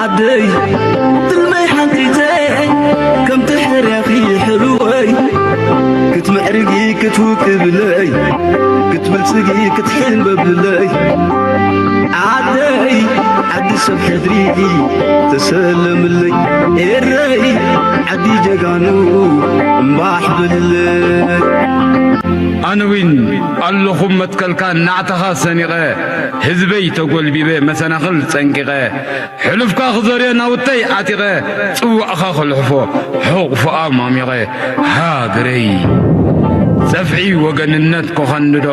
ዓደይ ትልመይ ሓንቲተ ከምቲ ሕርያኺ ሕልወይ ክትምዕርጊ ክትውቅብለይ ክትብልጽጊ ክትሕንበብለይ ዓደይ ዓዲ ሰብ ሕድሪ ተሰለምለይ ኤረይ ዓዲ ጀጋኑ እምባሕ በልለይ። ኣነ እውን ኣለኹም መትከልካ ናዕታኻ ሰኒቐ ህዝበይ ተጎልቢበ መሰናኽል ጸንቂቐ ሕሉፍካ ክዘርዮ ናውተይ ዓጢቐ ጽዋእኻ ክልሕፎ ሕቑፎኣ ማሚቐ ሃገረይ ጸፍዒ ወገንነት ክኸንዶ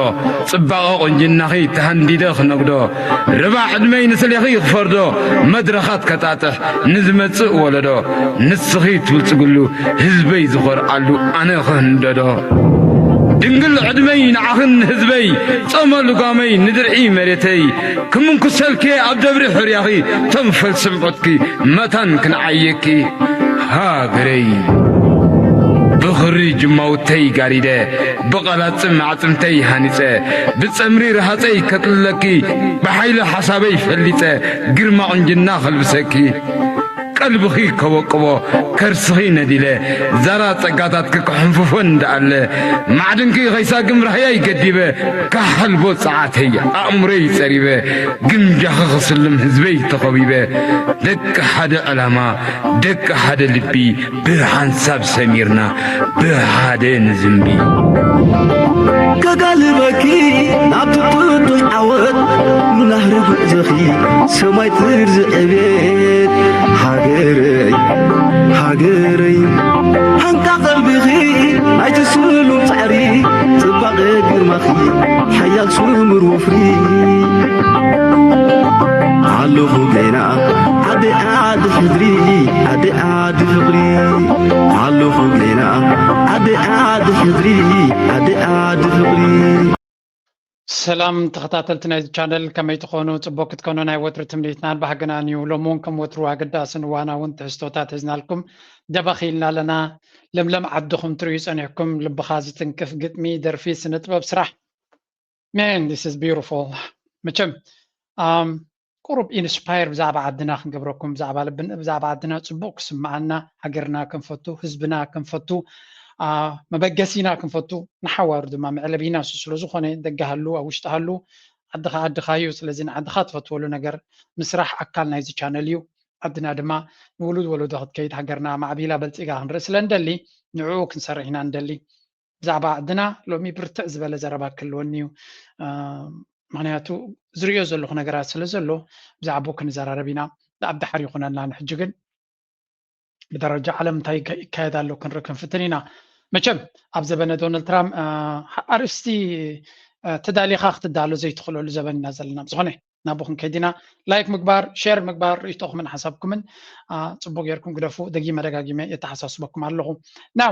ጽባቐ ቁንጅናኺ ተሃንዲደ ክነግዶ ርባዕ ዕድመይ ንስሌኺ ክፈርዶ መድረኻት ከጣጥሕ ንዝመጽእ ወለዶ ንስኺ ትብልጽግሉ ህዝበይ ዝኾርዓሉ ኣነ ክህንደዶ ድንግል ዕድመይ ንዓኽን ንህዝበይ ጾመ ልጓመይ ንድርዒ መሬተይ ክምንኩሰልኪ ኣብ ደብሪ ሕርያኺ ተንፈል ስምዑትኪ መታን ክንዓየኪ ሃገረይ ብኽሪ ጅማውተይ ጋሪደ ብቐላጽም ኣዕጽምተይ ሃኒጸ ብጸምሪ ረሃጸይ ከጥልለኪ ብሓይሊ ሓሳበይ ፈሊጸ ግርማ ቁንጅና ከልብሰኪ ቀልብኺ ከወቅቦ ከርስኺ ነዲለ ዛራ ጸጋታትኪ ክሕንፍፎ እንዳኣለ ማዕድንኪ ከይሳግም ራህያይ ገዲበ ካሓልቦ ጸዓተይ ኣእምሮይ ጸሪበ ግምጃኺ ክስልም ህዝበይ ተኸቢበ ደቂ ሓደ ዕላማ ደቂ ሓደ ልቢ ብሓንሳብ ሰሚርና ብሓደ ንዝንቢ ከጋልበኪ ናብቲ ጥጡሕ ዓወት ንናህሪ ጉዕዞኺ ሰማይ ትርዚ ዕቤት ሃገረይ ሃገረይ ሃንቃ ቀልብኺ ናይቲ ስሉም ጻዕሪ ጽባቐ ግርማኺ ሓያል ስሙር ወፍሪ ኣለኹ ገና ዓዲ ዓዲ ሕድሪ ዓዲ ዓዲ ፍቕሪ ኣለኹ ገና ዓዲ ዓዲ ሕድሪ ዓዲ ዓዲ ፍቕሪ ሰላም ተኸታተልቲ ናይዚ ቻነል ከመይ ትኾኑ? ጽቡቅ ክትኮኑ ናይ ወትሩ ትምኒትናን ባህግናን እዩ። ሎሚ እውን ከም ወትሩ ኣገዳስን እዋናውን ትሕዝቶታት ሒዝናልኩም ደበኽ ኢልና ኣለና። ለምለም ዓድኹም ትርእዩ ጸኒሕኩም ልብኻ ዝትንክፍ ግጥሚ፣ ደርፊ፣ ስነ ጥበብ ስራሕ Man, this is beautiful. መቸም ኣም፣ ቁሩብ ኢንስፓየር ብዛዕባ ዓድና ክንገብረኩም፣ ብዛዕባ ልብን ብዛዕባ ዓድና ጽቡቕ ክስምዓና፣ ሃገርና ክንፈቱ፣ ህዝብና ክንፈቱ፣ ኣ፣ መበገሲና ክንፈቱ፣ ንሓዋሩ ድማ መዕለቢና እሱ ስለ ዝኾነ፣ ደገ ሃሉ፣ ኣብ ውሽጢ ሃሉ፣ ዓድኻ ዓድኻ እዩ። ስለዚ ንዓድኻ ትፈትወሉ ነገር ምስራሕ ኣካል ናይዚ ቻነል እዩ። ዓድና ድማ ንውሉድ ወለዶ ክትከይድ፣ ሃገርና ማዕቢላ በልጺጋ ክንርኢ ስለ እንደሊ፣ ንዕኡ ክንሰርሕ ኢና እንደሊ። ብዛዕባ ዓድና ሎሚ ብርትዕ ዝበለ ዘረባ ክህልወኒ እዩ። እ፣ ምኽንያቱ ዝርእዮ ዘለኹ ነገራት ስለ ዘሎ ብዛዕባኡ ክንዘራረብ ኢና። ኣብ ዳሓር ይኹነልና። ንሕጂ ግን ብደረጃ ዓለም እንታይ ይካ- ይካየድ ኣሎ ክንርኢ ክንፍትን ኢና። መቸም ኣብ ዘበነ ዶናልድ ትራምፕ እ፣ ኣርእስቲ እ፣ ተዳሊኻ ክትዳሎ ዘይትኽእለሉ ዘበን ኢና ዘለና። ብዝኾነ ናብኡ ክንከይድ ኢና። ላይክ ምግባር፣ ሼር ምግባር፣ ርእይቶኹምን ሓሳብኩምን ኣ፣ ጽቡቕ ጌርኩም ግደፉ። ደጊመ ደጋጊመ የተሓሳስበኩም ኣለኹ። Now,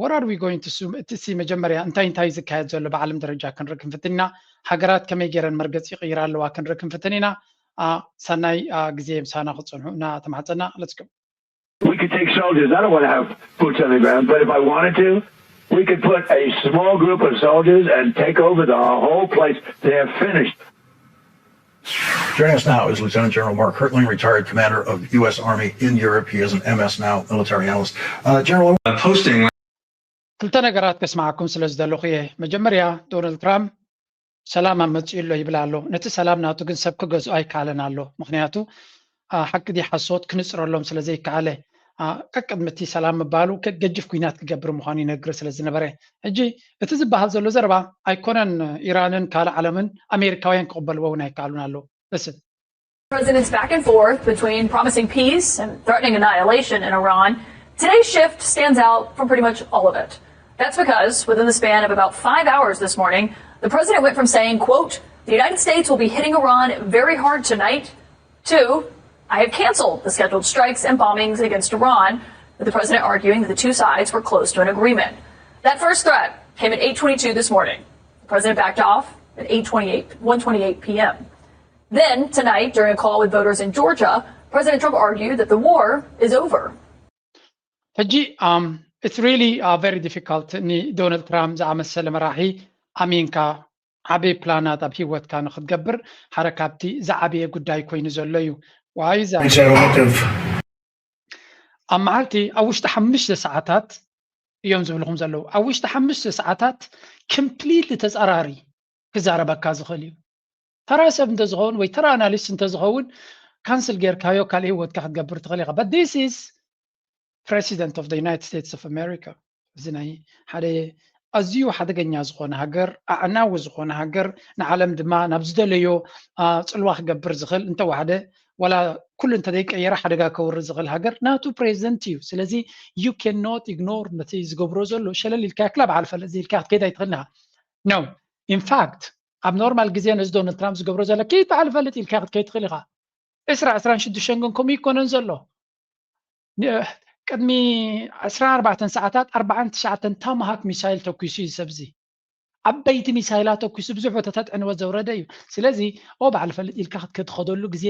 what are we going to see? እቲ ሲ መጀመርያ እንታይ እንታይ ዝካየድ ዘሎ ብዓለም ደረጃ ክንርኢ ክንፍትን ኢና። ሃገራት ከመይ ገይረን መርገጽ ይቕይራ ኣለዋ ክንርኢ ክንፍትን ኢና። ኣ፣ ሰናይ ኣ፣ ግዜ ምሳና ክጸንሑ እና ተማሕጸና። Let's go. We could take soldiers. I don't want to have boots on the ground, but if I wanted to, we could put a small group of soldiers and take over the whole place. They have finished. Joining us now is Lieutenant General Mark Hertling, retired commander of the U S Army in Europe. He is an M S now, military analyst. Uh, General, I'm posting. ክልተ ነገራት ከስምዓኩም ስለ ዝደለኹ እየ። መጀመርያ ዶናልድ ትራምፕ ሰላም ኣመጺኡ ኣሎ ይብል ኣሎ። ነቲ ሰላም ናቱ ግን ሰብ ክገዝኦ ኣይከኣለን ኣሎ። ምኽንያቱ ኣ፣ ሓቂ ድዩ ሓሶት ክንጽረሎም ስለ ዘይከኣለ ኣ፣ ቀቅድሚ እቲ ሰላም ምባሉ ከ- ገጅፍ ኲናት ክገብር ምዃኑ ይነግር ስለ ዝነበረ። ሕጂ እቲ ዝበሃል ዘሎ ዘረባ ኣይኮነን ኢራንን ካልእ ዓለምን ኣሜሪካውያን ክቕበልዎ እውን ኣይከኣሉን ኣሎ። Listen. President's back and forth between promising peace and threatening annihilation in Iran. Today's shift stands out from pretty much all of it. That's because within the span of about five hours this morning, the president went from saying, quote, the United States will be hitting Iran very hard tonight, to, I have canceled the scheduled strikes and bombings against Iran, with the president arguing that the two sides were close to an agreement. That first threat came at eight twenty-two this morning. The president backed off at eight twenty-eight, one twenty-eight p.m. Then, tonight, during a call with voters in Georgia, President Trump argued that the war is over. ሕጂ um, it's really uh, very difficult ንዶናልድ ትራምፕ ዝኣመሰለ መራሒ ኣሚንካ ዓበይ ፕላናት ኣብ ህይወትካ ንክትገብር ሓደ ካብቲ ዝዓበየ ጉዳይ ኮይኑ ዘሎ እዩ። Why is that? ኣብ መዓልቲ ኣብ ውሽጢ ሓሙሽተ ሰዓታት እዮም ዝብልኹም ዘለዉ። ኣብ ውሽጢ ሓሙሽተ ሰዓታት ኮምፕሊትሊ ተፃራሪ ክዛረበካ ዝኽእል እዩ። ተራ ሰብ እንተዝኸውን ወይ ተራ ኣናሊስት እንተዝኸውን ካንስል ጌርካዮ ካልእ ህይወትካ ክትገብር ትኽእል ኢኻ። But this is president of the United States of America። እዚ ናይ ሓደ ኣዝዩ ሓደገኛ ዝኾነ ሃገር፣ ኣዕናዊ ዝኾነ ሃገር፣ ንዓለም ድማ ናብ ዝደለዮ ጽልዋ ክገብር ዝኽእል እንተዋሕደ ዋላ ኩሉ እንተዘይቀየረ ሓደጋ ከውርድ ዝኽእል ሃገር ናቱ ፕሬዚደንት እዩ። ስለዚ you cannot ignore ነቲ ዝገብሮ ዘሎ ሸለል ኢልካ ክላ በዓል ፈለጥ ኢልካ ክትከይድ ኣይትኽእል ኢኻ። No, in fact ኣብ ኖርማል ግዜ ነዚ ዶናልድ ትራምፕ ዝገብሮ ዘሎ ከይድ በዓል ፈለጥ ኢልካ ክትከይድ ትኽእል ኢኻ። ዕስራ ዕስራን ሽዱሽተን ግን ከምኡ ይኮነን ዘሎ። ቅድሚ ዕስራን ኣርባዕተን ሰዓታት ኣርባዓን ትሽዓተን ታማሃክ ሚሳይል ተኩሱ እዩ ሰብዚ። ዓበይቲ ሚሳይላት ተኩሱ ብዙሕ ቦታታት ዕንወት ዘውረደ እዩ። ስለዚ ኦ በዓል ፈልጥ ኢልካ ክትከድ ትኸደሉ ግዜ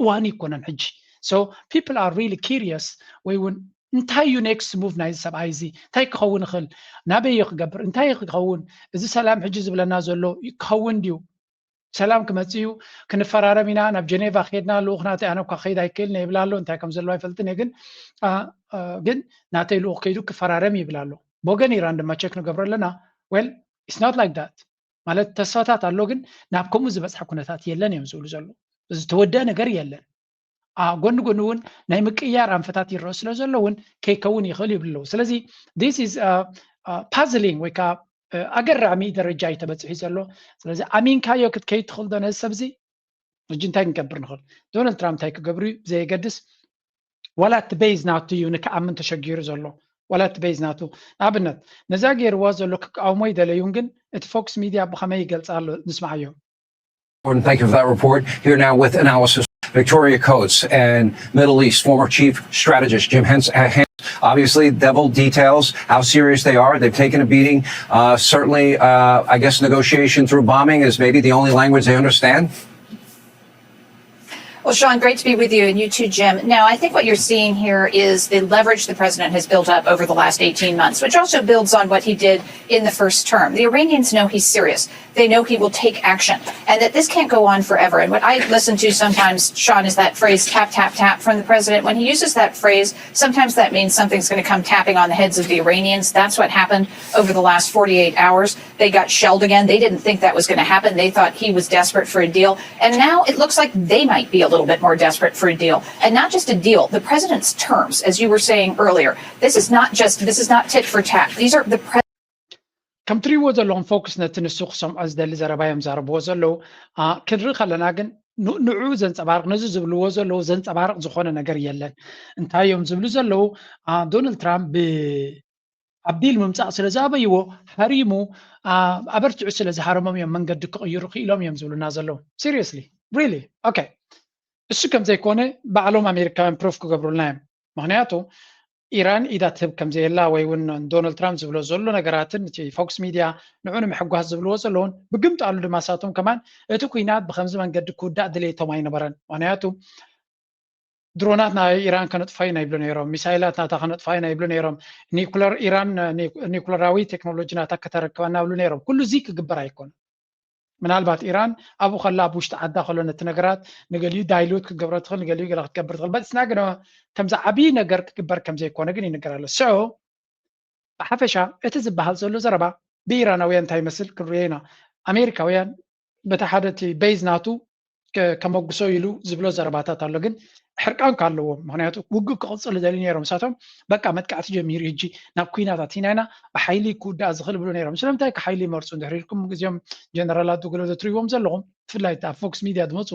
እዋን ይኮነን ሕጂ። So people are really curious ወይ እውን እንታይ እዩ ኔክስት ሙቭ ናይዚ ሰብኣይ እዚ እንታይ ክኸውን ይኽእል? ናበይ እዩ ክገብር? እንታይ እዩ ክኸውን? እዚ ሰላም ሕጂ ዝብለና ዘሎ ክኸውን ድዩ? ሰላም ክመጽእ እዩ፣ ክንፈራረም ኢና፣ ናብ ጀኔቫ ከይድና ልኡኽ ናተይ ኣነ እኳ ከይድ ኣይክእልን ይብል ኣሎ። እንታይ ከም ዘለዎ ኣይፈልጥን እየ ግን ግን ናተይ ልኡኽ ከይዱ ክፈራረም ይብል ኣሎ። ብወገን ኢራን ድማ ቸክ ንገብሮ ኣለና። Well, it's not like that ማለት ተስፋታት ኣሎ ግን ናብ ከምኡ ዝበፅሐ ኩነታት የለን እዮም ዝብሉ ዘሎ። ዝተወደአ ነገር የለን። ጎኒ ጎኒ እውን ናይ ምቅያር ኣንፈታት ይረአ ስለ ዘሎ እውን ከይከውን ይኽእል ይብል ኣለዉ። ስለዚ this is puzzling ወይ ከዓ ኣገራሚ ደረጃ እዩ ተበፂሑ ዘሎ። ስለዚ ኣሚንካዮ ክትከይድ ትኽእል ዶ ነዚ ሰብዚ? ሕጂ እንታይ ክንገብር ንኽእል? ዶናልድ ትራምፕ እንታይ ክገብሩ እዩ ብዘየገድስ ዋላ እቲ ቤዝ ናቱ እዩ ንክኣምን ተሸጊሩ ዘሎ። ዋላ እቲ ቤዝ ናቱ ንኣብነት ነዛ ገይርዋ ዘሎ ክቃወሞ ይደለዩን ግን እቲ ፎክስ ሚድያ ብኸመይ ይገልፃ ኣሎ ንስማዓዮ። Gordon, thank you for that report. Here now with analysis. Victoria Coates and Middle East former chief strategist Jim Hans. Hans. Obviously, devil details how serious they are. They've taken a beating. Uh, certainly, uh, I guess negotiation through bombing is maybe the only language they understand. Well, Sean, great to be with you, and you too, Jim. Now, I think what you're seeing here is the leverage the president has built up over the last eighteen months, which also builds on what he did in the first term. The Iranians know he's serious. They know he will take action, and that this can't go on forever. And what I listen to sometimes, Sean, is that phrase tap, tap, tap from the president. When he uses that phrase, sometimes that means something's going to come tapping on the heads of the Iranians. That's what happened over the last forty-eight hours. They got shelled again. They didn't think that was going to happen. They thought he was desperate for a deal. And now it looks like they might be a little bit more desperate for a deal. And not just a deal, the president's terms, as you were saying earlier, this is not just, this is not tit for tat. These are the pre- ከም ትሪእዎ ዘለኹም ፎክስ ነቲ ንሱ ክሰምዖ ዝደሊ ዘረባ እዮም ዛረብዎ ዘለዉ። ክንርኢ ከለና ግን ንዑ ዘንፀባርቕ ነዚ ዝብልዎ ዘለዉ ዘንፀባርቕ ዝኾነ ነገር የለን። እንታይ እዮም ዝብሉ ዘለዉ? ዶናልድ ትራምፕ ብ ኣብ ዲል ምምፃእ ስለ ዝኣበይዎ ሃሪሙ ኣበርቲዑ ስለ ዝሃረሞም እዮም መንገዲ ክቕይሩ ክኢሎም እዮም ዝብሉና ዘለዉ። Seriously, really? Okay. እሱ ከም ዘይኮነ ባዕሎም ኣሜሪካውያን ፕሩፍ ክገብሩልና እዮም። ምክንያቱ ኢራን ኢዳ ትህብ ከም ዘየላ ወይ እውን ዶናልድ ትራምፕ ዝብሎ ዘሎ ነገራትን እቲ ፎክስ ሚድያ ንዑ ንምሕጓስ ዝብልዎ ዘለውን ብግምጣሉ ድማ ሳቶም ከማን እቲ ኩናት ብከምዚ መንገዲ ክውዳእ ድሌቶም ኣይነበረን። ምክንያቱ ድሮናት ናይ ኢራን ከነጥፋ ኢና ይብሉ ነይሮም። ሚሳይላት ናታ ከነጥፋ ኢና ይብሉ ነይሮም። ኒኩለር ኢራን ኒኩለራዊ ቴክኖሎጂ ናታ ከተረክበና ይብሉ ነይሮም። ኩሉ እዚ ክግበር ኣይኮነን። ምናልባት ኢራን ኣብኡ ከላ ኣብ ውሽጢ ዓዳ ከሎ ነቲ ነገራት ንገሊኡ ዳይሉት ክትገብሮ ትኽእል፣ ንገሊኡ ገለ ክትገብር ትኽእል። በስና ግን ከምዚ ዓብዪ ነገር ክግበር ከም ዘይኮነ ግን ይንገር ኣሎ። So ብሓፈሻ እቲ ዝበሃል ዘሎ ዘረባ ብኢራናውያን እንታይ ይመስል ክንሪኦ ኢና። ኣሜሪካውያን በቲ ሓደ እቲ ቤዝ ናቱ ከመጉሶ ኢሉ ዝብሎ ዘረባታት ኣሎ ግን ሕርቃን ካለዎም ምክንያቱ ውግእ ክቕፅል ደሊ ነይሮም እሳቶም በቃ መጥቃዕቲ ጀሚሩ ሕጂ ናብ ኩናት ኣቲና ኢና ብሓይሊ ክውዳእ ዝኽእል ብሉ ነይሮም ስለምንታይ ሓይሊ ይመርፁ እንድሕር ኢልኩም እዚኦም ጀነራላት ዶ ገለ ዶ ትሪእዎም ዘለኹም ብፍላይ ኣብ ፎክስ ሚድያ ዝመፁ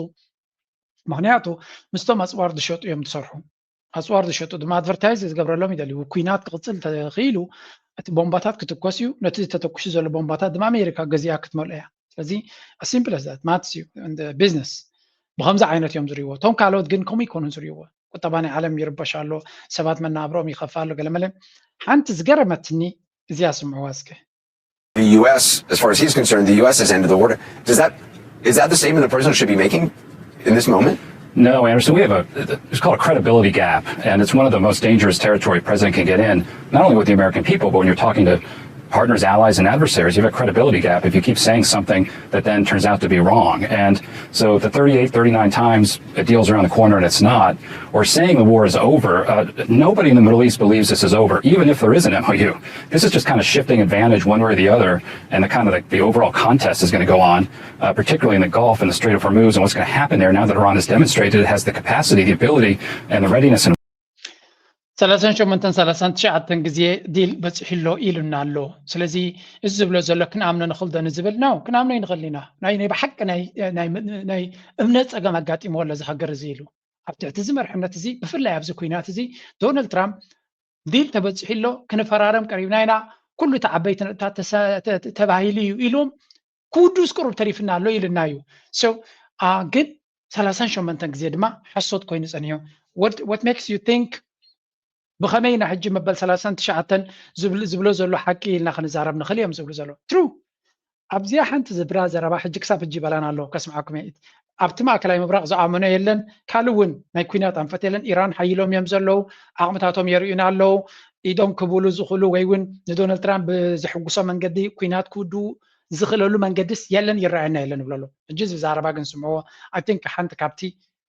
ምክንያቱ ምስቶም ኣፅዋር ዝሸጡ እዮም ዝሰርሑ ኣፅዋር ዝሸጡ ድማ ኣድቨርታይዝ ዝገብረሎም ይደልዩ ኩናት ክቕፅል ተኽኢሉ እቲ ቦምባታት ክትኮስ እዩ ነቲ ዝተተኩሱ ዘሎ ቦምባታት ድማ ኣሜሪካ ገዚኣ ክትመልኦ እያ ስለዚ simple as that maths እዩ business ብከምዚ ዓይነት እዮም ዝሪእዎ እቶም ካልኦት ግን ከምኡ ይኮኑን ዝሪእዎ ቁጠባ ናይ ዓለም ይርበሽ ኣሎ ሰባት መናብሮም ይኸፍ ኣሎ ገለመለ ሓንቲ ዝገረመትኒ እዚኣ ስምዕዋ እስከ The U S, as far as he's concerned, the U S has ended the war. Does that is that the statement the president should be making in this moment? No, Anderson, we have a it's called a credibility gap, and it's one of the most dangerous territory a president can get in, not only with the American people, but when you're talking to partners, allies, and adversaries. You have a credibility gap if you keep saying something that then turns out to be wrong. And so the thirty-eight, thirty-nine times a deal's around the corner and it's not, or saying the war is over, uh, nobody in the Middle East believes this is over, even if there is an M O U. This is just kind of shifting advantage one way or the other, and the kind of like the overall contest is going to go on, uh, particularly in the Gulf and the Strait of Hormuz, and what's going to happen there now that Iran has demonstrated it has the capacity, the ability, and the readiness and ሰላሳን ሸሞንተን ሰላሳን ትሽዓተን ግዜ ዲል በፂሑ ኣሎ ኢሉና ኣሎ። ስለዚ እዚ ዝብሎ ዘሎ ክንኣምኖ ንኽእል ዶ ንዝብል ነው፣ ክንኣምኖ ይንኽእል ኢና። ናይ ናይ ብሓቂ ናይ ናይ ናይ እምነት ፀገም ኣጋጢምዎ ኣሎ እዚ ሃገር እዚ ኢሉ። ኣብ ትሕቲ እዚ መርሕነት እዚ ብፍላይ ኣብዚ ኩናት እዚ ዶናልድ ትራምፕ ዲል ተበፂሑ ኣሎ፣ ክንፈራረም ቀሪብና ኢና፣ ኩሉ እቲ ዓበይቲ ነጥብታት ተባሂሉ እዩ ኢሉም ክውዱስ ቅሩብ ተሪፍና ኣሎ ኢልና እዩ። ግን ሰላሳን ሸሞንተን ግዜ ድማ ሓሶት ኮይኑ ጸኒሑ። What makes you think ብኸመይ ኢና ሕጂ መበል ሰላሳን ትሽዓተን ዝብሎ ዘሎ ሓቂ ኢልና ክንዛረብ ንኽእል እዮም ዝብሉ ዘሎ? ትሩ ኣብዚኣ ሓንቲ ዝብላ ዘረባ ሕጂ ክሳብ ሕጂ ይበላን ኣለዉ ከስምዓኩም እየ። ኣብቲ ማእከላይ ምብራቕ ዝኣመኖ የለን፣ ካልእ እውን ናይ ኩናት ኣንፈት የለን። ኢራን ሓይሎም እዮም ዘለዉ፣ ዓቕምታቶም የርእዩና ኣለዉ። ኢዶም ክብሉ ዝኽእሉ ወይ እውን ንዶናልድ ትራምፕ ብዘሕጉሶ መንገዲ ኩናት ክውድኡ ዝኽእለሉ መንገድስ የለን፣ ይረኣየና የለን ይብሎ ኣሎ። ሕጂ እዚ ዛረባ ግን ስምዕዎ። I think ሓንቲ ካብቲ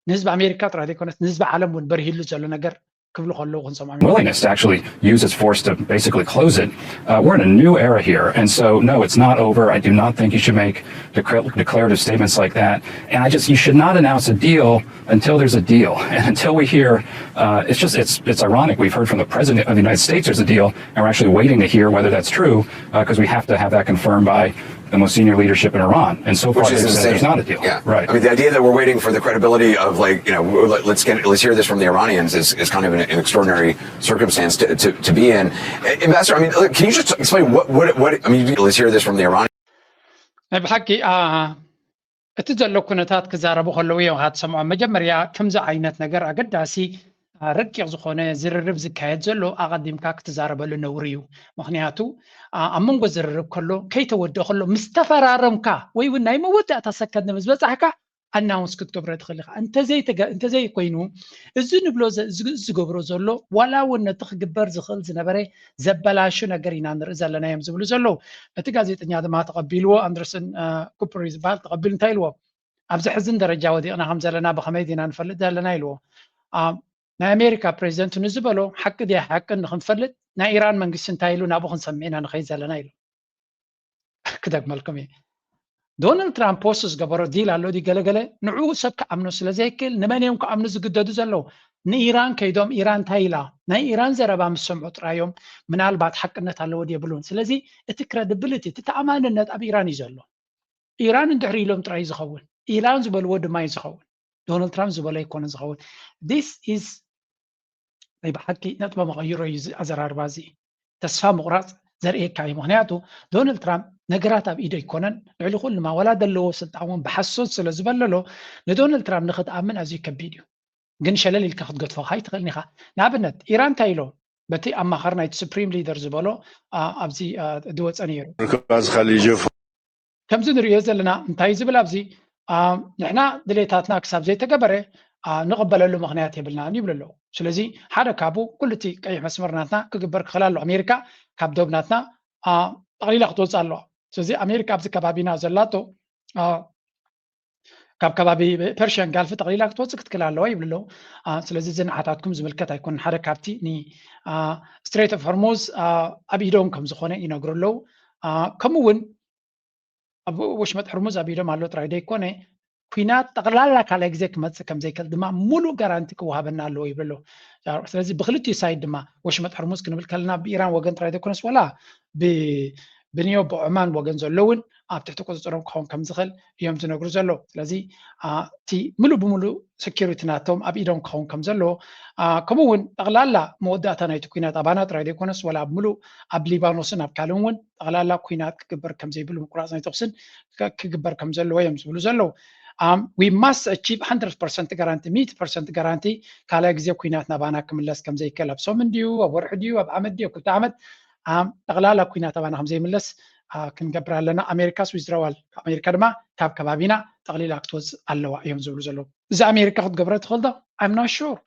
ንህዝቢ ኣሜሪካ ጥራይ ዘይኮነስ ንህዝቢ ዓለም እውን በርሂሉ ዘሎ ነገር ክብሉ ከለዉ ክንሰምዖም ኢና። willingness to actually use its force to basically close it. Uh, we're in a new era here. And so, no, it's not over. I do not think you should make decla- declarative statements like that. And I just, you should not announce a deal until there's a deal. And until we hear, uh, it's just, it's, it's ironic. We've heard from the president of the United States there's a deal, and we're actually waiting to hear whether that's true, because we have to have that confirmed by the most senior leadership in Iran. And so far, Which is they've said there's insane. not a deal. Yeah. Right. I mean, the idea that we're waiting for the credibility of, like, you know, let, let's get let's hear this from the Iranians is, is kind of an, an extraordinary circumstance to, to, to be in. Ambassador, I mean, look, can you just explain what what what? I mean, let's hear this from the Iranians. ናይ ብሓቂ አ፣ እቲ ዘሎ ኩነታት ክዛረቡ ከለዉ እዮም ክትሰምዖም። መጀመርያ ከምዚ ዓይነት ነገር ኣገዳሲ አ፣ ረቂቕ ዝኾነ ዝርርብ ዝካየድ ዘሎ ኣቐዲምካ ክትዛረበሉ ነውሪ እዩ። ምኽንያቱ አ፣ ኣብ መንጎ ዝርርብ ከሎ ከይተወድኦ ከሎ ምስ ተፈራረምካ ወይ እውን ናይ መወዳእታ ሰከንድ ምስ በጻሕካ ኣናውንስ ክትገብሮ ትኽእል ኢኻ። እንተዘይተገ- እንተዘይኮይኑ እዚ ንብሎ ዘ- ዝግ- ዝገብሮ ዘሎ ዋላ እውን ነቲ ክግበር ዝኽእል ዝነበረ ዘበላሹ ነገር ኢና ንርኢ ዘለና እዮም ዝብሉ ዘለዉ። እቲ ጋዜጠኛ ድማ ተቐቢልዎ፣ ኣንደርሰን አ፣ ኩፐር እዩ ዝበሃል፣ ተቐቢሉ እንታይ ኢልዎ? ኣብ ዘሕዝን ደረጃ ወዲቕና ከም ዘለና ብኸመይ ዲና ንፈልጥ ዘለና ኢልዎ። አ፣ ናይ ኣሜሪካ ፕሬዚደንት ንዝበሎ ሓቂ ድያ ሓቂ ንክንፈልጥ ናይ ኢራን መንግስቲ እንታይ ኢሉ ናብኡ ክንሰምዕ ኢና ንኸይድ ዘለና ኢሉ። ክደግመልኩም እየ። ዶናልድ ትራምፕ ፖስት ዝገበሮ ዲል ኣሎ ድዩ ገለገለ ንዕኡ ሰብ ክኣምኖ ስለ ዘይክእል ንመን እዮም ክኣምኑ ዝግደዱ ዘለዉ? ንኢራን ከይዶም ኢራን እንታይ ኢላ ናይ ኢራን ዘረባ ምስ ሰምዑ ጥራዮም ምናልባት ሓቅነት ኣለዎ ድየብሉን። ስለዚ እቲ ክረዲብሊቲ እቲ ተኣማንነት ኣብ ኢራን እዩ ዘሎ። ኢራን እንድሕር ኢሎም ጥራይ እዩ ዝኸውን፣ ኢራን ዝበልዎ ድማ እዩ ዝኸውን። ዶናልድ ትራምፕ ዝበሎ ኣይኮነን ዝኸውን። This is ናይ ብሓቂ ነጥበ መቐይሮ እዩ እዚ ኣዘራርባ እዚ። ተስፋ ምቑራፅ ዘርእየካ እዩ። ምክንያቱ ዶናልድ ትራምፕ ነገራት ኣብ ኢዶ ኣይኮነን፣ ልዕሊ ኩሉ ድማ ዋላ ዘለዎ ስልጣን እውን ብሓሶት ስለ ዝበለሎ ንዶናልድ ትራምፕ ንክትኣምን ኣዝዩ ከቢድ እዩ። ግን ሸለል ኢልካ ክትገድፎ ኣይትኽእልን ኢኻ። ንኣብነት ኢራን እንታይ ኢሎ በቲ ኣማኻሪ ናይቲ ሱፕሪም ሊደር ዝበሎ አ፣ ኣብዚ አ፣ ዝወፀ ነይሩ። Because Khalijo ከምዚ ንሪኦ ዘለና እንታይ ዝብል ኣብዚ አ፣ ንሕና ድሌታትና ክሳብ ዘይተገበረ አ፣ ንቕበለሉ ምኽንያት የብልናን ይብሉ ኣለዉ። ስለዚ ሓደ ካብኡ ኩሉ እቲ ቀይሕ መስመር ናትና ክግበር ክኽእል ኣሎ። ኣሜሪካ ካብ ዶብ ናትና አ፣ ጠቕሊላ ክትወፅእ ኣለዋ። ስለዚ ኣሜሪካ ኣብዚ ከባቢና ዘላቶ አ፣ ካብ ከባቢ ፐርሽያን ጋልፍ ጠቕሊላ ክትወፅእ ክትክእል ኣለዋ ይብሉ ኣለዉ። አ፣ ስለዚ እዚ ንዓታትኩም ዝምልከት ኣይኮነን። ሓደ ካብቲ ን ስትሬት ኦፍ ሆርሙዝ አ፣ ኣብ ኢዶም ከም ዝኾነ ይነግሩ ኣለዉ። አ፣ ከምኡ እውን ኣብ ወሽመጥ ሕርሙዝ ኣብ ኢዶም ኣሎ ጥራይ ዘይኮነ ኩናት ጠቕላላ ካልኣይ ግዜ ክመፅእ ከም ዘይክእል ድማ ሙሉእ ጋራንቲ ክወሃበና ኣለዎ ይብሉ ኣለዉ። ስለዚ ብክልቲኡ ሳይድ ድማ ወሽመጥ ሕርሙዝ ክንብል ከለና ብኢራን ወገን ጥራይ ዘይኮነስ ዋላ ብ- ብንዮ ብዑማን ወገን ዘሎ እውን ኣብ ትሕቲ ቁፅፅሮም ክኸውን ከም ዝኽእል እዮም ዝነግሩ ዘለዉ። ስለዚ አ፣ እቲ ሙሉእ ብሙሉእ ሴኪሪቲ ናቶም ኣብ ኢዶም ክኸውን ከም ዘለዎ አ፣ ከምኡ እውን ጠቕላላ መወዳእታ ናይቲ ኩናት ኣባና ጥራይ ዘይኮነስ ዋላ ኣብ ሙሉእ ኣብ ሊባኖስን ኣብ ካልእን እውን ጠቕላላ ኩናት ክግበር ከም ዘይብሉ ምቁራፅ ናይ ተኩስን ክ- ክግበር ከም ዘለዎ እዮም ዝብሉ ዘለዉ። Um, we must achieve one hundred percent guarantee, ሚእቲ ፐርሰንት ጋራንቲ ካልኣይ ግዜ ኩናት ናባና ክምለስ ከም ዘይክእል ኣብ ሰሙን ድዩ ኣብ ወርሒ ድዩ ኣብ ዓመት ድዩ ኣብ ክልተ ዓመት um, ጠቕላላ ኩናት ኣባና ከም ዘይምለስ አ፣ ክንገብር ኣለና። ኣሜሪካስ ዊዝድራዋል ኣሜሪካ ድማ ካብ ከባቢና ጠቕሊላ ክትወፅእ ኣለዋ እዮም ዝብሉ ዘለዉ። እዚ ኣሜሪካ ክትገብረ ትኽእል ዶ? I'm not sure።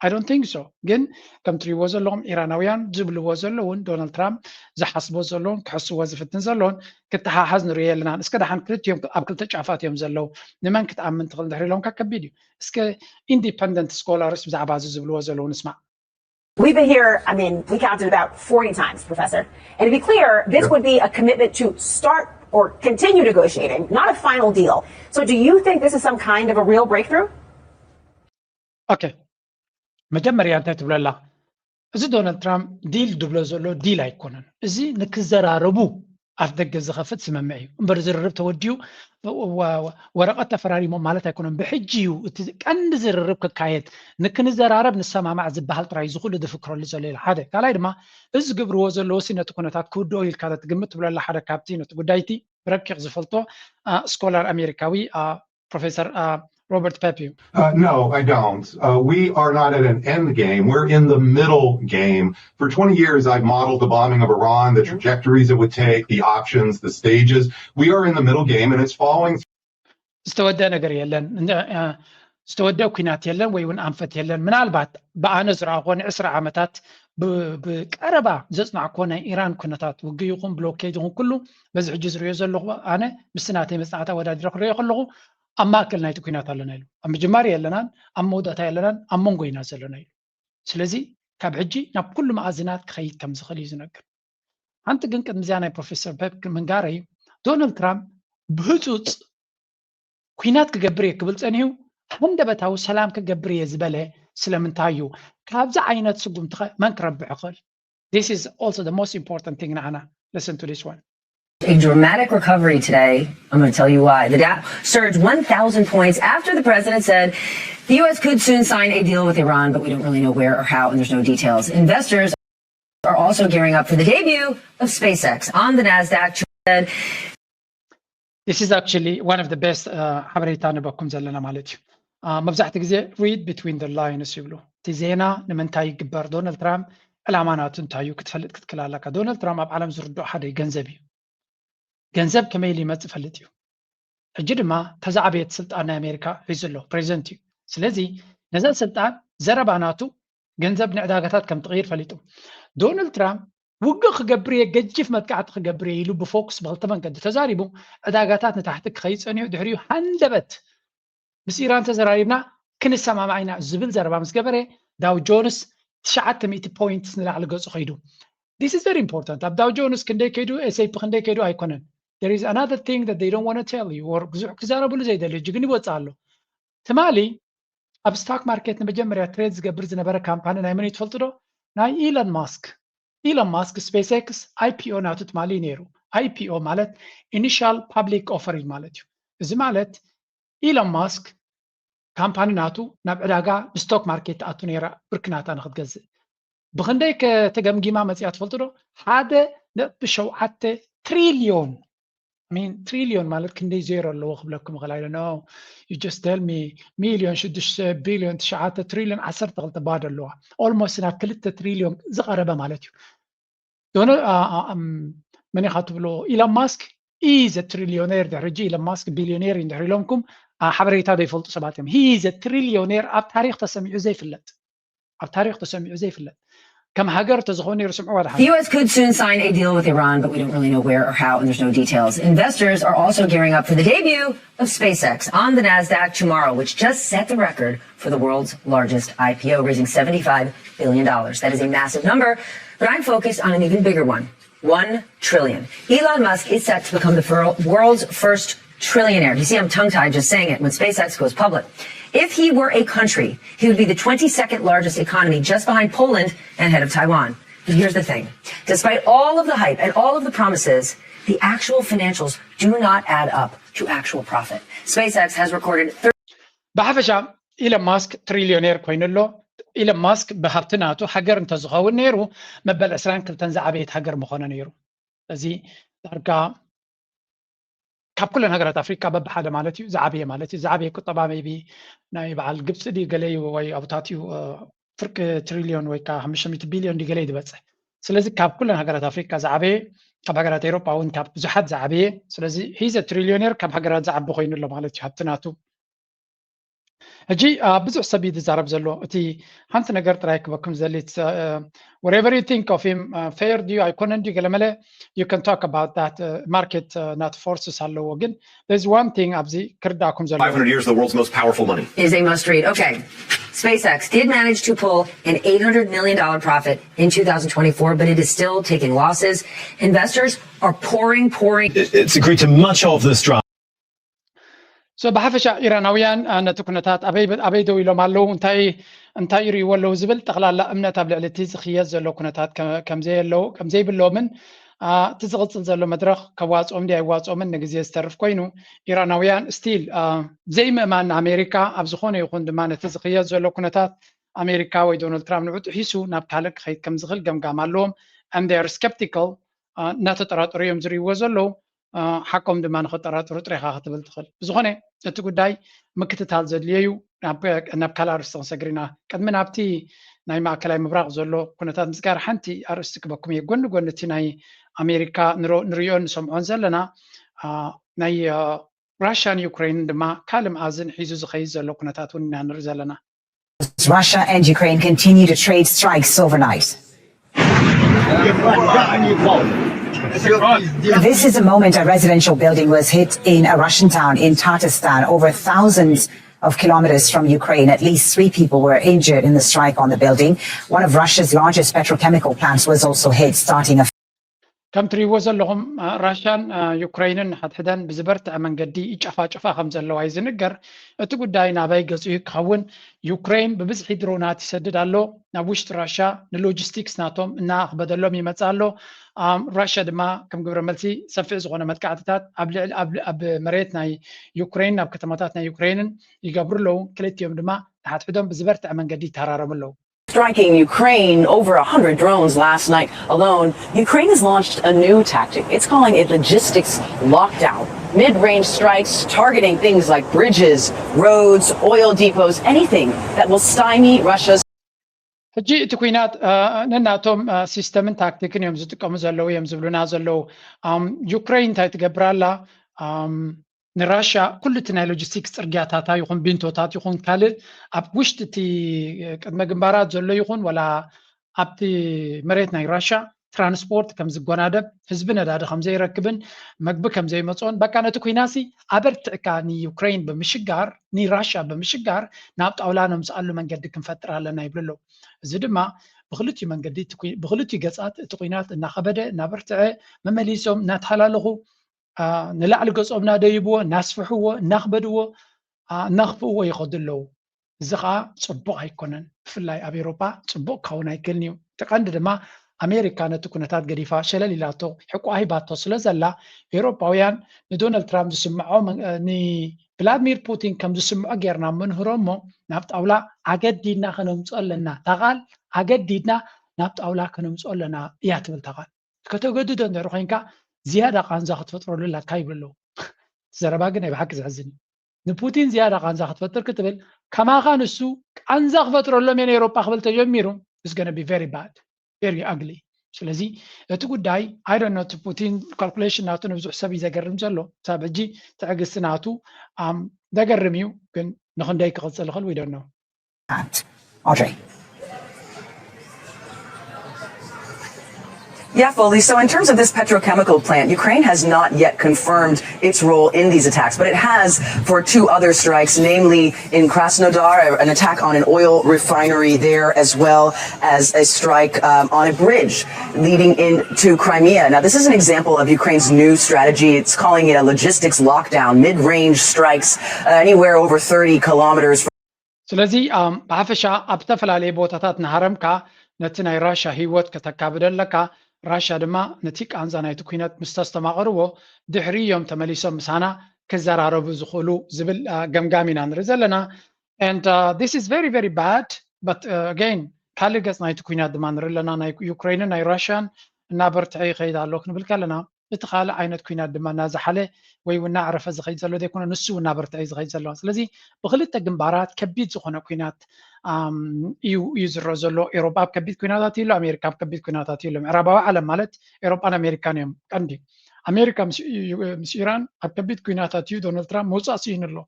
I don't think so። ግን ከም ትሪእዎ ዘለኹም ኢራናውያን ዝብልዎ ዘለውን ዶናልድ ትራምፕ ዝሓስቦ ዘለውን ክሕስዎ ዝፍትን ዘለውን ክተሓሓዝ ንሪኦ የለናን። እስከ ደሓን ክልቲኦም ኣብ ክልተ ጫፋት እዮም ዘለዉ፣ ንመን ክትኣምን ትኽእል እንድሕር ኢሎምካ ከቢድ እዩ። እስከ ኢንዲፐንደንት ስኮላርስ ብዛዕባ እዚ ዝብልዎ ዘለዉ ንስማዕ። We've been here, I mean, we counted about forty times, Professor. And to be clear, this would be a commitment to start or continue negotiating, not a final deal. So do you think this is some kind of a real breakthrough? ኦኬ፣ መጀመርያ እንታይ ትብለላ? እዚ ዶናልድ ትራምፕ ዲል ድብሎ ዘሎ ዲል ኣይኮነን። እዚ ንክዘራረቡ ኣፍ ደገ ዝኸፍት ስምምዕ እዩ እምበር ዝርርብ ተወዲኡ ወረቐት ተፈራሪሞም ማለት ኣይኮነን። ብሕጂ እዩ እቲ ቀንዲ ዝርርብ ክካየድ። ንክንዘራረብ ንሰማማዕ ዝበሃል ጥራይ እዚ ኩሉ ዝፍክረሉ ዘሎ ኢሉ ሓደ። ካልኣይ ድማ እዚ ዝገብርዎ ዘለዉ ሲ ነቲ ኩነታት ክውድኦ ኢልካ ትግምት ትብለላ ሓደ ካብቲ ነቲ ጉዳይቲ ብረቂቕ ዝፈልጦ ስኮላር ኣሜሪካዊ ፕሮፌሰር ሮበርት ፔፕ እዩ። Uh, no, I don't. Uh, we are not at an end game. We're in the middle game. For twenty years, I've modeled the bombing of Iran, the trajectories it would take, the options, the stages. We are in the middle game, and it's following. ዝተወደአ ነገር የለን። ዝተወደአ ኩናት የለን ወይ እውን ኣንፈት የለን። ምናልባት ብኣነ ዝረኣኹዎ ንዕስራ ዓመታት ብቀረባ ዘፅናዕኮ ናይ ኢራን ኩነታት ውግእ ይኹን ብሎኬድ ይኹን ኩሉ በዚ ሕጂ ዝሪኦ ዘለኹ ኣነ ምስቲ ናተይ መፅናዕቲ ኣወዳዲረ ክሪኦ ከለኹ ኣብ ማእከል ናይቲ ኩናት ኣለና ኢሉ። ኣብ ምጅማር የለናን፣ ኣብ መወዳእታ የለናን፣ ኣብ መንጎ ኢና ዘለና ኢሉ። ስለዚ ካብ ሕጂ ናብ ኩሉ መኣዝናት ክኸይድ ከም ዝኽእል እዩ ዝነግር። ሓንቲ ግን ቅድሚ እዚኣ ናይ ፕሮፌሰር ፔፕ ምንጋረይ ዶናልድ ትራምፕ ብህፁፅ ኩናት ክገብር እየ ክብል ፀኒሑ ሃንደበታዊ ሰላም ክገብር እየ ዝበለ ስለምንታይ እዩ? ካብዚ ዓይነት ስጉምቲ ኸ መን ክረብሕ ይኽእል? This is also the most important thing ንዓና። Listen to this one. A dramatic recovery today. I'm going to tell you why. The Dow surged one thousand points after the president said the U S could soon sign a deal with Iran, but we don't really know where or how, and there's no details. Investors are also gearing up for the debut of SpaceX on the Nasdaq. Said This is actually one of the best ሓበሬታ ንበኩም ዘለና ማለት እዩ። መብዛሕቲ ግዜ read between the lines ይብሉ። እቲ ዜና ንምንታይ ይግበር፣ ዶናልድ ትራምፕ ዕላማ ናቱ እንታይ እዩ ክትፈልጥ ክትክል ኣለካ። ዶናልድ ትራምፕ ኣብ ዓለም ዝርድኦ ሓደ እዩ፣ ገንዘብ እዩ። ገንዘብ ከመይ ኢሉ ይመፅእ ፈልጥ እዩ። ሕጂ ድማ ተዛዕበየት ስልጣን ናይ ኣሜሪካ ሒዙ ኣሎ፣ ፕሬዚደንት እዩ። ስለዚ ነዛ ስልጣን ዘረባ ናቱ ገንዘብ ንዕዳጋታት ከም ትቕይር ፈሊጡ። ዶናልድ ትራምፕ ውግእ ክገብር እየ፣ ገጅፍ መጥቃዕቲ ክገብር እየ ኢሉ ብፎክስ ብክልተ መንገዲ ተዛሪቡ ዕዳጋታት ንታሕቲ ክኸይድ ፀኒሑ ድሕሪኡ ሃንደበት ምስ ኢራን ተዘራሪብና ክንሰማማዕ ኢና ዝብል ዘረባ ምስ ገበረ ዳው ጆንስ ትሽዓተ ሚእቲ ፖይንትስ ንላዕሊ ገፁ ከይዱ። This is very important። ኣብ ዳው ጆንስ ክንደይ ከይዱ S and P ክንደይ ከይዱ ኣይኮነን። There is another thing that they don't want to tell you or ብዙሕ ክዛረብሉ ዘይደልዩ ግን ይወፅእ ኣሎ። ትማሊ ኣብ ስቶክ ማርኬት ንመጀመርያ ትሬድ ዝገብር ዝነበረ ካምፓኒ ናይ መን እዩ ትፈልጡ ዶ? ናይ ኢለን ማስክ። ኢለን ማስክ ስፔስ ኤክስ IPO ናቱ ትማሊ እዩ ነይሩ። IPO ማለት initial public offering ማለት እዩ። እዚ ማለት ኢለን ማስክ ካምፓኒ ናቱ ናብ ዕዳጋ ብስቶክ ማርኬት ትኣቱ ነይራ ብርኪ ናታ ንክትገዝእ። ብክንደይ ከተገምጊማ መፅያ ትፈልጡ ዶ? ሓደ ነጥቢ ሸውዓተ ትሪልዮን። ሚን ትሪልዮን ማለት ክንደይ ዜሮ ኣለዎ ክብለኩም ይኽእል ኣይደ ነው። You just tell me ሚልዮን ሽዱሽተ ቢልዮን ትሽዓተ ትሪልዮን ዓሰርተ ክልተ ባዶ ኣለዋ። Almost ናብ ክልተ ትሪልዮን ዝቐረበ ማለት እዩ። ዶነ መን ኢኻ ትብሎ? ኢለን ማስክ is a trillionaire ድሕሪ ሕጂ ኢለን ማስክ ቢልዮኔር እዩ ድሕሪ ኢሎምኩም ሓበሬታ ዘይፈልጡ ሰባት እዮም። He is a trillionaire ኣብ ታሪክ ተሰሚዑ ዘይፍለጥ ኣብ ታሪክ ተሰሚዑ ዘይፍለጥ ከም ሃገር ተዝኸውን ነይሩ ስምዑ ዋላ The U S could soon sign a deal with Iran, but we don't really know where or how, and there's no details. Investors are also gearing up for the debut of SpaceX on the Nasdaq tomorrow, which just set the record for the world's largest IPO, raising seventy-five billion dollars. That is a massive number, but I'm focused on an even bigger one. One trillion. Elon Musk is set to become the world's first trillionaire. You see, I'm tongue tied just saying it. When SpaceX goes public, if he were a country, he would be the twenty-second largest economy, just behind Poland and ahead of Taiwan. But here's the thing. Despite all of the hype and all of the promises, the actual financials do not add up to actual profit. SpaceX has recorded ብሓፈሻ ኢለን ማስክ ትሪልዮኔር ኮይኑ ኣሎ። ኢለን ማስክ ብሃብቲ ናቱ ሃገር እንተዝኸውን ነይሩ መበል ዕስራን ክልተን ዝዓበየት ሃገር ምኾነ ነይሩ። እዚ ዳርጋ ካብ ኩለን ሃገራት ኣፍሪካ በብሓደ ማለት እዩ ዝዓበየ ማለት እዩ። ዝዓበየ ቁጠባ maybe ናይ በዓል ግብፂ ድዩ ገለ እዩ ወይ ኣብታት እዩ ፍርቂ ትሪልዮን ወይ ከዓ ሓሙሽተ ሚእቲ ቢልዮን ድዩ ገለ እዩ ዝበፅሕ። ስለዚ ካብ ኩለን ሃገራት ኣፍሪካ ዝዓበየ፣ ካብ ሃገራት ኤሮጳ እውን ካብ ብዙሓት ዝዓበየ። ስለዚ he's a trillionaire ካብ ሃገራት ዝዓቢ ኮይኑ ኣሎ ማለት እዩ ሃብቲ ናቱ። ሕጂ ብዙሕ ሰብ እዩ ዝዛረብ ዘሎ። እቲ ሓንቲ ነገር ጥራይ ክበኩም ዘሊት whatever you think of him fair ድዩ ኣይኮነን ድዩ ገለመለ you can talk about that market ናቲ forces ኣለዎ። ግን there's one thing ኣብዚ ክርዳእኩም ዘለዎ five hundred years, the world's most powerful money. Is a must read. Okay. SpaceX did manage to pull an eight hundred million dollar profit in two thousand twenty-four, but it is still taking losses. Investors are pouring, pouring. It's agreed to much of this drama. So ብሓፈሻ ኢራናውያን ነቲ ኩነታት ኣበይ ደው ኢሎም ኣለዉ፣ እንታይ እንታይ ይርእይዎ ኣለዉ ዝብል ጠቕላላ እምነት ኣብ ልዕሊ እቲ ዝኽየድ ዘሎ ኩነታት ከምዘየለዉ ከምዘይብሎምን እቲ ዝቕፅል ዘሎ መድረኽ ከዋፅኦም ድዩ ኣይዋፅኦምን ንግዜ ዝተርፍ ኮይኑ፣ ኢራናውያን still ዘይምእማን ንኣሜሪካ ኣብ ዝኾነ ይኹን ድማ ነቲ ዝኽየድ ዘሎ ኩነታት ኣሜሪካ ወይ ዶናልድ ትራምፕ ንዑ ጥሒሱ ናብ ካልእ ክኸይድ ከም ዝኽእል ገምጋም ኣለዎም። And they are skeptical፣ እናተጠራጠሩ እዮም ዝርእይዎ ዘለዉ። ሓቆም ድማ ንኸጠራጥሩ ጥሬኻ ክትብል ትኽእል። ብዝኾነ እቲ ጉዳይ ምክትታል ዘድልዮ እዩ። ናብ ካልእ ኣርእስቲ ክንሰግር ኢና። ቅድሚ ናብቲ ናይ ማእከላይ ምብራቕ ዘሎ ኩነታት ምስጋር ሓንቲ ኣርእስቲ ክበኩም እየ። ጎኒ ጎኒ እቲ ናይ ኣሜሪካ ንሪኦን ንሰምዖን ዘለና ናይ ራሽያን ዩክሬንን ድማ ካልእ መኣዝን ሒዙ ዝኸይድ ዘሎ ኩነታት እውን ኢና ንርኢ ዘለና። Russia and Ukraine continue to trade strikes overnight. This is a moment a residential building was hit in a Russian town in Tatarstan, over thousands of kilometers from Ukraine. At least three people were injured in the strike on the building. One of Russia's largest petrochemical plants was also hit, starting a ከም ትሪእዎ ዘለኹም ራሽያን ዩክሬንን ሓድሕደን ብዝበርትዐ መንገዲ ይጨፋጨፋ ከም ዘለዋ እዩ ዝንገር። እቲ ጉዳይ ናበይ ገፂኡ ክኸውን ዩክሬን ብብዝሒ ድሮናት ይሰድድ ኣሎ ናብ ውሽጢ ራሽያ ንሎጂስቲክስ ናቶም እናኣኽበደሎም ይመፅእ ኣሎ። ራሽያ ድማ ከም ግብረ መልሲ ሰፊሕ ዝኾነ መጥቃዕትታት ኣብ መሬት ናይ ዩክሬን ኣብ ከተማታት ናይ ዩክሬንን ይገብሩ ኣለዉ። ክልቲኦም ድማ ንሓድሕዶም ብዝበርትዐ መንገዲ ይተራረሙ ኣለዉ። Striking Ukraine over one hundred drones last night alone, Ukraine has launched a new tactic. It's calling it logistics lockdown. Mid range strikes targeting things like bridges, roads, oil depots, anything that will stymie Russia's. ሕጂ እቲ ኩናት ነናቶም ሲስተምን ታክቲክን እዮም ዝጥቀሙ ዘለዉ እዮም ዝብሉና ዘለዉ። ዩክሬን እንታይ ትገብር ኣላ? ንራሽያ ኩሉ እቲ ናይ ሎጂስቲክስ ፅርግያታታ ይኹን ቢንቶታት ይኹን ካልእ ኣብ ውሽጢ እቲ ቅድመ ግንባራት ዘሎ ይኹን ወላ ኣብቲ መሬት ናይ ራሽያ ትራንስፖርት ከም ዝጎናደብ ህዝቢ ነዳዲ ከም ዘይረክብን መግቢ ከም ዘይመፅኦን በቃ ነቲ ኩናሲ ኣበርትዕካ ንዩክሬን ብምሽጋር ንራሽያ ብምሽጋር ናብ ጣውላ ነምፅኣሉ መንገዲ ክንፈጥር ኣለና ይብሉ ኣለዉ። እዚ ድማ ብክልቲኡ መንገዲ ብክልቲኡ ገፃት እቲ ኩናት እናኸበደ እናበርትዐ መመሊሶም እናተሃላለኹ ንላዕሊ ገጾም እናደይብዎ እናስፍሕዎ እናኽበድዎ እናኽፍእዎ ይኸዱ ኣለዉ። እዚ ከዓ ፅቡቕ ኣይኮነን። ብፍላይ ኣብ ኤሮጳ ፅቡቕ ክኸውን ኣይክእልን እዩ። እቲ ቀንዲ ድማ ኣሜሪካ ነቲ ኩነታት ገዲፋ ሸለል ኢላቶ ሕቆኣ ሂባቶ ስለ ዘላ ኤሮጳውያን ንዶናልድ ትራምፕ ዝስምዖ ንቭላድሚር ፑቲን ከም ዝስምዖ ጌርና ምንህሮ እሞ ናብ ጣውላ ኣገዲድና ከነምፅኦ ኣለና። እታ ቃል ኣገዲድና ናብ ጣውላ ከነምፅኦ ኣለና እያ ትብል እታ ቃል። ከተገድዶ እንድሕር ኮይንካ ዝያዳ ቃንዛ ክትፈጥረሉ ኣላትካ ይብሉ ኣለዉ። ዘረባ ግን ናይ ብሓቂ ዘሕዝን እዩ። ንፑቲን ዝያዳ ቃንዛ ክትፈጥር ክትብል ከማኻ ንሱ ቃንዛ ክፈጥረሎም እየ ንኤሮጳ ክብል ተጀሚሩ is gonna be very bad, very ugly። ስለዚ እቲ ጉዳይ I don't know እቲ ፑቲን ካልኩሌሽን ናቱ ንብዙሕ ሰብ እዩ ዘገርም ዘሎ። ክሳብ ሕጂ ትዕግስቲ ናቱ ዘገርም እዩ፣ ግን ንኽንደይ ክቕፅል ይኽእል we don't know። Audrey. Yeah, Foley. So, in terms of this petrochemical plant, Ukraine has not yet confirmed its role in these attacks, but it has for two other strikes, namely in Krasnodar, an attack on an oil refinery there, as well as a strike um, on a bridge leading into Crimea. Now, this is an example of Ukraine's new strategy. It's calling it a logistics lockdown, mid range strikes uh, anywhere over thirty kilometers from. ስለዚ ብሓፈሻ ኣብ ዝተፈላለዩ ቦታታት እናሃረምካ ነቲ ናይ ራሻ ህይወት ከተካብደ ኣለካ። ራሻ ድማ ነቲ ቃንዛ ናይቲ ኩነት ምስ ተስተማቐርዎ ድሕሪ እዮም ተመሊሶም ምሳና ክዘራረቡ ዝኽእሉ ዝብል ገምጋም ኢና ንርኢ ዘለና። And this is very very bad, but again ካልእ ገፅ ናይቲ ኩናት ድማ ንርኢ ኣለና። ናይ ዩክሬንን ናይ ራሽያን እናበርትዐ ይኸይድ ኣሎ ክንብል ከለና እቲ ካልእ ዓይነት ኩናት ድማ እናዛሓለ ወይ እውን እናዕረፈ ዝኸይድ ዘሎ ዘይኮነ ንሱ እውን እናበርትዐ እዩ ዝኸይድ ዘሎ። ስለዚ ብክልተ ግንባራት ከቢድ ዝኾነ ኩናት እዩ እዩ ዝረአ ዘሎ። ኤሮጳ ኣብ ከቢድ ኩናት ኣትዩ ኣሎ፣ ኣሜሪካ ኣብ ከቢድ ኩናት ኣትዩ ኣሎ። ምዕራባዊ ዓለም ማለት ኤሮጳን ኣሜሪካን እዮም ቀንዲ። ኣሜሪካ ምስ ኢራን ኣብ ከቢድ ኩናት ኣትዩ ዶናልድ ትራምፕ ምውፃእ ስኢኑ ኣሎ።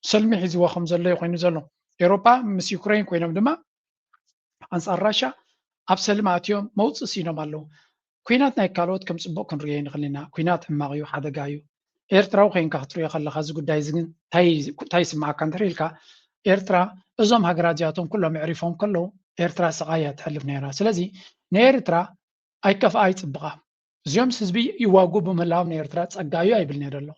ሰልሚ ሒዝዎ ከም ዘሎ ኮይኑ ዘሎ። ኤውሮጳ ምስ ዩክሬን ኮይኖም ድማ ኣንጻር ራሻ ኣብ ሰልሚ ኣትዮም መውፅእ ሲኖም ኣለዉ። ኩናት ናይ ካልኦት ከም ፅቡቅ ክንሪኦ ይንኽእል ኢና። ኩናት ሕማቕ እዩ፣ ሓደጋ እዩ። ኤርትራዊ ኮይንካ ክትሪኦ ከለካ እዚ ጉዳይ እዚ ግን እንታይ እንታይ ይስምዓካ እንድሕር ኢልካ፣ ኤርትራ እዞም ሃገራት እዚኣቶም ኩሎም ኣዕሪፎም ከለዉ ኤርትራ ስቓይ እያ ትሕልፍ ነይራ። ስለዚ ንኤርትራ ኣይከፍኣ ኣይፅብቓ። እዚኦም ህዝቢ ይዋጉ ብምህላዎም ንኤርትራ ፀጋ እዩ ኣይብል ነይረ ኣለኹ።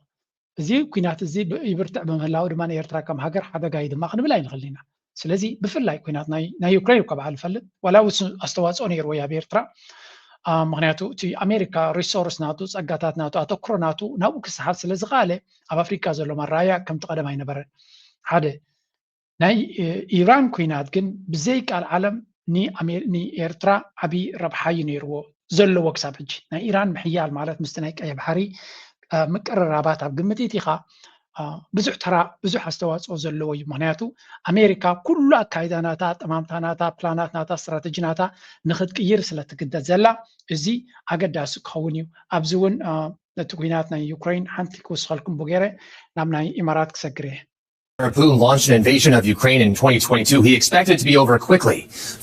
እዚ ኩናት እዚ ብ- ይብርትዕ ብምህላው ድማ ንኤርትራ ከም ሃገር ሓደጋ እዩ ድማ ክንብል ኣይንኽእል ኢና። ስለዚ ብፍላይ ኩናት ናይ ናይ ዩክሬን እኳ በዓል ይፈልጥ ዋላ ውሱን ኣስተዋፅኦ ነይርዎ እዩ ኣብ ኤርትራ። ምክንያቱ እቲ ኣሜሪካ ሪሶርስ ናቱ፣ ፀጋታት ናቱ፣ ኣተክሮ ናቱ ናብኡ ክስሓብ ስለ ዝኸኣለ ኣብ ኣፍሪካ ዘሎ መራያ ከምቲ ቀደም ኣይነበረን። ሓደ ናይ ኢራን ኩናት ግን ብዘይ ቃል ዓለም ንኤርትራ ዓብዪ ረብሓ እዩ ነይርዎ ዘለዎ ክሳብ ሕጂ። ናይ ኢራን ምሕያል ማለት ምስቲ ናይ ቀይ ባሕሪ ምቅርራባት ኣብ ግምት ኢኻ ብዙሕ ተራ ብዙሕ ኣስተዋፅኦ ዘለዎ እዩ። ምክንያቱ ኣሜሪካ ኩሉ ኣካይዳ ናታ፣ ኣጠማምታ ናታ፣ ፕላናት ናታ፣ ስትራተጂ ናታ ንክትቅይር ስለትግደድ ዘላ እዚ ኣገዳሲ ክኸውን እዩ። ኣብዚ እውን ነቲ ኩናት ናይ ዩክሬን ሓንቲ ክውስኸልኩም ብገይረ ናብ ናይ ኢማራት ክሰግር እየ። Putin launched an invasion of Ukraine in twenty twenty-two, he expected it to be over quickly.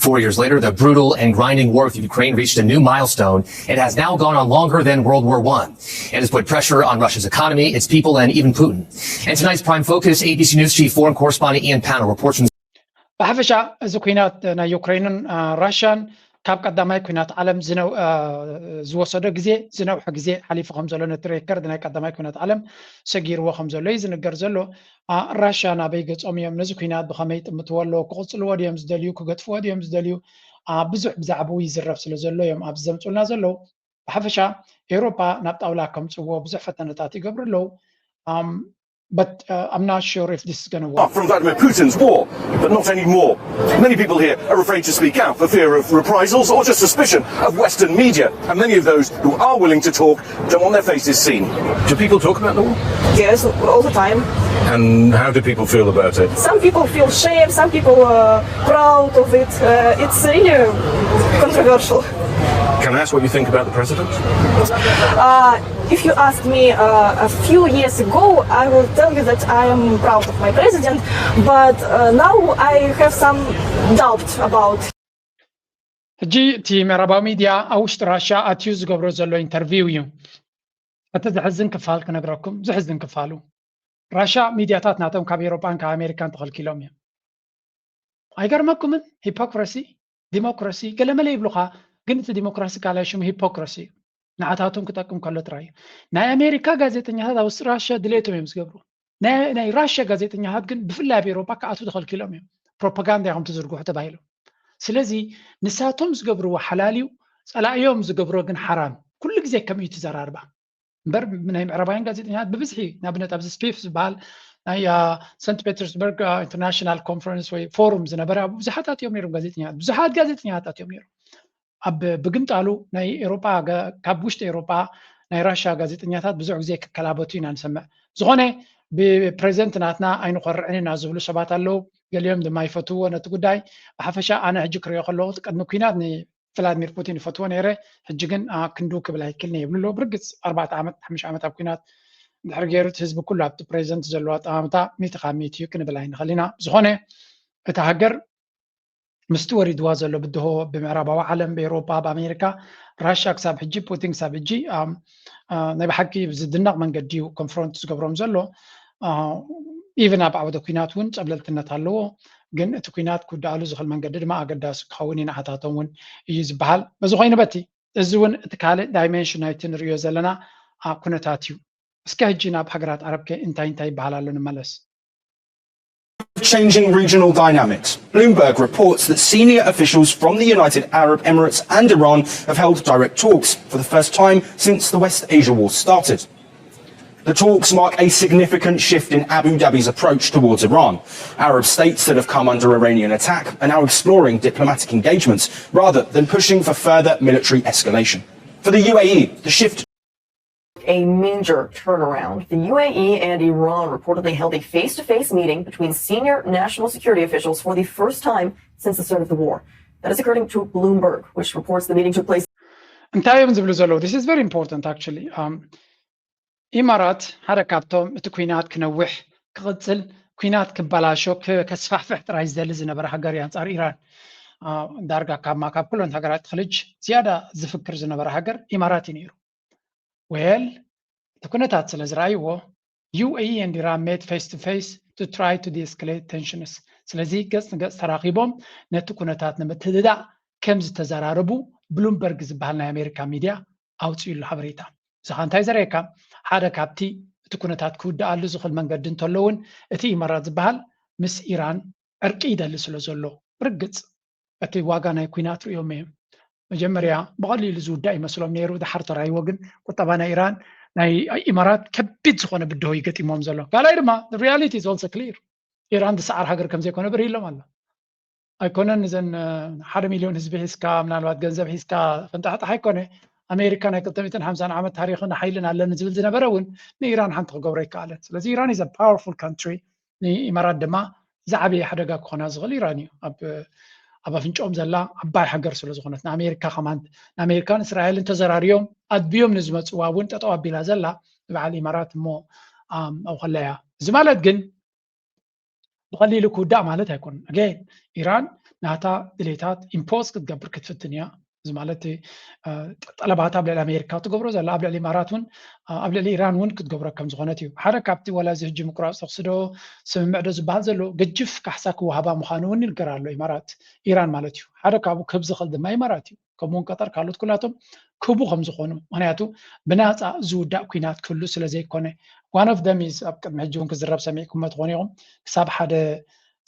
Four years later, the brutal and grinding war with Ukraine reached a new milestone. It has now gone on longer than World War One. It has put pressure on Russia's economy, its people, and even Putin. And tonight's Prime Focus, A B C News chief foreign correspondent Ian Pannell reports from ብሓፈሻ እዚ ኩናት ናይ ዩክሬንን ራሽያን ካብ ቀዳማይ ኩናት ዓለም ዝወሰዶ ግዜ ዝነውሐ ግዜ ሓሊፉ ከም ዘሎ ነቲ ሬከርድ ናይ ቀዳማይ ኩናት ዓለም ሰጊርዎ ከም ዘሎ እዩ ዝንገር ዘሎ። ራሽያ ናበይ ገጾም እዮም? ነዚ ኩናት ብኸመይ ይጥምትዎ ኣለዎ? ክቕጽልዎ ድዮም ዝደልዩ? ክገጥፍዎ ድዮም ዝደልዩ? ብዙሕ ብዛዕባኡ ይዝረብ ስለ ዘሎ እዮም ኣብዚ ዘምጽኡልና ዘለዉ። ብሓፈሻ ኤውሮጳ ናብ ጣውላ ከምጽዎ ብዙሕ ፈተነታት ይገብሩ ኣለዉ። But uh, I'm not sure if this is going to work. From Vladimir Putin's war, but not anymore. Many people here are afraid to speak out for fear of reprisals or just suspicion of Western media. And many of those who are willing to talk don't want their faces seen. Do people talk about the war? Yes, all the time. And how do people feel about it? Some people feel shame, some people are proud of it. Uh, it's really controversial. Can I ask what you think about the president? Uh, if you asked me uh, a few years ago, I will tell you that I am proud of my president, but uh, now I have some doubt about. ሕጂ እቲ ምዕራባዊ ሚድያ ኣብ ውሽጢ ራሽያ ኣትዩ ዝገብሮ ዘሎ ኢንተርቪው እዩ። እቲ ዘሕዝን ክፋል ክነግረኩም፣ ዘሕዝን ክፋሉ ራሽያ ሚድያታት ናቶም ካብ ኤውሮጳን ካብ ኣሜሪካን ተኸልኪሎም እዮም። ኣይገርመኩምን? ሂፖክረሲ፣ ዲሞክራሲ ገለመለ ይብሉኻ፣ ግን እቲ ዲሞክራሲ ካልኣይ ሽሙ ሂፖክረሲ እዩ። ንዓታቶም ክጠቅም ከሎ ጥራይ እዩ። ናይ ኣሜሪካ ጋዜጠኛታት ኣብ ውሽጢ ራሽያ ድሌቶም እዮም ዝገብሩ። ናይ ራሽያ ጋዜጠኛታት ግን ብፍላይ ኣብ ኤውሮጳ ክኣትዉ ተኸልኪሎም እዮም። ፕሮፓጋንዳ ኢኹም ትዝርግሑ ተባሂሎም። ስለዚ ንሳቶም ዝገብርዎ ሓላል እዩ፣ ፀላእዮም ዝገብሮ ግን ሓራም። ኩሉ ግዜ ከምኡ እዩ ትዘራርባ። እምበር ናይ ምዕራባውያን ጋዜጠኛታት ብብዝሒ ንኣብነት ኣብዚ ስፒፍ ዝበሃል ናይ ሰንት ፔተርስበርግ ኢንተርናሽናል ኮንፈረንስ ወይ ፎሩም ዝነበረ ኣብ ብዙሓት ኣትዮም ነይሮም ጋዜጠኛታት፣ ብዙሓት ጋዜጠኛታት ኣትዮም ነይሮም። ኣብ ብግምጣሉ ናይ ኤሮጳ ካብ ውሽጢ ኤሮጳ ናይ ራሽያ ጋዜጠኛታት ብዙሕ ግዜ ክከላበቱ ኢና ንሰምዕ። ዝኾነ ብፕሬዚደንት ናትና ኣይንኾርዕን ኢና ዝብሉ ሰባት ኣለዉ። ገሊኦም ድማ ይፈትውዎ ነቲ ጉዳይ። ብሓፈሻ ኣነ ሕጂ ክሪኦ ከለኹ ቅድሚ ኩናት ቭላድሚር ፑቲን ይፈትዎ ነይረ፣ ሕጂ ግን ክንድው ክብል ኣይክልኒ ይብሉ ኣለዉ። ብርግፅ ኣርባዕተ ዓመት ሓሙሽተ ዓመት ኣብ ኩናት እንድሕር ገይሩ እቲ ህዝቢ ኩሉ ኣብቲ ፕሬዚደንት ዘለዎ ኣጠማምታ ሚእቲ ካብ ሚእቲ እዩ ክንብል ኣይንኽእል ኢና። ዝኾነ እታ ሃገር ምስቲ ወሪድዋ ዘሎ ብድሆ ብምዕራባዊ ዓለም ብኤውሮጳ ብኣሜሪካ ራሽያ ክሳብ ሕጂ ፑቲን ክሳብ ሕጂ ናይ ብሓቂ ብዝድነቕ መንገዲ እዩ ኮንፍሮንት ዝገብሮም ዘሎ። ኢቨን ኣብ ዓውደ ኩናት እውን ፀብለልትነት ኣለዎ። ግን እቲ ኩናት ክውዳኣሉ ዝኽእል መንገዲ ድማ ኣገዳሲ ክኸውን እዩ ንዓታቶም እውን እዩ ዝበሃል። በዚ ኮይኑ በቲ እዚ እውን እቲ ካልእ ዳይሜንሽን ናይቲ ንሪኦ ዘለና ኩነታት እዩ። እስከ ሕጂ ናብ ሃገራት ዓረብ ከ እንታይ እንታይ ይበሃል ኣሎ ንመለስ። Changing regional dynamics. Bloomberg reports that senior officials from the United Arab Emirates and Iran have held direct talks for the first time since the West Asia War started. The talks mark a significant shift in Abu Dhabi's approach towards Iran. Arab states that have come under Iranian attack are now exploring diplomatic engagements rather than pushing for further military escalation. For the U A E, the shift A major turnaround. The U A E and Iran reportedly held a face to face meeting between senior national security officials for the first time since the start of the war. That is according to Bloomberg, which reports the meeting took place. እንታይ እዮም ዝብሉ ዘለዉ? This is very important actually. ኢማራት ሓደ ካብቶም እቲ ኩናት ክነውሕ ክቕፅል ኩናት ክበላሾ ከስፋሕፍሕ ጥራይ ዝደሊ ዝነበረ ሃገር እዩ ኣንጻር ኢራን። ዳርጋ ካብ ካብ ኩለን ሃገራት ኸሊጅ ዝያዳ ዝፍክር ዝነበረ ሃገር ኢማራት እዩ ነይሩ። ወል እቲ ኩነታት ስለ ዝረኣይዎ UAE and Iran met face to face to try to de-escalate tensions። ስለዚ ገጽ ንገጽ ተራኺቦም ነቲ ኩነታት ንምትህድዳእ ከም ዝተዘራረቡ ብሉምበርግ ዝበሃል ናይ ኣሜሪካ ሚድያ ኣውፅኡ ኣሎ ሓበሬታ። እዚ ኸኣ እንታይ ዘርእየካ? ሓደ ካብቲ እቲ ኩነታት ክውድኣሉ ዝኽእል መንገዲ እንተሎ እውን እቲ ኢማራት ዝበሃል ምስ ኢራን ዕርቂ ይደሊ ስለ ዘሎ ብርግጽ እቲ ዋጋ ናይ ኩናት ርእዮም እዮም። መጀመርያ ብቐሊሉ ዝውዳእ ይመስሎም ነይሩ፣ ድሓር ተራይዎ ግን ቁጠባ ናይ ኢራን ናይ ኢማራት ከቢድ ዝኾነ ብድሆ ይገጢሞም ዘሎ። ካልኣይ ድማ reality is also clear። ኢራን ዝሰዓር ሃገር ከም ዘይኮነ ብርሂሎም ኣሎ። ኣይኮነን እዘን ሓደ ሚሊዮን ህዝቢ ሒዝካ ምናልባት ገንዘብ ሒዝካ ፈንጣሕጣሕ ኣይኮነ። ኣሜሪካ ናይ ክልተ ሚእትን ሓምሳን ዓመት ታሪኽን ሓይልን ኣለኒ ዝብል ዝነበረ እውን ንኢራን ሓንቲ ክገብሮ ይከኣለን። ስለዚ ኢራን is a powerful country። ንኢማራት ድማ ዝዓበየ ሓደጋ ክኾና ዝኽእል ኢራን እዩ። ኣብ ኣፍንጭኦም ዘላ ዓባይ ሃገር ስለ ዝኾነት ንኣሜሪካ ከማን ንኣሜሪካን እስራኤልን ተዘራርዮም ኣድብዮም ንዝመፅዋ እውን ጠጠው ኣቢላ ዘላ ንበዓል ኢማራት እሞ ኣብኸለያ። እዚ ማለት ግን ብቐሊሉ ክውዳእ ማለት ኣይኮነን። ኣገን ኢራን ናታ ድሌታት ኢምፖዝ ክትገብር ክትፍትን እያ። እዚ ማለት ጠለባት ኣብ ልዕሊ ኣሜሪካ ትገብሮ ዘላ ኣብ ልዕሊ ኢማራት እውን ኣብ ልዕሊ ኢራን እውን ክትገብሮ ከም ዝኾነት እዩ። ሓደ ካብቲ ዋላ እዚ ሕጂ ምቁራፅ ተኽሲ ዶ ስምምዕ ዶ ዝበሃል ዘሎ ገጅፍ ካሕሳ ክወሃባ ምዃኑ እውን ይንገር ኣሎ። ኢማራት ኢራን ማለት እዩ። ሓደ ካብኡ ክህብ ዝኽእል ድማ ኢማራት እዩ። ከምኡውን ቀጠር ካልኦት ኩላቶም ክህቡ ከም ዝኾኑ፣ ምክንያቱ ብናፃ ዝውዳእ ኩናት ክህሉ ስለ ዘይኮነ። One of them is ኣብ ቅድሚ ሕጂ እውን ክዝረብ ሰሚዕኩሞ ትኾኑ ኢኹም። ክሳብ ሓደ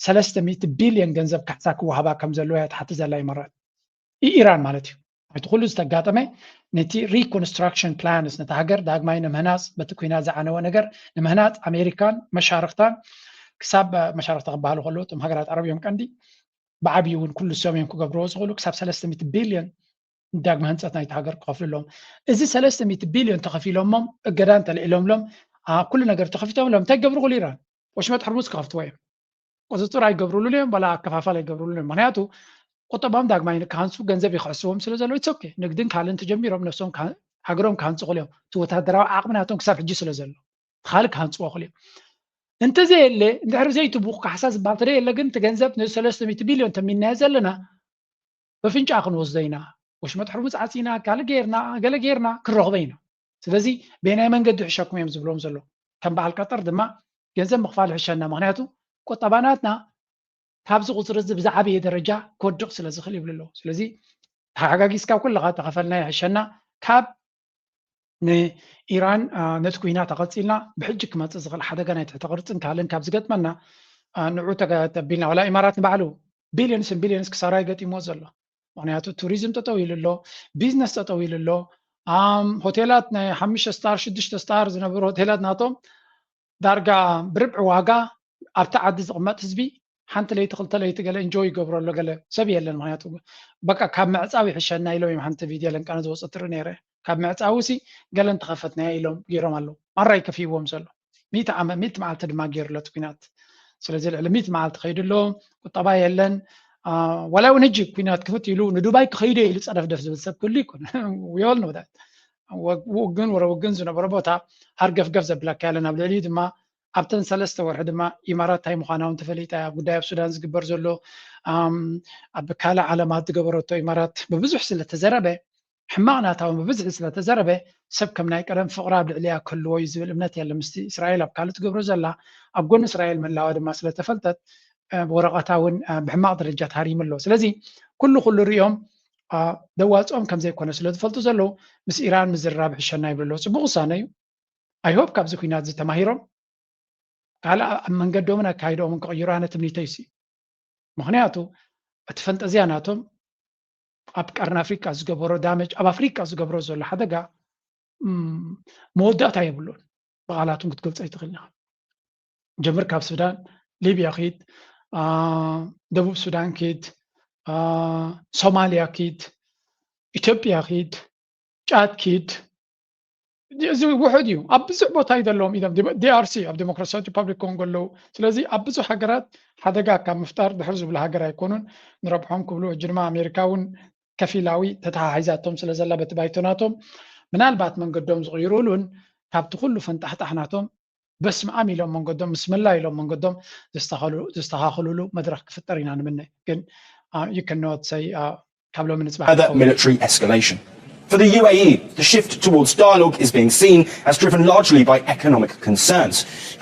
ሰለስተ ሚእቲ ቢልዮን ገንዘብ ካሕሳ ክወሃባ ከም ዘለዎ እያ ትሓቲ ዘላ ኢማራት። ኢራን ማለት እዩ። እቲ ኩሉ ዝተጋጠመ ነቲ reconstruction plans ነቲ ሃገር ዳግማይ ንምህናፅ በቲ ኩናት ዝዓነወ ነገር ንምህናፅ ኣሜሪካን መሻርክታን ክሳብ መሻርክታ ክበሃሉ ከለዉ እቶም ሃገራት ዓረብ እዮም ቀንዲ ብዓብዩ እውን ኩሉ ሰም እዮም ክገብርዎ ዝኽእሉ ክሳብ ሰለስተ ሚእቲ ቢልዮን ዳግመ ህንፀት ናይቲ ሃገር ክኸፍሉ ኣለዎም። እዚ ሰለስተ ሚእቲ ቢልዮን ተኸፊሎሞም እገዳ እንተልዒሎምሎም ኩሉ ነገር ተኸፊቶምሎም እንታይ ክገብሩ ክእሉ ኢራን ወሽመጥ ሕርሙዝ ክኸፍትዎ እዮም። ቁፅፅር ኣይገብሩሉን እዮም፣ ዋላ ኣከፋፋል ኣይገብሩሉን እዮም። ምክንያቱ ቁጠባም ዳግማይ ክሃንፁ ገንዘብ ይክሕስዎም ስለ ዘለዉ it's okay። ንግድን ካልእን ተጀሚሮም ነብሶም ሃገሮም ክሃንፁ ክእሉ እዮም። እቲ ወታደራዊ ዓቕሚ ናቶም ክሳብ ሕጂ ስለ ዘሎ ካልእ ክሃንፅዎ ክእሉ እዮም። እንተዘየለ እንድሕሪ ዘይትቡኽ ካሕሳ ዝበሃል ተደየለ ግን እቲ ገንዘብ ነዚ ሰለስተ ሚእቲ ቢልዮን ተሚናዮ ዘለና በፍንጫ ክንወስዶ ኢና። ወሽመጥ ሕርሙዝ ዓፂና ካልእ ገይርና ገለ ገይርና ክንረኽቦ ኢና። ስለዚ በየናይ መንገዲ ይሕሸኩም እዮም ዝብሎም ዘሎ። ከም በዓል ቀጠር ድማ ገንዘብ ምኽፋል ይሕሸና፣ ምክንያቱ ቁጠባ ናትና ካብዚ ቁፅሪ እዚ ብዝዓበየ ደረጃ ክወድቕ ስለ ዝኽእል ይብሉ ኣለዉ። ስለዚ ተሓጋጊዝካ ኩልኻ ተኸፈልና ይሕሸና ካብ ንኢራን ነቲ ኩናት ኣቐፂልና ብሕጂ ክመፅእ ዝኽእል ሓደጋ ናይ ትሕቲ ቅርፅን ካልእን ካብ ዝገጥመና ንዑ ተቢልና ዋላ ኢማራት ንባዕሉ ቢልዮንስን ቢልዮንስ ክሳራ ይገጢምዎ ዘሎ። ምክንያቱ ቱሪዝም ጠጠው ኢሉ ኣሎ፣ ቢዝነስ ጠጠው ኢሉ ኣሎ። ሆቴላት ናይ ሓሙሽተ ስታር ሽዱሽተ ስታር ዝነበሩ ሆቴላት ናቶም ዳርጋ ብርብዒ ዋጋ ኣብቲ ዓዲ ዝቕመጥ ህዝቢ ሓንቲ ለይቲ ክልተ ለይቲ ገለ ኢንጆይ ይገብሮ ኣሎ ገለ ሰብ የለን። ምክንያቱ በቃ ካብ ምዕፃው ይሕሸና ኢሎም እዮም ሓንቲ ቪድዮ ለንቃነ ዝወፀ ትርኢ ነይረ። ካብ ምዕፃው ሲ ገለ እንተኸፈትናዮ ኢሎም ገይሮም ኣለዉ። ማራ ይከፍይዎም ዘሎ ሚእቲ ዓመት ሚእቲ መዓልቲ ድማ ገይሩ ኣሎ እቲ ኩናት። ስለዚ ልዕሊ ሚእቲ መዓልቲ ከይዱ ኣሎ፣ ቁጠባ የለን። ዋላ እውን ሕጂ ኩናት ክፍት ኢሉ ንዱባይ ክኸይዶ ኢሉ ፀደፍደፍ ዝብል ሰብ ክህሉ ይኮን። We all know that። ውግን ወረ ውግን ዝነበሮ ቦታ ሃርገፍገፍ ዘብለካ የለን። ኣብ ልዕሊኡ ድማ ኣብተን ሰለስተ ወርሒ ድማ ኢማራት እንታይ ምዃና እውን ተፈሊጣ እያ። ጉዳይ ኣብ ሱዳን ዝግበር ዘሎ ኣብ ካልእ ዓለማት ዝገበረቶ ኢማራት ብብዙሕ ስለተዘረበ ሕማቕ ናታ እውን ብብዝሒ ስለተዘረበ ሰብ ከም ናይ ቀደም ፍቕሪ ኣብ ልዕሊያ ክህልዎ እዩ ዝብል እምነት የለ። ምስቲ እስራኤል ኣብ ካልእ ትገብሮ ዘላ ኣብ ጎኒ እስራኤል ምህላዋ ድማ ስለተፈልጠት ብወረቐታ እውን ብሕማቕ ደረጃ ተሃሪሙ ኣሎ። ስለዚ ኩሉ ኩሉ ሪኦም ደዋፅኦም ከም ዘይኮነ ስለ ዝፈልጡ ዘለዉ ምስ ኢራን ምዝርራብ ይሕሸና ይብሉ ኣለዉ። ፅቡቕ ውሳነ እዩ። I hope ካብዚ ኩናት እዚ ተማሂሮም ካልእ ኣብ መንገዶምን ኣካይዶምን ክቕይሩ ኣነ ትምኒተይ ሲ። ምክንያቱ እቲ ፈንጠዝያ ናቶም ኣብ ቀርኒ ኣፍሪቃ ዝገበሮ ዳመጅ ኣብ ኣፍሪቃ ዝገብሮ ዘሎ ሓደጋ መወዳእታ የብሉን። ብቓላቱን ክትገልጾ ኣይትኽእልን ኢኻ። ጀምር ካብ ሱዳን፣ ሊብያ ኪድ፣ ደቡብ ሱዳን ኪድ፣ ሶማልያ ኪድ፣ ኢትዮጵያ ኪድ፣ ጫድ ኪድ፣ እዚ ውሑድ እዩ። ኣብ ብዙሕ ቦታ እዩ ዘለዎም ኢሎም ዲኣርሲ ኣብ ዴሞክራሲያዊት ሪፓብሊክ ኮንጎ ኣለዉ። ስለዚ ኣብ ብዙሕ ሃገራት ሓደጋ ካብ ምፍጣር ድሕር ዝብሉ ሃገር ኣይኮኑን። ንረብሖም ክብሉ ሕጂ ድማ ኣሜሪካ እውን ከፊላዊ ተተሓሒዛቶም ስለ ዘላ በቲ ባይቶ ናቶም ምናልባት መንገዶም ዝቕይሩሉን ካብቲ ኩሉ ፈንጣሕጣሕ ናቶም በስምኣም ኢሎም መንገዶም፣ ምስ መላ ኢሎም መንገዶም ዘስተኻኽሉ- ዘስተኻኽሉሉ መድረኽ ክፍጠር ኢና ንምነ። ግን you cannot say ካብ ሎሚ ንፅባሕ further ክኸውን military escalation. For the U A E, the shift towards dialogue is being seen as driven largely by economic concerns.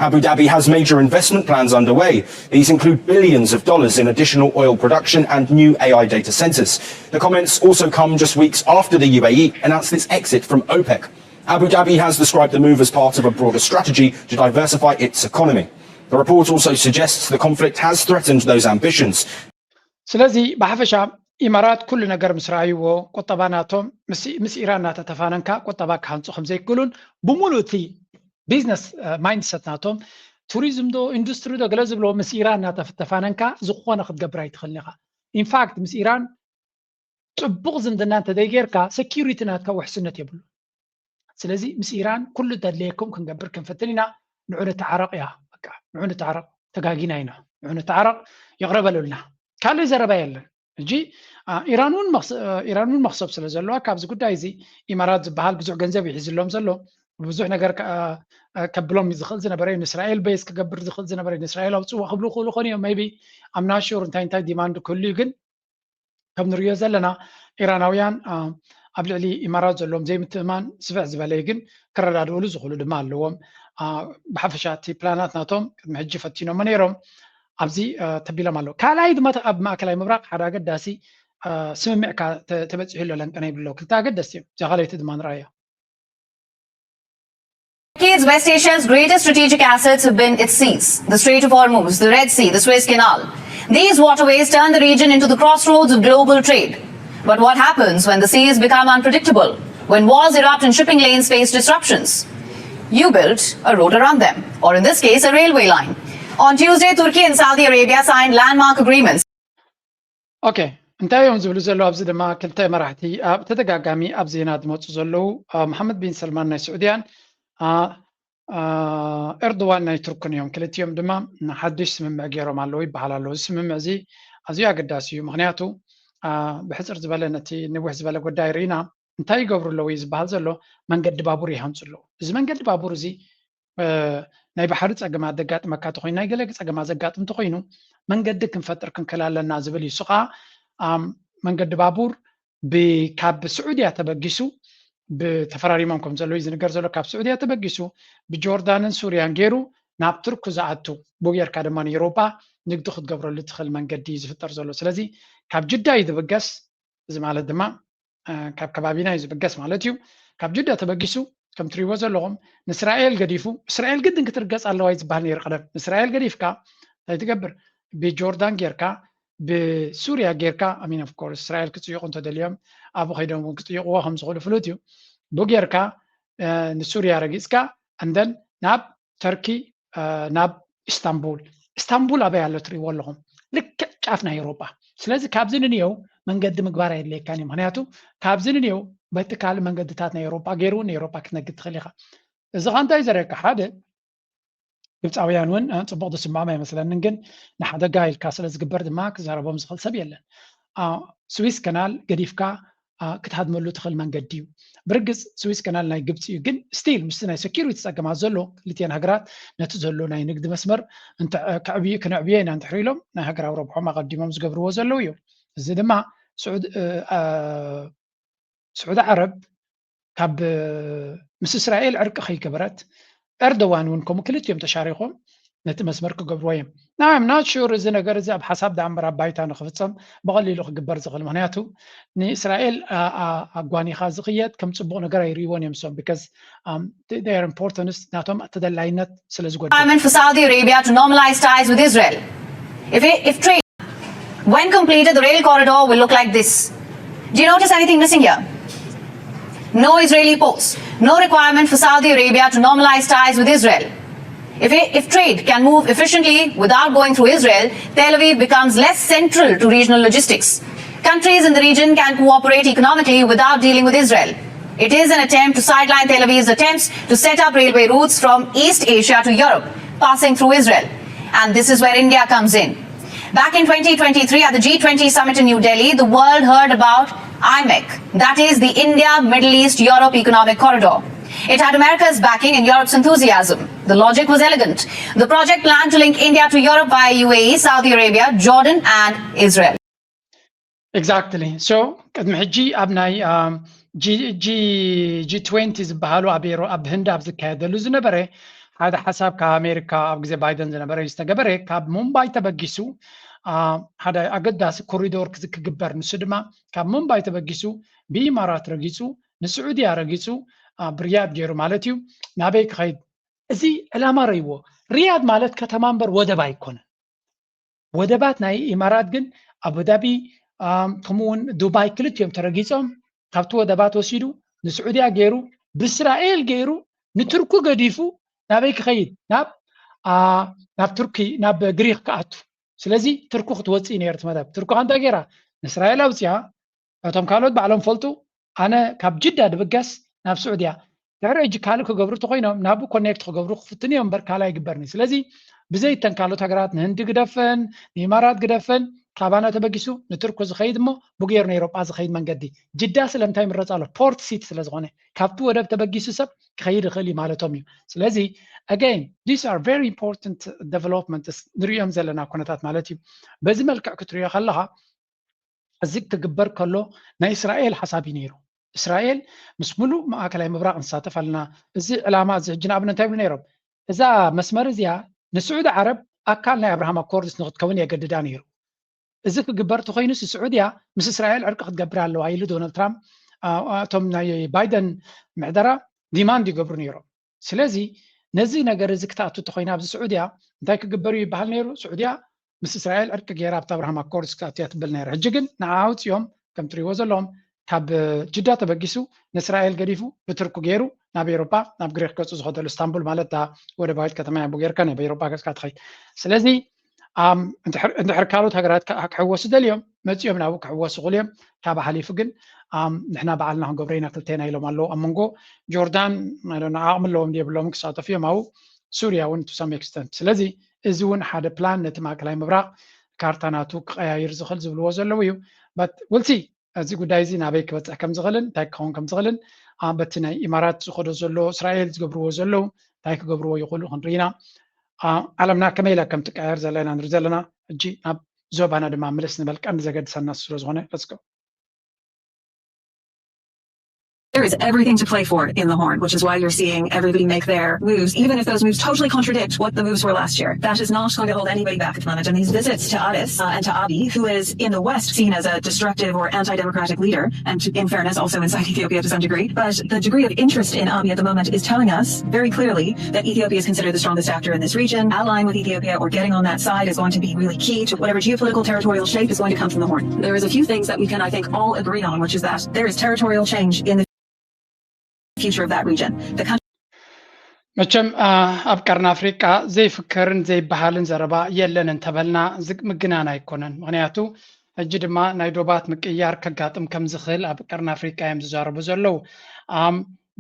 Abu Dhabi has major investment plans underway. These include billions of dollars in additional oil production and new A I data centers. The comments also come just weeks after the U A E announced its exit from OPEC. Abu Dhabi has described the move as part of a broader strategy to diversify its economy. The report also suggests the conflict has threatened those ambitions. ስለዚ ብሓፈሻ ኢማራት ኩሉ ነገር ምስ ረኣይዎ ቁጠባ ናቶም ምስ- ምስ ኢራን እናተተፋነንካ ቁጠባ ክሃንፁ ከምዘይክእሉን ብምሉእ እቲ ቢዝነስ ማይንድሰት ናቶም ቱሪዝም ዶ ኢንዱስትሪ ዶ ገለ ዝብሎ ምስ ኢራን እናተተፋነንካ ዝኾነ ክትገብር ኣይትኽእልን ኢኻ። ኢንፋክት ምስ ኢራን ፅቡቕ ዝምድና እንተዘይጌርካ ሴኪሪቲ ናትካ ውሕስነት የብሉ። ስለዚ ምስ ኢራን ኩሉ ተድልየኩም ክንገብር ክንፈትን ኢና። ንዑ ንተዓረቕ እያ በቃ ንዑ ንተዓረቕ ተጋጊና ኢና ንዑ ንተዓረቕ ይቕረ በሉልና። ካልእ ዘረባ የለን። ሕጂ ኢራን እውን መክሰብ ስለ ዘለዋ ካብዚ ጉዳይ እዚ ኢማራት ዝበሃል ብዙሕ ገንዘብ ይሒዝሎም ዘሎ ብዙሕ ነገር ከብሎም ዝኽእል ዝነበረ እዩ። ንእስራኤል ቤዝ ክገብር ዝኽእል ዝነበረ እዩ። ንእስራኤል ኣውፅዎ ክብሉ ክእሉ ኾን እዮም ቢ ኣምናሹር እንታይ እንታይ ዲማንድ ክህሉ እዩ። ግን ከም ንሪኦ ዘለና ኢራናውያን ኣብ ልዕሊ ኢማራት ዘለዎም ዘይምትእማን ስፍሕ ዝበለ እዩ። ግን ክረዳድእሉ ዝኽእሉ ድማ ኣለዎም። ብሓፈሻ እቲ ፕላናት ናቶም ቅድሚ ሕጂ ፈቲኖሞ ነይሮም። ኣብዚ ተቢሎም ኣለዉ። ካልኣይ ድማ ኣብ ማእከላይ ምብራቕ ሓደ ኣገዳሲ ስምምዕ ተበፂሑ ኣሎ። ለንቀና ይብሎ ክልተ ኣገደስቲ እዮም። እዛ ካልኣይቲ ድማ ንርኣያ። Decades, West Asia's greatest strategic assets have been its seas, the Strait of Hormuz, the Red Sea, the Suez Canal. These waterways turn the region into the crossroads of global trade. But what happens when the seas become unpredictable, when wars erupt and shipping lanes face disruptions? You built a road around them, or in this case, a railway line. On Tuesday, Turkey and Saudi Arabia signed landmark agreements. ኦኬ እንታይ እዮም ዝብሉ ዘለዉ? ኣብዚ ድማ ክልተ መራሕቲ ኣብ ተደጋጋሚ ኣብ ዜና ዝመፁ ዘለዉ መሓመድ ቢን ሰልማን ናይ ስዑድያን ኤርዶዋን ናይ ቱርክን እዮም። ክልቲኦም ድማ ሓድሽ ስምምዕ ገይሮም ኣለዉ ይበሃል ኣለዉ። እዚ ስምምዕ እዚ ኣዝዩ ኣገዳሲ እዩ። ምክንያቱ ብሕፅር ዝበለ ነቲ ንውሕ ዝበለ ጉዳይ ርኢና እንታይ ይገብሩ ኣለዉ እዩ ዝበሃል ዘሎ መንገዲ ባቡር ይሃንፁ ኣለዉ። እዚ መንገዲ ባቡር እዚ ናይ ባሕሪ ፀገማት ዘጋጥመካ ተኮይኑ ናይ ገለ ፀገማት ዘጋጥም ተኮይኑ መንገዲ ክንፈጥር ክንክእል ኣለና ዝብል እዩ። እሱ ከዓ መንገዲ ባቡር ካብ ስዑድያ ተበጊሱ ብተፈራሪሞም ከም ዘለዉ ዝንገር ዘሎ ካብ ስዑድያ ተበጊሱ ብጆርዳንን ሱርያን ገይሩ ናብ ቱርክ ዝኣቱ ብኡ ጌርካ ድማ ንኤሮጳ ንግዲ ክትገብረሉ ትኽእል መንገዲ እዩ ዝፍጠር ዘሎ። ስለዚ ካብ ጅዳ እዩ ዝብገስ። እዚ ማለት ድማ ካብ ከባቢና እዩ ዝብገስ ማለት እዩ። ካብ ጅዳ ተበጊሱ ከም ትሪእዎ ዘለኹም ንእስራኤል ገዲፉ እስራኤል ግድን ክትርገፅ ኣለዋ እዩ ዝበሃል ነይሩ ቀደም። ንእስራኤል ገዲፍካ እንታይ ትገብር? ብጆርዳን ጌርካ ብሱርያ ጌርካ ኣሚን ኦፍ ኮርስ እስራኤል ክፅይቑ እንተደልዮም ኣብኡ ከይዶም እውን ክፅይቑዎ ከም ዝኽእሉ ፍሉጥ እዩ። ብኡ ጌርካ ንሱርያ ረጊፅካ and then ናብ ተርኪ ናብ ኢስታንቡል። ኢስታንቡል ኣበይ ኣሎ ትሪእዎ ኣለኹም? ልክዕ ጫፍ ናይ ኤውሮጳ። ስለዚ ካብዚ ንንየው መንገዲ ምግባር ኣየድልየካን እዩ። ምክንያቱ ካብዚ ንንየው በቲ ካልእ መንገድታት ናይ ኤውሮጳ ገይሩ እውን ንኤውሮጳ ክትነግድ ትኽእል ኢኻ። እዚ ኸ እንታይ ዘርእየካ? ሓደ ግብፃውያን እውን ፅቡቕ ዝስምዖም ኣይመስለንን፣ ግን ንሓደጋ ኢልካ ስለ ዝግበር ድማ ክዛረቦም ዝኽእል ሰብ የለን። ስዊስ ከናል ገዲፍካ ክትሃድመሉ ትኽእል መንገዲ እዩ። ብርግፅ ስዊስ ከናል ናይ ግብፂ እዩ፣ ግን ስቲል ምስቲ ናይ ሴኪሪቲ ፀገማት ዘሎ ክልቲአን ሃገራት ነቲ ዘሎ ናይ ንግዲ መስመር ክነዕብዮ ኢና እንድሕር ኢሎም ናይ ሃገራዊ ረብሖም ኣቐዲሞም ዝገብርዎ ዘለዉ እዮም። እዚ ድማ ስዑዲ ዓረብ ካብ ምስ እስራኤል ዕርቂ ከይገበረት ኤርዶዋን እውን ከምኡ ክልቲኦም ተሻሪኾም ነቲ መስመር ክገብርዎ እዮም። I'm not sure እዚ ነገር እዚ ኣብ ሓሳብ ደኣ እምበር ኣብ ባይታ ንክፍፀም ብቐሊሉ ክግበር ዝኽእል። ምክንያቱ ንእስራኤል ኣጓኒኻ ዝኽየድ ከም ፅቡቕ ነገር ኣይርእይዎን እዮም እሶም because their importance ናቶም ተደላይነት ስለ ዝጎድል። Requirement for Saudi Arabia to normalize ties with Israel. If, if trade, when completed, the rail corridor will look like this. Do you notice anything missing here? No Israeli ports, no requirement for Saudi Arabia to normalize ties with Israel. If, if trade can move efficiently without going through Israel, Tel Aviv becomes less central to regional logistics. Countries in the region can cooperate economically without dealing with Israel. It is an attempt to sideline Tel Aviv's attempts to set up railway routes from East Asia to Europe, passing through Israel. And this is where India comes in. Back in twenty twenty-three at the G twenty summit in New Delhi, the world heard about IMEC, that is the India Middle East Europe Economic Corridor. It had America's backing and Europe's enthusiasm. The logic was elegant. The project planned to link India to Europe via U A E, Saudi Arabia, Jordan, and Israel. Exactly. So ቅድሚ ሕጂ ኣብ ናይ ጂ ትዌንቲ ዝበሃሉ ኣብ ኣብ ህንዲ ኣብ ዝካየደሉ ዝነበረ ሓደ ሓሳብ ካብ ኣሜሪካ ኣብ ግዜ ባይደን ዝነበረ ዝተገበረ ካብ ሙምባይ ተበጊሱ ሓደ ኣገዳሲ ኮሪዶር ክግበር ንሱ ድማ ካብ ሙምባይ ተበጊሱ ብኢማራት ረጊፁ ንስዑድያ ረጊፁ ብሪያድ ገይሩ ማለት እዩ ናበይ ክኸይድ እዚ ዕላማ ረይዎ ሪያድ ማለት ከተማ እምበር ወደብ ኣይኮነን ወደባት ናይ ኢማራት ግን ኣቡዳቢ ከምኡውን ዱባይ ክልቲኦም ተረጊፆም ካብቲ ወደባት ወሲዱ ንስዑድያ ገይሩ ብእስራኤል ገይሩ ንትርኩ ገዲፉ ናበይ ክኸይድ ናብ ናብ ቱርኪ ናብ ግሪክ ክኣቱ ስለዚ ትርኩ ክትወፅእ ነርት መደብ ትርኩ ከንታ ገይራ ንእስራኤል ኣውፅያ እቶም ካልኦት ባዕሎም ፈልጡ ኣነ ካብ ጅዳ ድብገስ ናብ ስዑድያ ድሕሪ ሕጂ ካልእ ክገብሩ እንተኮይኖም ናብኡ ኮኔክት ክገብሩ ክፍትኑ እዮም እምበር ካልእ ኣይግበርን እዩ ስለዚ ብዘይተን ካልኦት ሃገራት ንህንዲ ግደፈን ንኢማራት ግደፈን ካባና ተበጊሱ ንትርኩ ዝኸይድ እሞ ብጌሩ ንኤሮጳ ዝኸይድ መንገዲ ጅዳ ስለምንታይ ይምረፅ ኣሎ ፖርት ሲቲ ስለዝኾነ ካብቲ ወደብ ተበጊሱ ሰብ ክኸይድ ይኽእል እዩ ማለቶም እዩ ስለዚ again these are very important developments ንሪኦም ዘለና ኩነታት ማለት እዩ በዚ መልክዕ ክትሪኦ ከለኻ እዚ ክግበር ከሎ ናይ እስራኤል ሓሳብ እዩ ነይሩ እስራኤል ምስ ሙሉእ ማእከላይ ምብራቕ ንሳተፍ ኣለና እዚ ዕላማ እዚ ሕጂ ንኣብነት እንታይ ይብሉ ነይሮም እዛ መስመር እዚኣ ንስዑዲ ዓረብ ኣካል ናይ ኣብርሃም ኣኮርድስ ንክትከውን የገድዳ ነይሩ እዚ ክግበር ተኮይኑስ ስዑድያ ምስ እስራኤል ዕርቂ ክትገብር ኣለዋ ኢሉ ዶናልድ ትራምፕ እቶም ናይ ባይደን ምሕደራ ዲማንድ ይገብሩ ነይሮም ስለዚ ነዚ ነገር እዚ ክትኣቱ ተኮይና ኣብዚ ስዑድያ እንታይ ክግበር እዩ ይበሃል ነይሩ ስዑድያ ምስ እስራኤል ዕርቂ ገይራ ኣብቲ ኣብርሃም ኣኮርድስ ክትኣቱ እያ ትብል ነይራ ሕጂ ግን ንዓ ኣውፅኦም ከም ትሪእዎ ዘለዎም ካብ ጅዳ ተበጊሱ ንእስራኤል ገዲፉ ብትርኩ ገይሩ ናብ ኤሮፓ ናብ ግሪክ ገፁ ዝኸደሉ እስታንቡል ማለት እታ ወደባዊት ከተማ እያ ጌርካ ናብ ኤሮፓ ገፅካ ትኸይድ ስለዚ እንድሕር ካልኦት ሃገራት ክሕወሱ ደልዮም መፂኦም ናብኡ ክሕወሱ ክእሉ እዮም ካብ ሓሊፉ ግን ንሕና በዓልና ክንገብሮ ኢና ክልቴና ኢሎም ኣለዉ ኣብ መንጎ ጆርዳን ዓቕሚ ኣለዎም የብሎም ክሳተፉ እዮም ኣብኡ ሱርያ እውን to some extent ስለዚ እዚ እውን ሓደ ፕላን ነቲ ማእከላይ ምብራቕ ካርታ ናቱ ክቀያይር ዝኽእል ዝብልዎ ዘለዉ እዩ but we'll see እዚ ጉዳይ እዚ ናበይ ክበፅሕ ከም ዝኽእልን እንታይ ክኸውን ከም ዝኽእልን በቲ ናይ ኢማራት ዝኸዶ ዘሎ እስራኤል ዝገብርዎ ዘለዉ እንታይ ክገብርዎ ይኽእሉ ክንርኢ ኢና ዓለምና ከመይ ኢላ ከም ትቀያየር ዘለና ንርኢ ዘለና ሕጂ ናብ ዞባና ድማ ምልስ ንበል ቀንዲ ዘገድሰና ስለ ዝኾነ let's go There is everything to play for in the Horn, which is why you're seeing everybody make their moves, even if those moves totally contradict what the moves were last year. That is not going to hold anybody back at the moment. And these visits to Addis uh, and to Abiy, who is in the West seen as a destructive or anti-democratic leader, and in fairness, also inside Ethiopia to some degree, but the degree of interest in Abiy at the moment is telling us very clearly that Ethiopia is considered the strongest actor in this region. Allying with Ethiopia or getting on that side is going to be really key to whatever geopolitical territorial shape is going to come from the Horn. There is a few things that we can, I think, all agree on, which is that there is territorial change in the future of that region. The country መቸም ኣብ ቀርኒ ኣፍሪቃ ዘይፍከርን ዘይበሃልን ዘረባ የለን እንተበልና ምግናን ኣይኮነን ምክንያቱ ሕጂ ድማ ናይ ዶባት ምቅያር ከጋጥም ከም ዝኽእል ኣብ ቀርኒ ኣፍሪቃ እዮም ዝዛረቡ ዘለዉ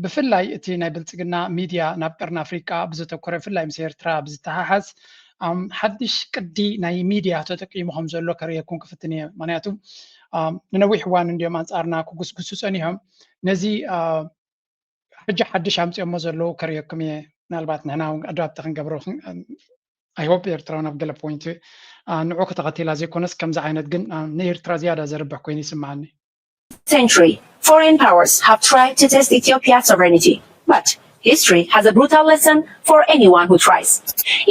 ብፍላይ እቲ ናይ ብልፅግና ሚድያ ናብ ቀርኒ ኣፍሪቃ ብዘተኮረ ብፍላይ ምስ ኤርትራ ብዝተሓሓዝ ሓድሽ ቅዲ ናይ ሚድያ ተጠቂሙ ከም ዘሎ ከርእየኩም ክፍትን እየ ምክንያቱ ንነዊሕ እዋን እንዲኦም ኣንፃርና ክጉስጉሱ ፀኒሖም ነዚ ሕጂ ሓድሽ ኣምፅኦሞ ዘለዉ ከርእየኩም እየ ምናልባት ንሕና ኣድባብቲ ክንገብሮ ኣይሆፕ ኤርትራውን ኣብ ገለ ፖይንት ንዑ ከተኸቲላ ዘይኮነስ ከምዚ ዓይነት ግን ንኤርትራ ዝያዳ ዘርብሕ ኮይኑ ይስምዓኒ century, foreign powers have tried to test Ethiopia's sovereignty. But history has a brutal lesson for anyone who tries.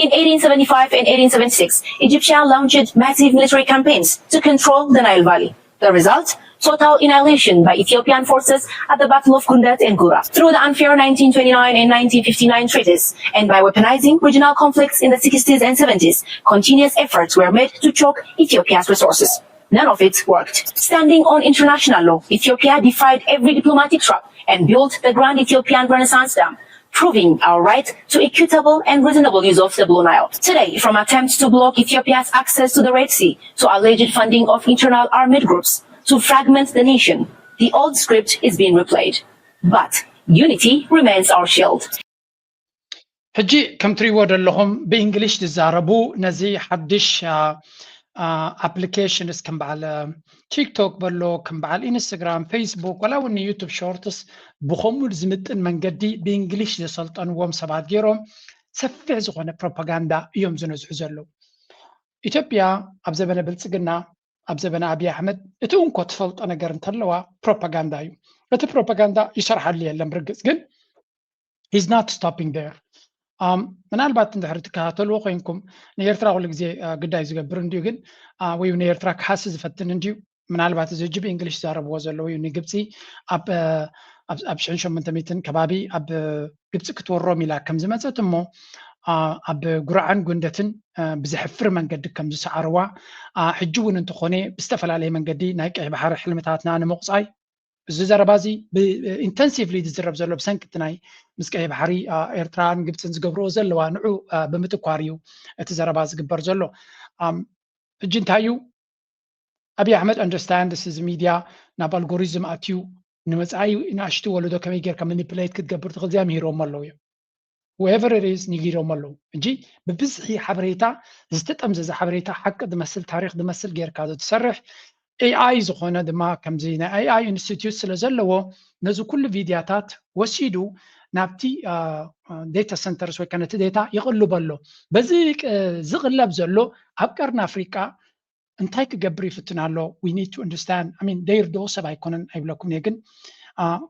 In eighteen seventy-five and eighteen seventy-six, Egyptia launched massive military campaigns to control the Nile Valley. The result? Total annihilation by Ethiopian forces at the Battle of Kundet and Gura. Through the unfair nineteen twenty-nine and nineteen fifty-nine treaties, and by weaponizing regional conflicts in the sixties and seventies, continuous efforts were made to choke Ethiopia's resources. None of it worked. Standing on international law, Ethiopia defied every diplomatic trap and built the Grand Ethiopian Renaissance Dam, proving our right to equitable and reasonable use of the Blue Nile. Today, from attempts to block Ethiopia's access to the Red Sea, to alleged funding of internal armed groups, to fragment the nation, the old script is being replayed. But unity remains our shield. ሕጂ ከም ትሪእዎ ዘለኹም ብእንግሊሽ ዝዛረቡ ነዚ ሓድሽ ኣፕሊኬሽንስ ከም በዓል ቲክቶክ በሎ ከም በዓል ኢንስታግራም ፌስቡክ ወላ እውን ዩቱብ ሾርትስ ብከምኡ ዝምጥን መንገዲ ብእንግሊሽ ዘሰልጠንዎም ሰባት ገይሮም ሰፊሕ ዝኾነ ፕሮፓጋንዳ እዮም ዝነዝሑ ዘለዉ። ኢትዮጵያ ኣብ ዘበነ ብልጽግና፣ ኣብ ዘበነ ኣብይ ኣሕመድ እቲ እንኮ ትፈልጦ ነገር እንተለዋ ፕሮፓጋንዳ እዩ። እቲ ፕሮፓጋንዳ ይሰርሓሉ የለን ብርግጽ፣ ግን he's not stopping there። ምናልባት እንድሕር ትከታተልዎ ኮይንኩም፣ ንኤርትራ ኩሉ ግዜ ግዳይ ዝገብር እንድዩ፣ ግን ወይ ንኤርትራ ክሓሲ ዝፈትን እንድዩ። ምናልባት እዚ ሕጂ ብእንግሊሽ ዝዛረብዎ ዘለዉ እዩ። ንግብፂ ኣብ ሽሕን ሸሞንተ ሚእትን ከባቢ ኣብ ግብፂ ክትወሮም ኢላ ከም ዝመፀት እሞ ኣብ ጉራዕን ጉንደትን ብዘሕፍር መንገዲ ከም ዝሰዓርዋ፣ ሕጂ እውን እንተኾነ ብዝተፈላለየ መንገዲ ናይ ቀይ ባሕሪ ሕልምታትና ንምቑፃይ፣ እዚ ዘረባ እዚ ብኢንተንሲቭሊ ዝዝረብ ዘሎ ብሰንኪ እቲ ናይ ምስ ቀይ ባሕሪ ኤርትራን ግብፅን ዝገብርዎ ዘለዋ ንዑ ብምትኳር እዩ እቲ ዘረባ ዝግበር ዘሎ። ሕጂ እንታይ እዩ? ኣብይ ኣሕመድ understands እዚ ሚድያ ናብ ኣልጎሪዝም ኣትዩ ንመፃኢ ንኣሽቱ ወለዶ ከመይ ጌርካ ማኒፕሌት ክትገብር ትኽእል እዚኣ ምሂሮሞ ኣለዉ እዮም። Whoever it is ንጊሮሞ ኣለዉ። ሕጂ ብብዝሒ ሓበሬታ፣ ዝተጠምዘዘ ሓበሬታ፣ ሓቂ ዝመስል፣ ታሪኽ ዝመስል ጌርካ ትሰርሕ፣ ኤኣይ ዝኾነ ድማ ከምዚ ናይ ኤኣይ ኢንስቲትዩት ስለ ዘለዎ ነዚ ኩሉ ቪድያታት ወሲዱ ናብቲ ዴታ ሰንተርስ ወይ ከነቲ ዴታ ይቕልቦ ኣሎ። በዚ ዝቕለብ ዘሎ ኣብ ቀርኒ ኣፍሪቃ እንታይ ክገብር ይፍትን ኣሎ? We need to understand። I mean ደይርድኦ ሰብ ኣይኮነን ኣይብለኩም እየ፣ ግን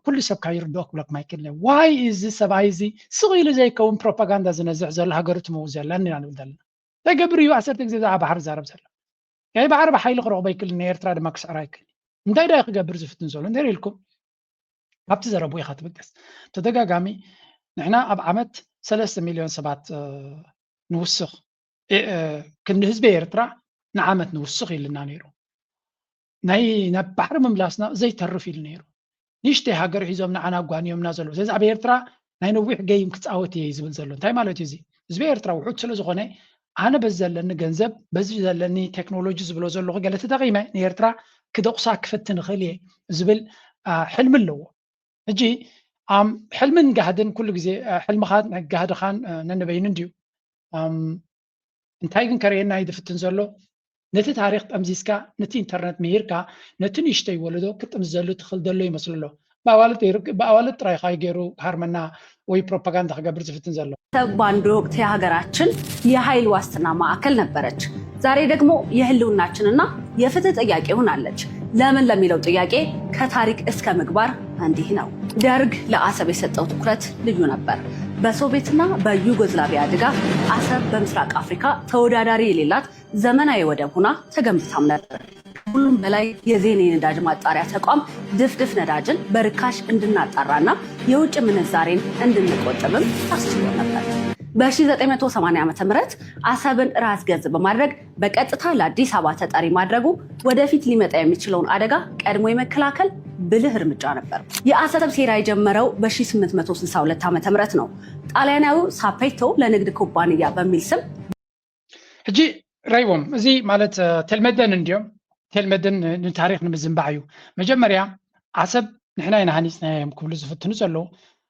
ኩሉ ሰብ ካብ ይርድኦ ክብለኩም ኣይክእልን። ዋይ እዚ ሰብኣይ እዚ ስቕ ኢሉ ዘይከውን ፕሮፓጋንዳ ዝነዝሕ ዘሎ ሃገሩ ትመውት ዘላ ኢና ንብል ዘለና። እንታይ ገብር እዩ ዓሰርተ ግዜ ብዛዕባ ባሕሪ ዝዛረብ ዘሎ? ቀይ ባሕሪ ብሓይሊ ክረኽቦ ኣይክእልን፣ ንኤርትራ ድማ ክስዕራ ኣይክእል። እንታይ ዳ ክገብር ዝፍትን ዘሎ እንተ ኢልኩም ካብቲ ዘረቡ ኢኻ ትብገስ። ተደጋጋሚ ንሕና ኣብ ዓመት ሰለስተ ሚልዮን ሰባት ንውስኽ ክንዲ ህዝቢ ኤርትራ ንዓመት ንውስኽ ኢልና ነይሩ። ናይ ናብ ባሕሪ ምምላስና ዘይተርፍ ኢሉ ነይሩ። ንእሽተይ ሃገር ሒዞም ንዓና ኣጓንዮምና ዘለዉ። ስለዚ ኣብ ኤርትራ ናይ ነዊሕ ገይም ክፃወት እየ ዝብል ዘሎ። እንታይ ማለት እዩ እዚ? ህዝቢ ኤርትራ ውሑድ ስለ ዝኾነ ኣነ በዚ ዘለኒ ገንዘብ፣ በዚ ዘለኒ ቴክኖሎጂ ዝብሎ ዘለኹ ገለ ተጠቒመ ንኤርትራ ክደቑሳ ክፈትን እኽእል እየ ዝብል ሕልሚ ኣለዎ። ሕጂ ሕልምን ጋህድን ኩሉ ግዜ ሕልምኻን ናይ ጋህድኻን ነንበይኑ እንድዩ። እንታይ ግን ከርእየና እዩ ዝፍትን ዘሎ? ነቲ ታሪኽ ጠምዚዝካ፣ ነቲ ኢንተርነት ምሂርካ፣ ነቲ ንእሽተይ ወለዶ ክጥምዘሉ ትኽእል ዘሎ ይመስሉ ኣሎ። ብኣዋልድ ጥራይ ኻዩ ገይሩ ክሃርመና ወይ ፕሮፓጋንዳ ክገብር ዝፍትን ዘሎ። ሰብ በአንድ ወቅት የሀገራችን የኃይል ዋስትና ማዕከል ነበረች። ዛሬ ደግሞ የህልውናችንና የፍትህ ጥያቄ ሆናለች። ለምን ለሚለው ጥያቄ ከታሪክ እስከ ምግባር እንዲህ ነው። ደርግ ለአሰብ የሰጠው ትኩረት ልዩ ነበር። በሶቪየትና በዩጎዝላቪያ ድጋፍ አሰብ በምስራቅ አፍሪካ ተወዳዳሪ የሌላት ዘመናዊ ወደብ ሆና ተገንብታም ነበር። ከሁሉም በላይ የዜን የነዳጅ ማጣሪያ ተቋም ድፍድፍ ነዳጅን በርካሽ እንድናጣራና የውጭ ምንዛሬን እንድንቆጥብም አስችሎ ነበር። በ ሺ ዘጠኝ መቶ ሰማንያ ዓመተ ምህረት አሰብን ራስ ገዝ በማድረግ በቀጥታ ለአዲስ አበባ ተጠሪ ማድረጉ ወደፊት ሊመጣ የሚችለውን አደጋ ቀድሞ የመከላከል ብልህ እርምጃ ነበር። የአሰብ ሴራ የጀመረው በ ሺ ስምንት መቶ ስልሳ ሁለት ዓመተ ምህረት ነው። ጣሊያናዊው ሳፔቶ ለንግድ ኩባንያ በሚል ስም ሕጂ ራይዎም እዚ ማለት ቴልመደን እንድዮም። ቴልመደን ንታሪኽ ንምዝንባዕ እዩ። መጀመርያ ዓሰብ ንሕና ኢና ሃኒፅናያ እዮም ክብሉ ዝፍትኑ ዘለዉ።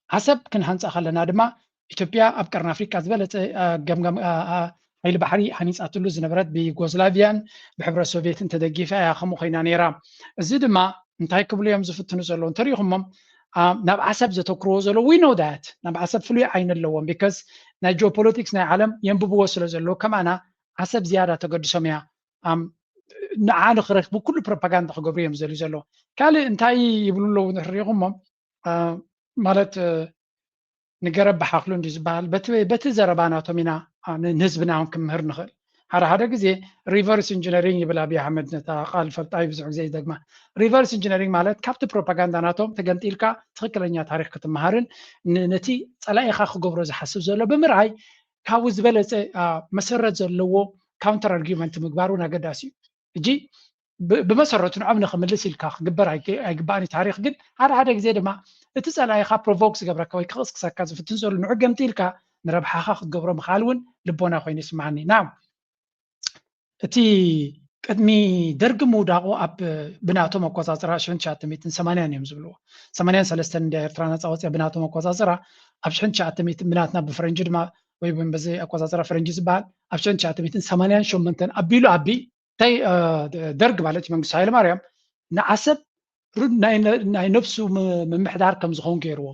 ዓሰብ ክንሃንፃ ከለና ድማ ኢትዮጵያ ኣብ ቀርኒ ኣፍሪቃ ዝበለፀ ገምገም ሓይሊ ባሕሪ ሃኒፃትሉ ዝነበረት ብዩጎዝላቪያን ብሕብረት ሶቪየትን ተደጊፋ እያ ከምኡ ኮይና ነይራ። እዚ ድማ እንታይ ክብሉ እዮም ዝፍትኑ ዘለዉ እንተሪኢኹሞም፣ ናብ ዓሰብ ዘተክርዎ ዘለዉ we know that ናብ ዓሰብ ፍሉይ ዓይኒ ኣለዎም። ቢካዝ ናይ ጂኦፖለቲክስ ናይ ዓለም የንብብዎ ስለ ዘለዉ ከማና ዓሰብ ዝያዳ ተገድሶም እያ። ንዓ ንክረክቡ ኩሉ ፕሮፓጋንዳ ክገብሩ እዮም ዝደልዩ ዘለዉ። ካልእ እንታይ ይብሉ ኣለዉ ንሪኢኹሞም ማለት ንገረብ ብሓኽሉ እንዲ ዝበሃል በቲ ዘረባ ናቶም ኢና ንህዝብና ውን ክምህር ንኽእል። ሓደ ሓደ ግዜ ሪቨርስ ኢንጂነሪንግ ይብል ኣብይ ኣሕመድ ነታ ቃል ፈልጣ እዩ ብዙሕ ግዜ ይደግማ። ሪቨርስ ኢንጂነሪንግ ማለት ካብቲ ፕሮፓጋንዳ ናቶም ተገንጢልካ ትኽክለኛ ታሪክ ክትመሃርን ነቲ ፀላኢኻ ክገብሮ ዝሓስብ ዘሎ ብምርኣይ ካብኡ ዝበለፀ መሰረት ዘለዎ ካውንተር ኣርጊመንት ምግባር እውን ኣገዳሲ እዩ። ሕጂ ብመሰረቱ ንዖም ንክምልስ ኢልካ ክግበር ኣይግባእን እዩ ታሪክ። ግን ሓደ ሓደ ግዜ ድማ እቲ ፀላኢካ ፕሮቮክ ዝገብረካ ወይ ክቕስቅሰካ ዝፍትን ዘሎ ንዑ ገምጢ ኢልካ ንረብሓካ ክትገብሮ ምክኣል እውን ልቦና ኮይኑ ይስማዓኒ። ና እቲ ቅድሚ ደርጊ ምውዳቑ ኣብ ብናቶም ኣቆፃፅራ ሽሕን ትሽዓተ ሚእትን ሰማንያን እዮም ዝብልዎ። ሰማንያን ሰለስተን እንድያ ኤርትራ ነፃ ወፅያ ብናቶም ኣቆፃፅራ። ኣብ ሽሕን ትሽዓተ ሚእትን ብናትና ብፈረንጂ ድማ ወይ እውን በዚ ኣቆፃፅራ ፈረንጂ ዝበሃል ኣብ ሽሕን ትሽዓተ ሚእትን ሰማንያን ሸሞንተን ኣቢሉ ኣቢ እንታይ ደርግ ማለት እዩ መንግስቱ ሃይለማርያም ንዓሰብ ናይ ነብሱ ምምሕዳር ከም ዝኸውን ገይርዎ።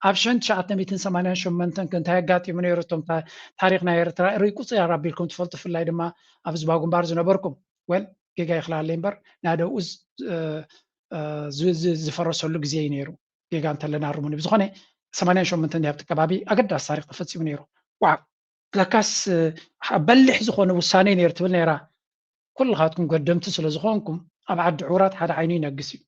ኣብ ሽሕን ትሽዓተ ሚእትን ሰማንያን ሸሞንተን ከ እንታይ ኣጋጢሙ ነይሩ? እቶም ታ- ታሪኽ ናይ ኤርትራ ርኡይ ቁጽር ኣቢልኩም ትፈልጡ፣ ብፍላይ ድማ ኣብ ህዝባዊ ግንባር ዝነበርኩም። ወል ጌጋ ይኽላለይ እምበር ናይ ደኡ ዝ- እ- እ- ዝ- ዝ- ዝፈረሰሉ ግዜ እዩ ነይሩ። ጌጋ እንተለና ኣርሙኒ። ብዝኾነ ሰማንያን ሸሞንተን ኣብቲ ከባቢ ኣገዳሲ ታሪኽ ተፈጺሙ ነይሩ። ዋው፣ ለካስ እ፣ በሊሕ ዝኾነ ውሳኔ ነይሩ ትብል ነይራ። ኩልኻትኩም ገደምቲ ስለ ዝኾንኩም ኣብ ዓዲ ዕውራት ሓደ ዓይኑ ይነግስ እዩ።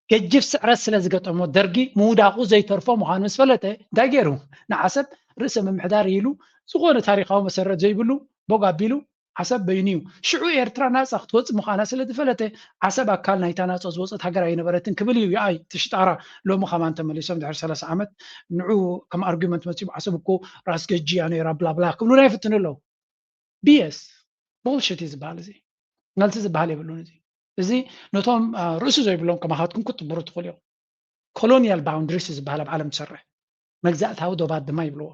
ገጅፍ ስዕረት ስለ ዝገጠሞ ደርጊ ምውዳቑ ዘይተርፎ ምዃኑ ምስ ፈለጠ እንታይ ገይሩ? ንዓሰብ ርእሰ ምምሕዳር ኢሉ ዝኾነ ታሪኻዊ መሰረት ዘይብሉ ቦግ ኣቢሉ ዓሰብ በይኑ እዩ። ሽዑ ኤርትራ ናጻ ክትወጽእ ምዃና ስለ ዝፈለጠ ዓሰብ ኣካል ናይታ ናጻ ዝወጸት ሃገር ኣይነበረትን ክብል እዩ። ይኣይ ትሽጣራ ሎሚ ከማን ተመሊሶም ድሕሪ ሰላሳ ዓመት ንዑ ከም ኣርጊመንት መጺኦም ዓሰብ እኮ ራስ ገጂ እያ ነይራ ብላብላ ክብሉና ይፍትኑ ኣለዉ። ቢኤስ፣ ቡልሽት እዩ ዝበሃል። እዚ ነልቲ ዝበሃል የብሉን። እዚ እዚ ነቶም ርእሱ ዘይብሎም ከማኻትኩም ክትጥብሩ ትኽእሉ እዮም። ኮሎኒያል ባውንድሪስ ዝበሃል ኣብ ዓለም ዝሰርሕ መግዛእታዊ ዶባት ድማ ይብልዎ።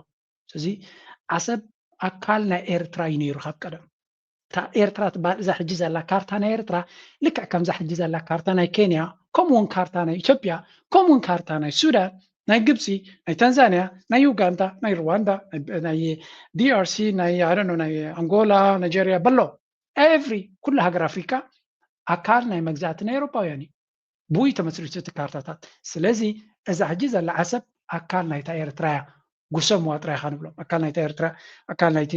እዚ ዓሰብ ኣካል ናይ ኤርትራ እዩ ነይሩ ካብ ቀደም። እታ ኤርትራ ትበሃል እዛ ሕጂ ዘላ ካርታ ናይ ኤርትራ ልክዕ ከምዛ ሕጂ ዘላ ካርታ ናይ ኬንያ፣ ከምኡውን ካርታ ናይ ኢትዮጵያ፣ ከምኡውን ካርታ ናይ ሱዳን፣ ናይ ግብፂ፣ ናይ ታንዛንያ፣ ናይ ዩጋንዳ፣ ናይ ሩዋንዳ፣ ናይ ዲኣርሲ፣ ናይ ኣደኖ ናይ ኣንጎላ፣ ናይጀርያ በሎ ኤቭሪ ኩሉ ሃገር ኣፍሪካ ኣካል ናይ መግዛእቲ ናይ ኤውሮጳውያን እዩ። ብኡ ተመስሪቱ እቲ ካርታታት። ስለዚ እዛ ሕጂ ዘላ ዓሰብ ኣካል ናይታ ኤርትራ እያ። ጉሰምዋ ጥራይ ኢኻ ንብሎም። ኣካል ናይታ ኤርትራ፣ ኣካል ናይቲ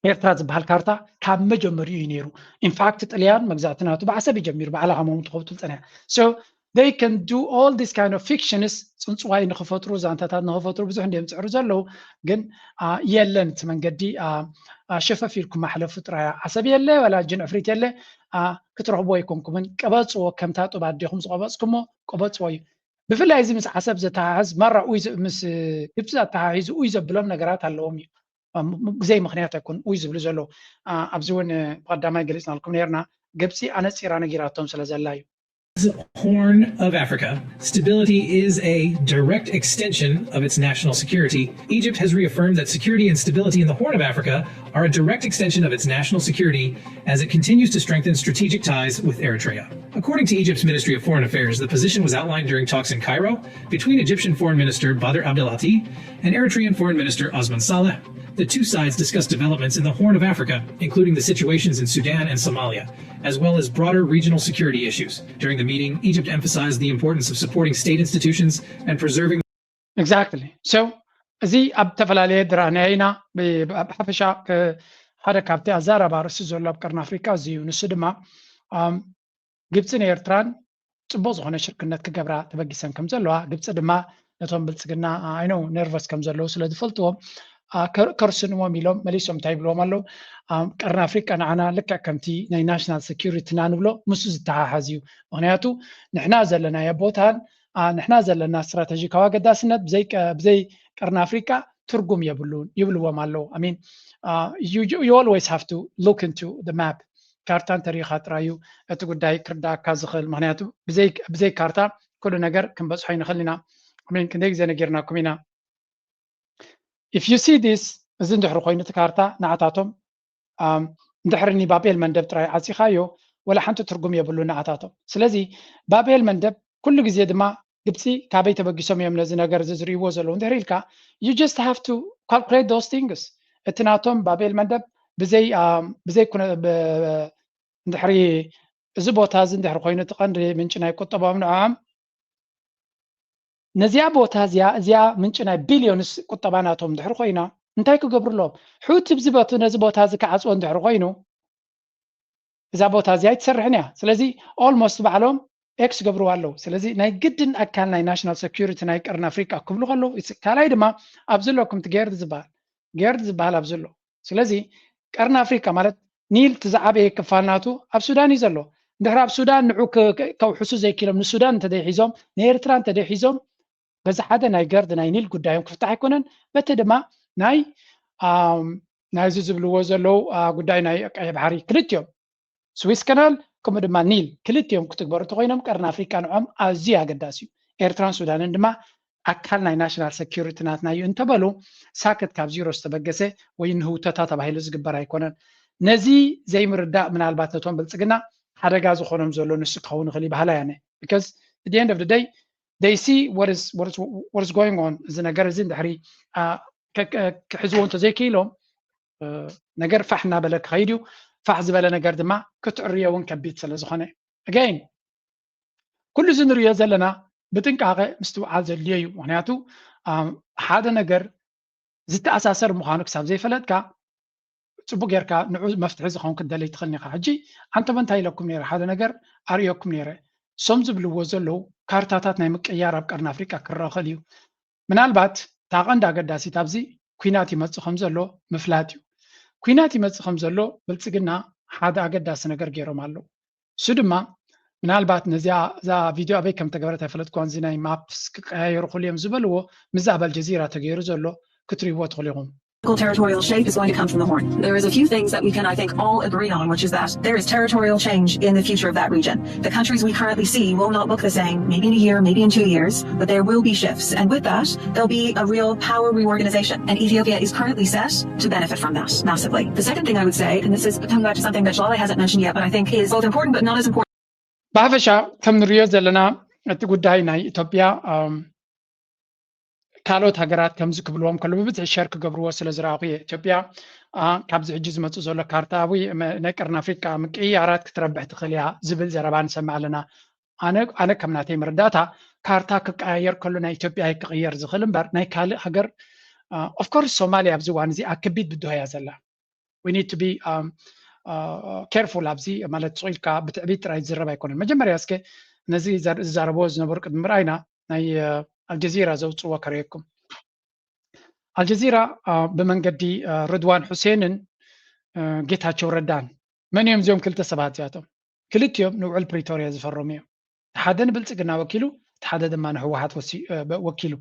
ኤርትራ ዝበሃል ካርታ ካብ መጀመሪኡ እዩ ነይሩ። ኢንፋክት ጥልያን መግዛእቲ ናቱ ብዓሰብ እዩ ጀሚሩ። ብዓላ ከሞም ትኸብቱ ዝፀንሐ so they can do all this kind of fictions። ፅንፅዋይ ንክፈጥሩ፣ ዛንታታት ንክፈጥሩ ብዙሕ እንዲዮም ዝፅዕሩ ዘለዉ። ግን የለን እቲ መንገዲ። ሸፈፍ ኢልኩም ማሕለፉ ጥራይ። ዓሰብ የለ ወላ ጅን ዕፍሪት የለ ክትረኽብዎ ኣይኮንኩምን። ቀበፅዎ። ከምታ ጡብ ኣዴኹም ዝቀበፅኩሞ ቀበፅዎ እዩ። ብፍላይ እዚ ምስ ዓሰብ ዘተሓሕዝ ማራ ምስ ግብፂ ኣተሓሒዙ ኡይ ዘብሎም ነገራት ኣለዎም እዩ። ብዘይ ምክንያት ኣይኮን ኡይ ዝብሉ ዘለዉ። ኣብዚ እውን ብቀዳማይ ገሊፅናልኩም ነርና። ግብፂ ኣነፂራ ነጊራቶም ስለ ዘላ እዩ። Horn of Africa, stability is a direct extension of its national security. Egypt has reaffirmed that security and stability in the Horn of Africa are a direct extension of its national security as it continues to strengthen strategic ties with Eritrea. According to Egypt's Ministry of Foreign Affairs, the position was outlined during talks in Cairo between Egyptian Foreign Minister Badr Abdelatty and Eritrean Foreign Minister Osman Saleh. The two sides discussed developments in the Horn of Africa, including the situations in Sudan and Somalia, as well as broader regional security issues. During the meeting, Egypt emphasized the importance of supporting state institutions and preserving Exactly. So እዚ ኣብ ዝተፈላለየ ድራንያ ኢና። ብሓፈሻ ሓደ ካብቲ ኣዛራቢ ኣርእስቲ ዘሎ ኣብ ቀርኒ ኣፍሪካ እዚ እዩ። ንሱ ድማ ግብፅን ኤርትራን ፅቡቅ ዝኾነ ሽርክነት ክገብራ ተበጊሰን ከም ዘለዋ፣ ግብፂ ድማ ነቶም ብልፅግና I know ነርቨስ ከም ዘለዉ ስለ ዝፈልጥዎም ከርስንዎም ኢሎም መሊሶም እንታይ ይብልዎም ኣለዉ? ቀርኒ ኣፍሪቃ ንዓና ልክዕ ከምቲ ናይ ናሽናል ሴኪሪቲና ንብሎ ምስኡ ዝተሓሓዝ እዩ። ምክንያቱ ንሕና ዘለናዮ ቦታን ንሕና ዘለና ስትራተጂካዊ ኣገዳስነት ብዘይ ቀርኒ ኣፍሪቃ ትርጉም የብሉን ይብልዎም ኣለዉ። I mean you always have to look into the map. ካርታ እንተሪኢኻ ጥራይ እዩ እቲ ጉዳይ ክርዳእካ ዝኽእል። ምክንያቱ ብዘይ ካርታ ኩሉ ነገር ክንበፅሖ ይንኽእል ኢና። I mean ክንደይ ግዜ ነጊርናኩም ኢና። If you see this፣ እዚ እንድሕሪ ኮይኑ እቲ ካርታ ንዓታቶም እንድሕሪ ኒ ባቤል መንደብ ጥራይ ዓፂኻዮ ወላ ሓንቲ ትርጉም የብሉ ንዓታቶም። ስለዚ ባቤል መንደብ ኩሉ ግዜ ድማ ግብፂ ካበይ ተበጊሶም እዮም ነዚ ነገር እዚ ዝርእይዎ ዘለዉ እንድሕሪ ኢልካ you just have to calculate those things። እቲ ናቶም ባቤል መንደብ ብዘይ ብዘይ እንድሕሪ እዚ ቦታ እዚ እንድሕሪ ኮይኑ እቲ ቀንዲ ምንጪ ናይ ቁጠባኦም ንዕኦም ነዚኣ ቦታ እዚኣ እዚኣ ምንጪ ናይ ቢልዮንስ ቁጠባ ናቶም እንድሕሪ ኮይና እንታይ ክገብሩ ኣለዎም? ሑቲ ብዚ በቱ ነዚ ቦታ እዚ ክዓፅዎ እንድሕሪ ኮይኑ እዛ ቦታ እዚኣ ኣይትሰርሕን እያ። ስለዚ ኦልሞስት ባዕሎም ኤክስ ገብርዋ ኣለዉ። ስለዚ ናይ ግድን ኣካል ናይ ናሽናል ሴኩሪቲ ናይ ቀርኒ ኣፍሪቃ ክብሉ ከለዉ ካልኣይ ድማ ኣብዚ ኣለኩም እቲ ጌርድ ዝበሃል ጌርድ ዝበሃል ኣብዚ ኣሎ። ስለዚ ቀርኒ ኣፍሪቃ ማለት ኒል እቲ ዝዓበየ ክፋል ናቱ ኣብ ሱዳን እዩ ዘሎ። እንድሕር ኣብ ሱዳን ንዑ ከውሕሱ ዘይክኢሎም ንሱዳን እንተደይሒዞም ንኤርትራ እንተደይሒዞም በዚ ሓደ ናይ ገርድ ናይ ኒል ጉዳዮም ክፍታሕ ኣይኮነን። በቲ ድማ ናይ ናይዚ ዝብልዎ ዘለዉ ጉዳይ ናይ ቀይሕ ባሕሪ ክልቲኦም ስዊስ ከናል ከምኡ ድማ ኒል ክልቲኦም ክትግበሩ እንተኮይኖም ቀርኒ ኣፍሪቃ ንዖም ኣዝዩ ኣገዳሲ እዩ። ኤርትራን ሱዳንን ድማ ኣካል ናይ ናሽናል ሴኩሪቲ ናትና እዩ እንተበሉ ሳክት ካብ ዚሮ ዝተበገሰ ወይ ንህውተታ ተባሂሉ ዝግበር ኣይኮነን። ነዚ ዘይምርዳእ ምናልባት ነቶም ብልፅግና ሓደጋ ዝኾኖም ዘሎ ንሱ ክኸውን ይኽእል ይበሃል ኣነ because at the end of the day they see what is what is what is going on። እዚ ነገር እዚ እንድሕሪ ክሕዝዎ እንተዘይክኢሎም ነገር ፋሕ እናበለ ክኸይድ እዩ። ፋሕ ዝበለ ነገር ድማ ክትዕርዮ እውን ከቢድ ስለ ዝኾነ፣ again ኩሉ እዚ ንሪኦ ዘለና ብጥንቃቐ ምስትውዓል ዘድልዮ እዩ። ምክንያቱ ሓደ ነገር ዝተኣሳሰር ምዃኑ ክሳብ ዘይፈለጥካ፣ ፅቡቅ ጌርካ ንዑ መፍትሒ ዝኸውን ክትደሊ ትኽእል ኢኻ። ሕጂ ኣንተም እንታይ ኢለኩም ነይረ? ሓደ ነገር ኣርእየኩም ነይረ። እሶም ዝብልዎ ዘለዉ ካርታታት ናይ ምቅያር ኣብ ቀርኒ ኣፍሪቃ ክረኸል እዩ። ምናልባት እታ ቀንዲ ኣገዳሲት ኣብዚ ኩናት ይመፅእ ከም ዘሎ ምፍላጥ እዩ። ኩናት ይመፅእ ከም ዘሎ ብልፅግና ሓደ ኣገዳሲ ነገር ገይሮም ኣለዉ። እሱ ድማ ምናልባት ነዚኣ እዛ ቪድዮ ኣበይ ከም ተገበረት ኣይፈለጥኩዋን፣ እዚ ናይ ማፕስ ክቀያየሩ ክሉ እዮም ዝበልዎ ምስዛ ኣብ ኣልጀዚራ ተገይሩ ዘሎ ክትሪእዎ ትኽእሉ ኢኹም። Territorial shape is going to come from the Horn. There is a few things that we can, I think, all agree on, which is that there is territorial change in the future of that region. The countries we currently see will not look the same, maybe in a year, maybe in two years, but there will be shifts. And with that, there'll be a real power reorganization. And Ethiopia is currently set to benefit from that massively. The second thing I would say, and this is coming back to something that Jalal hasn't mentioned yet, but I think is both important but not as important. ብሓፈሻ ከም ንሪኦ ዘለና እቲ ጉዳይ ናይ ኢትዮጵያ ካልኦት ሃገራት ከምዚ ክብልዎም ከሎ ብብዝሒ ሸር ክገብርዎ ስለ ዝረኣኹ እየ። ኢትዮጵያ ካብዚ ሕጂ ዝመፅእ ዘሎ ካርታ ወይ ናይ ቀርኒ ኣፍሪቃ ምቅይያራት ክትረብሕ ትኽእል እያ ዝብል ዘረባ ንሰምዕ ኣለና። ኣነ ኣነ ከም ናተይ መረዳእታ ካርታ ክቀያየር ከሎ ናይ ኢትዮጵያ ክቕየር ዝኽእል እምበር ናይ ካልእ ሃገር of course ሶማልያ ኣብዚ እዋን እዚ ኣብ ከቢድ ብድሆ እያ ዘላ። We need to be careful ኣብዚ ማለት ስቕ ኢልካ ብትዕቢት ጥራይ ዝዝረብ ኣይኮነን። መጀመርያ እስከ ነዚ ዝዛረብዎ ዝነበሩ ቅድሚ ምርኣይና ናይ ኣልጀዚራ ዘውፅዎ ከርእየኩም። ኣልጀዚራ ብመንገዲ ርድዋን ሑሴንን ጌታቸው ረዳን፣ መን እዮም እዚኦም ክልተ ሰባት እዚኣቶም? ክልቲኦም ንውዕል ፕሪቶርያ ዝፈረሙ እዮም። ሓደ ንብልፅግና ወኪሉ፣ እቲ ሓደ ድማ ንህወሓት ወኪሉ።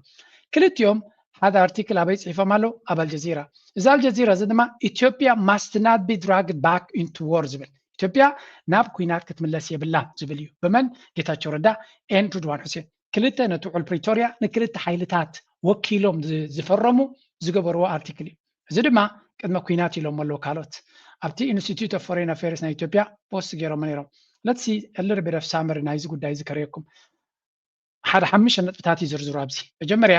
ክልቲኦም ሓደ ኣርቲክል ኣበይ ፅሒፎም ኣለዉ? ኣብ ኣልጀዚራ። እዚ ኣልጀዚራ እዚ ድማ ኢትዮጵያ must not be dragged back into war ዝብል፣ ኢትዮጵያ ናብ ኩናት ክትምለስ የብላን ዝብል እዩ። ብመን? ጌታቸው ረዳ and ርድዋን ሑሴን። ክልተ ነቲ ውዕል ፕሪቶርያ ንክልተ ሓይልታት ወኪሎም ዝፈረሙ ዝገበርዎ ኣርቲክል እዩ። እዚ ድማ ቅድመ ኩናት ኢሎም ኣለዉ ካልኦት። ኣብቲ Institute of Foreign Affairs ናይ ኢትዮጵያ ፖስት ገይሮም ነይሮም። Let's see a little bit of summary ናይዚ ጉዳይ እዚ ከርእየኩም። ሓደ ሓሙሽተ ነጥብታት ይዝርዝሩ ኣብዚ። መጀመርያ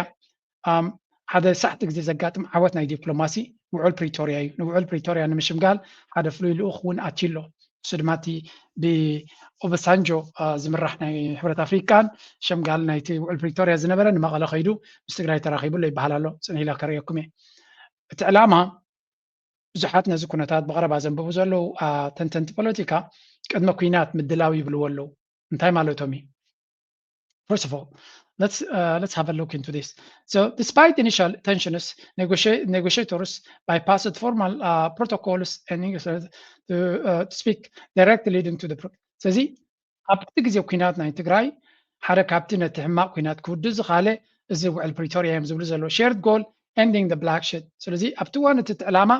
ሓደ ሳሕቲ ግዜ ዘጋጥም ዓወት ናይ ዲፕሎማሲ ውዕል ፕሪቶርያ እዩ። ንውዕል ፕሪቶርያ ንምሽምጋል ሓደ ፍሉይ ልኡኽ እውን ኣትዩ ኣሎ። እሱ ድማ እቲ ብኦባሳንጆ ዝምራሕ ናይ ሕብረት ኣፍሪቃን ሸምጋል ናይቲ ውዕል ፕሪቶርያ ዝነበረ ንመቐለ ከይዱ ምስ ትግራይ ተራኺቡ ኣሎ ይበሃል ኣሎ። ፅንሕ ኢለ ከርእየኩም እየ። እቲ ዕላማ ብዙሓት ነዚ ኩነታት ብቐረባ ዘንብቡ ዘለዉ ተንተንቲ ፖለቲካ ቅድመ ኩናት ምድላው ይብልዎ ኣለዉ። እንታይ ማለቶም እዩ? First of all, let's uh, let's have a look into this. So, despite initial tensions, negotiators bypassed formal uh, protocols and uh, to, uh, to speak directly leading to the. ስለዚ ኣብቲ ግዜ ኩናት ናይ ትግራይ ሓደ ካብቲ ነቲ ሕማቕ ኩናት ክውድእ ዝኻለ እዚ ውዕል ፕሪቶርያ እዮም ዝብሉ ዘለዉ shared goal ending the bloodshed። ስለዚ ኣብቲ እዋን እቲ ዕላማ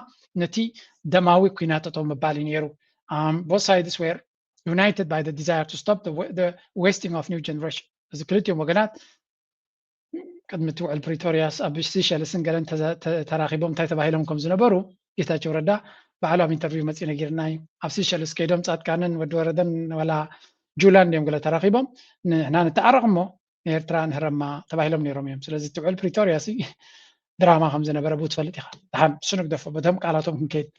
ነቲ ደማዊ ኩናት ጠጠው ምባል እዩ ነይሩ። Both sides were united by the desire to stop the wasting of new generation። እዚ ክልቲኦም ወገናት ቅድሚ እቲ ውዕል ፕሪቶርያስ ኣብ ሲሸልስን ገለን ተራኺቦም እንታይ ተባሂሎም ከም ዝነበሩ ጌታቸው ረዳ ባዕሉ ኣብ ኢንተርቪው መፂኡ ነጊርና እዩ። ኣብ ሲሸልስ ከይዶም ፃድቃንን ወዲ ወረደን ዋላ ጁላን እዮም ገለ ተራኺቦም ንሕና ንተዓረቕ እሞ ንኤርትራ ንህረማ ተባሂሎም ነይሮም እዮም። ስለዚ እቲ ውዕል ፕሪቶርያ ሲ ድራማ ከም ዝነበረ ብኡ ትፈልጥ ኢኻ። ደሓን እሱ ንግደፎ፣ በቶም ቃላቶም ክንከይድ።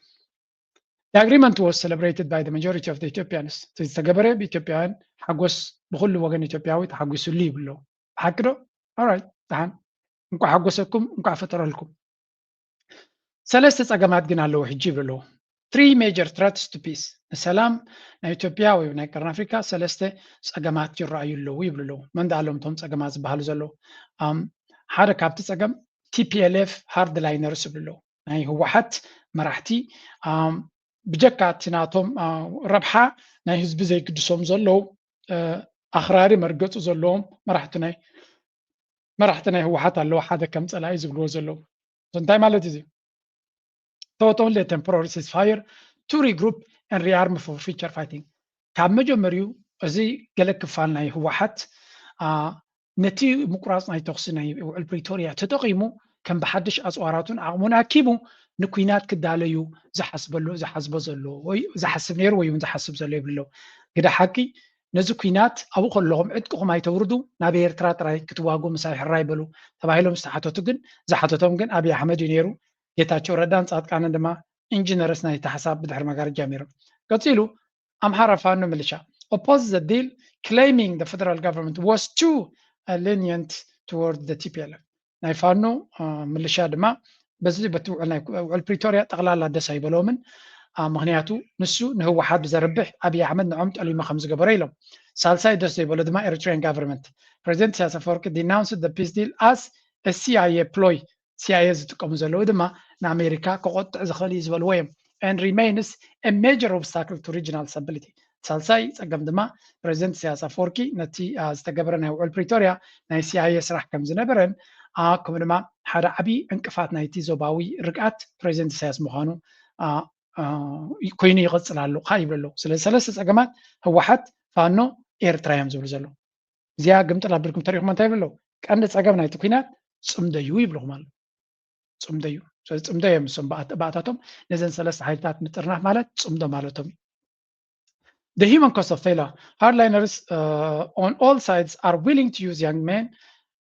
The agreement was celebrated by the majority of the Ethiopians። እቲ ዝተገበረ ብኢትዮጵያውያን ሓጎስ ብኩሉ ወገን ኢትዮጵያዊ ተሓጒሱሉ ይብሉ። ብሓቂ ዶ? Alright፣ ደሓን እንኳዕ ሓጎሰኩም፣ እንኳዕ ፈጠረልኩም። ሰለስተ ጸገማት ግን ኣለዉ ሕጂ ይብሉ ኣለዉ። Three major threats to peace። ንሰላም ናይ ኢትዮጵያ ወይ ናይ ቀርኒ ኣፍሪካ ሰለስተ ጸገማት ይረኣዩ ኣለዉ ይብሉ ኣለዉ። መን ደኣ ኣለዎም እቶም ጸገማት ዝበሃሉ ዘለዉ? ሓደ ካብቲ ጸገም ቲ ፒ ኤል ኤፍ ሃርድ ላይነርስ ይብሉ ኣለዉ። ናይ ህወሓት መራሕቲ ብጀካ እቲ ናቶም ረብሓ ናይ ህዝቢ ዘይግድሶም ዘለዉ ኣኽራሪ መርገፂ ዘለዎም መራሕቲ ናይ መራሕቲ ናይ ህወሓት ኣለዉ ሓደ ከም ፀላኢ ዝብልዎ ዘለዉ። እንታይ ማለት እዚ? Total temporary ceasefire to regroup and rearm for future fighting። ካብ መጀመሪኡ እዚ ገለ ክፋል ናይ ህወሓት ነቲ ምቁራፅ ናይ ተኹሲ ናይ ውዕል ፕሪቶርያ ተጠቒሙ ከም ብሓድሽ ኣፅዋራቱን ዓቕሙን ኣኪቡ ንኩናት ክዳለዩ ዝሓስበሉ ዝሓስቦ ዘሎ ወይ ዝሓስብ ነይሩ ወይ እውን ዝሓስብ ዘሎ ይብሉ ኣለዉ። ግደ ሓቂ ነዚ ኩናት ኣብኡ ከለኹም ዕጥቅኹም ኣይተውርዱ፣ ናብ ኤርትራ ጥራይ ክትዋጉ ምሳይ ሕራይ በሉ ተባሂሎም ዝተሓተቱ ግን፣ ዝሓተቶም ግን ኣብይ ኣሕመድ እዩ ነይሩ። ጌታቸው ረዳን ጻድቃንን ድማ ኢንጂነርስ ናይቲ ሓሳብ ብድሕሪ መጋረጃ ነይሮም። ቀጺሉ ኣምሓራ ፋኖ ሚሊሻ oppose the deal, claiming the federal government was too lenient toward the T P L F። ናይ ፋኖ ሚሊሻ ድማ በዚ በቲ ውዕል ናይ ውዕል ፕሪቶርያ ጠቕላላ ደስ ኣይበሎምን። ምክንያቱ ንሱ ንህወሓት ብዘርብሕ ኣብይ ኣሕመድ ንዖም ጠሊሙ ከም ዝገበሮ ኢሎም። ሳልሳይ ደስ ዘይበሎ ድማ ኤሪትሪያን ጋቨርንመንት፣ ፕሬዚደንት ኢሳያስ ኣፈወርቂ denounced the peace deal as a C I A ploy። C I A ዝጥቀሙ ዘለዉ ድማ ንኣሜሪካ ከቆጥዕ ዝኽእል እዩ ዝበልዎ እዮም። And remains a major obstacle to regional stability። ሳልሳይ ጸገም ድማ ፕሬዚደንት ኢሳያስ ኣፈወርቂ ነቲ ዝተገበረ ናይ ውዕል ፕሪቶርያ ናይ C I A ስራሕ ከም ዝነበረን ከምኡ ድማ ሓደ ዓብዪ ዕንቅፋት ናይቲ ዞባዊ ርግኣት ፕሬዚደንት ኢሳያስ ምዃኑ ኮይኑ ይቕጽል ኣሎ ከዓ ይብሉ ኣለዉ። ስለዚ ሰለስተ ጸገማት ህወሓት፣ ፋኖ፣ ኤርትራ እዮም ዝብሉ ዘለዉ። እዚኣ ግምጥል ኣቢልኩም ተሪእኹም እንታይ ይብሉ ኣለዉ? ቀንዲ ጸገም ናይቲ ኩናት ጽምዶ እዩ ይብልኹም ኣሎ። ጽምዶ እዩ። ስለዚ ጽምዶ እዮም እሶም ባእታቶም ነዘን ሰለስተ ሓይልታት ምጥርናፍ ማለት ጽምዶ ማለቶም እዩ። The human cost of failure. Hardliners uh, on all sides are willing to use young men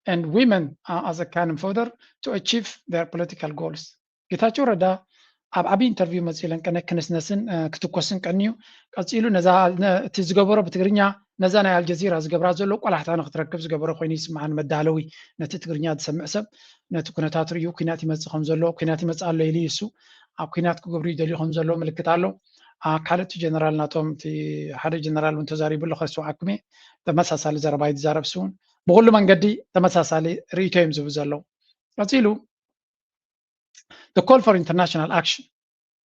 and women uh, as a cannon fodder to achieve their political goals. ጌታቸው ረዳ ኣብ ዓብዪ ኢንተርቪው መፂኡ ኢለን ቀነ ክንስነስን ክትኮስን ቀንዩ ቀፂሉ ነዛ እቲ ዝገበሮ ብትግርኛ ነዛ ናይ ኣልጀዚራ ዝገብራ ዘሎ ቆላሕታ ንክትረክብ ዝገበሮ ኮይኑ ይስምዓን መዳለዊ ነቲ ትግርኛ ዝሰምዕ ሰብ ነቲ ኩነታት ርእዩ ኩናት ይመፅእ ከም ዘሎ ኩናት ይመፅእ ኣሎ ኢሉ እሱ ኣብ ኩናት ክገብሩ ይደልዩ ከም ዘሎ ምልክት ኣሎ። ካልእቲ ጀነራል ናቶም እቲ ሓደ ጀነራል እውን ተዛሪቡ ኣሎ ከስውዓኩም እየ። ተመሳሳሊ ዘረባ እዩ ዝዛረብ እሱ እውን ብኩሉ መንገዲ ተመሳሳሊ ርእይቶ እዮም ዝህቡ ዘለዉ። ቀፂሉ the call for international action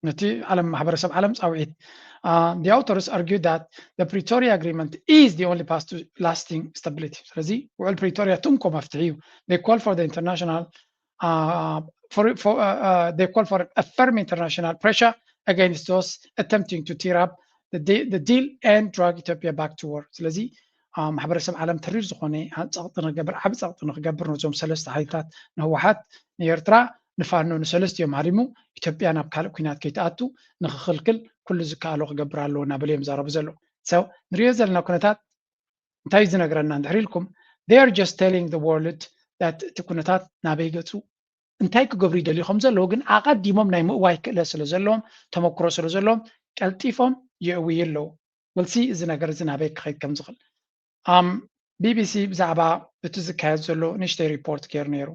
ነቲ ዓለም ማሕበረሰብ ዓለም ጻውዒት the authors argue that the Pretoria agreement is the only path to lasting stability። ስለዚ ውዕል ፕሪቶሪያ ትንኮ መፍትሒ እዩ። They call for the international uh, for, for, uh, uh, they call for a firm international pressure against those attempting to tear up the, de- the deal and drag Ethiopia back to war። ስለዚ ማሕበረሰብ ዓለም ተሪር ዝኾነ ጸቕጢ ንክገብር ዓቢ ጸቕጢ ንክገብር ነዞም ሰለስተ ሓይልታት ንህወሓት ንኤርትራ ንፋኖ ንሰለስቲኦም ሃሪሙ ኢትዮጵያ ናብ ካልእ ኩናት ከይትኣቱ ንክኽልክል ኩሉ ዝከኣሎ ክገብር ኣለዎ እናበሉ እዮም ዛረቡ ዘለዉ። So ንሪኦ ዘለና ኩነታት እንታይ ዝነግረና እንድሕር ኢልኩም they are just telling the world that እቲ ኩነታት ናበይ ገፁ እንታይ ክገብሩ ይደልዩ ከም ዘለዉ ግን ኣቐዲሞም ናይ ምእዋይ ክእለት ስለ ዘለዎም ተመክሮ ስለ ዘለዎም ቀልጢፎም የእውዩ ኣለዉ። ወልሲ እዚ ነገር እዚ ናበይ ክኸይድ ከም ዝኽእል ቢቢሲ ብዛዕባ እቲ ዝካየድ ዘሎ ንእሽተይ ሪፖርት ገይሩ ነይሩ።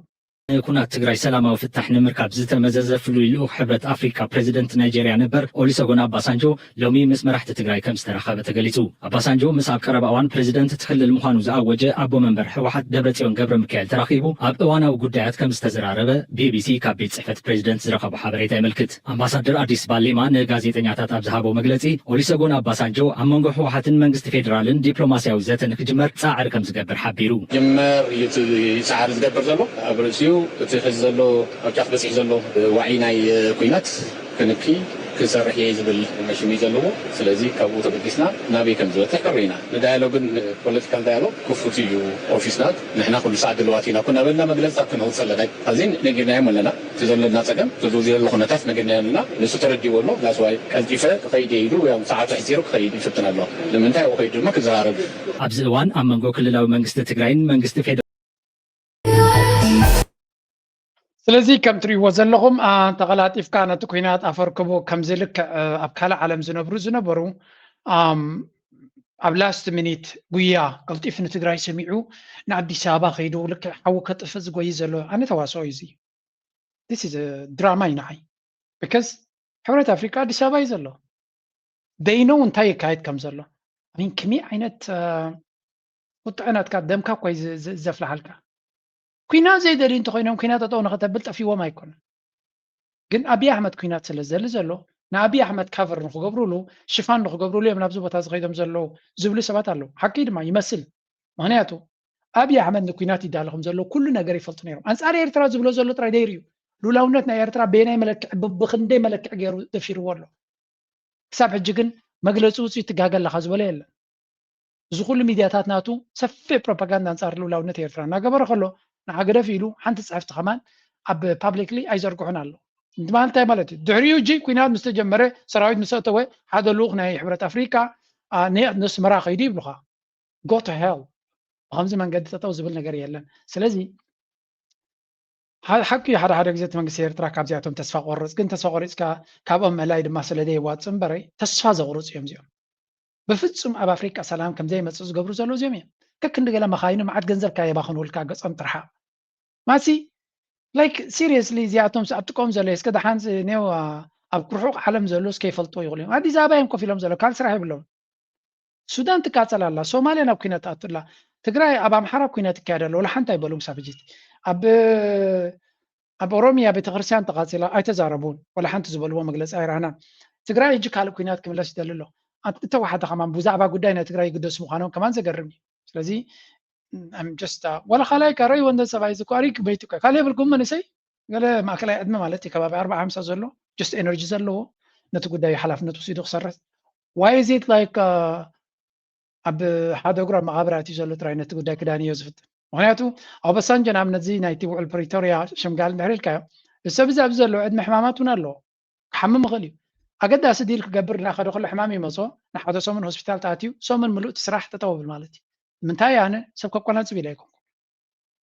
ንኩናት ትግራይ ሰላማዊ ፍታሕ ንምርካብ ዝተመዘዘ ፍሉይ ልኡኽ ሕብረት ኣፍሪካ ፕሬዚደንት ናይጄርያ ነበር ኦሊሰጎን ኣባሳንጆ ሎሚ ምስ መራሕቲ ትግራይ ከም ዝተራኸበ ተገሊፁ። ኣባሳንጆ ምስ ኣብ ቀረባ እዋን ፕሬዚደንት እቲ ክልል ምዃኑ ዝኣወጀ ኣቦ መንበር ህወሓት ደብረፅዮን ገብረ ሚካኤል ተራኺቡ ኣብ እዋናዊ ጉዳያት ከም ዝተዘራረበ ቢቢሲ ካብ ቤት ፅሕፈት ፕሬዚደንት ዝረኸቦ ሓበሬታ የመልክት። ኣምባሳደር ኣዲስ ባሌማ ንጋዜጠኛታት ኣብ ዝሃቦ መግለፂ ኦሊሰጎን ኣባሳንጆ ኣብ መንጎ ህወሓትን መንግስቲ ፌዴራልን ዲፕሎማሲያዊ ዘተ ንክጅመር ፃዕሪ ከም ዝገብር ሓቢሩ። ጅመር እዩ እቲ ፃዕሪ ዝገብር ዘሎ ኣብ ርእሲኡ እቲ ሕዚ ዘሎ ኣብ ጫፍ በፂሑ ዘሎ ዋዒ ናይ ኩናት ክንኪ ክሰርሕ እየ ዝብል መሽም እዩ ዘለዎ። ስለዚ ካብኡ ተበጊስና ናበይ ከም ዝበፅሕ ቅሪ ኢና። ንዳያሎግን ፖለቲካል ዳያሎግ ክፉት እዩ ኦፊስና። ንሕና ኩሉ ሰዓት ድልዋት ኢና ኩና በልና መግለፅታት ክነውፅእ ኣለና። ኣብዚ ነጊርናዮም ኣለና። እቲ ዘለና ፀገም እቲ ዘሎ ኩነታት ነጊርናዮ ኣለና። ንሱ ተረዲዎ ኣሎ። ዳስዋይ ቀልጢፈ ክኸይድ እየ ኢሉ ያው ሰዓቱ ሕፂሩ ክኸይድ ይፍትን ኣሎ። ንምንታይ ኣብኡ ከይዱ ድማ ክዘራረብ ኣብዚ እዋን ኣብ መንጎ ክልላዊ መንግስቲ ትግራይን መንግስቲ ፌደ ስለዚ ከም ትሪእዎ ዘለኹም ተቐላጢፍካ ነቲ ኩናት ኣፈርክቡ ከምዚ ልክዕ ኣብ ካልእ ዓለም ዝነብሩ ዝነበሩ ኣብ ላስት ሚኒት ጉያ ቀልጢፉ ንትግራይ ሰሚዑ ንኣዲስ ኣበባ ከይዱ ልክዕ ሓዊ ከጥፍእ ዝጎይ ዘሎ ኣነ ተዋስኦ እዩ እዚ ድራማ እዩ ንዓይ because ሕብረት ኣፍሪካ ኣዲስ ኣበባ እዩ ዘሎ they know እንታይ ይካየድ ከም ዘሎ ሚን ክመይ ዓይነት ቁጥዐ ናትካ ደምካ እኳ እዩ ዘፍልሓልካ ኩናት ዘይደልዩ እንተኮይኖም ኩናት ጠጠው ንክተብል ጠፊዎም ኣይኮነን ግን ኣብይ ኣሕመድ ኩናት ስለ ዘሊ ዘሎ ንኣብይ ኣሕመድ ካቨር ንክገብሩሉ ሽፋን ንክገብሩሉ እዮም ናብዚ ቦታ ዝከይዶም ዘለዉ ዝብሉ ሰባት ኣለዉ ሓቂ ድማ ይመስል ምክንያቱ ኣብይ ኣሕመድ ንኩናት ይዳለ ከም ዘሎ ኩሉ ነገር ይፈልጡ ነይሮም ኣንፃር ኤርትራ ዝብሎ ዘሎ ጥራይ ደይሩ እዩ ሉላውነት ናይ ኤርትራ በየናይ መለክዒ ብክንደይ መለክዒ ገይሩ ደፊርዎ ኣሎ ክሳብ ሕጂ ግን መግለፂ ውፅኢት ትጋገ ኣለካ ዝበሎ የለን እዚ ኩሉ ሚድያታት ናቱ ሰፊሕ ፕሮፓጋንዳ ኣንፃር ልኡላውነት ኤርትራ እናገበረ ከሎ ንዓ ግደፍ ኢሉ ሓንቲ ፅሕፍቲ ከማን ኣብ ፓብሊክሊ ኣይዘርግሑን ኣሎ ማለት እንታይ ማለት እዩ ድሕሪኡ እጂ ኩናት ምስ ተጀመረ ሰራዊት ምስ ኣተወ ሓደ ልኡክ ናይ ሕብረት ኣፍሪካ ንስመራ ከይዱ ይብሉካ go to hell። ብከምዚ መንገዲ ጠጠው ዝብል ነገር የለን። ስለዚ ሓ- ሓቂ እዩ፣ ሓደ ሓደ ግዜ እቲ መንግስቲ ኤርትራ ካብዚኣቶም ተስፋ ቆርፅ፣ ግን ተስፋ ቆሪፅካ ካብኦም ምእላይ ድማ ስለ ዘየዋፅእ እምበረይ ተስፋ ዘቑርፁ እዮም እዚኦም። ብፍፁም ኣብ ኣፍሪቃ ሰላም ከምዘይመፅእ ዝገብሩ ዘለዉ እዚኦም እዮም። ከክንዲ ገለ መኻይኑ መዓት ገንዘብ ካብ የባኽኑልካ ገፆም ጥርሓ ማሲ like seriously እዚኣቶም ኣብ ጥቆም ዘሎ እስከ ደሓን ኔው ኣብ ርሑቕ ዓለም ዘሎ እስከ ይፈልጥዎ ይኽእሉ እዮም። ኣዲስ ኣበባ እዮም ኮፍ ኢሎም ዘሎ ካልእ ስራሕ የብሎም። ሱዳን ትቃጸል ኣላ፣ ሶማልያ ናብ ኩናት ትኣቱ ኣላ፣ ትግራይ ኣብ ኣምሓራ ኩናት ይካየድ ኣሎ፣ ወላ ሓንቲ ኣይበሉም ሳብ ሕጂ። ኣብ ኣብ ኦሮሚያ ቤተክርስትያን ተቃጺላ ኣይተዛረቡን፣ ወላ ሓንቲ ዝበልዎ መግለጺ ኣይረኣናን። ትግራይ ሕጂ ካልእ ኩናት ክምለስ ይደሊ ኣሎ። ኣት- እተወሓደ ከማን ብዛዕባ ጉዳይ ናይ ትግራይ ይግደሱ ምዃኖም ከማን ዘገርም እዩ። ስለዚ I'm just uh, ወላ ካልኣይ ካረይ ወንደ ሰብኣይ ዝኳሪ ክበይቱ ካልእ የብልኩም መንእሰይ ገለ ማእከላይ ዕድመ ማለት እዩ ከባቢ ኣርባ ሓምሳ ዘሎ just energy ዘለዎ ነቲ ጉዳይ ሓላፍነት ወሲዱ ክሰርሕ why is it like uh, ኣብ ሓደ እግሩ ኣብ መቓብር ኣትዩ ዘሎ ጥራይ ነቲ ጉዳይ ክዳንዮ ዝፍትን። ምክንያቱ ኦባሳንጆ ንኣብነት እዚ ናይቲ ውዕል ፕሪቶርያ ሽምጋል እንድሕር ኢልካዮ እዚ ሰብ እዚ ኣብዚ ዘለዎ ዕድመ ሕማማት እውን ኣለዎ ክሓምም ይኽእል እዩ። ኣገዳሲ ዲል ክገብር እናኸደ ከሎ ሕማም ይመጾ ንሓደ ሰሙን ሆስፒታል ተኣትዩ ሰሙን ምሉእ እቲ ስራሕ ጠጠው ብል ማለት እዩ። ንምንታይ ኣነ ሰብ ከቆናጽብ ኢለ ኣይኮንኩ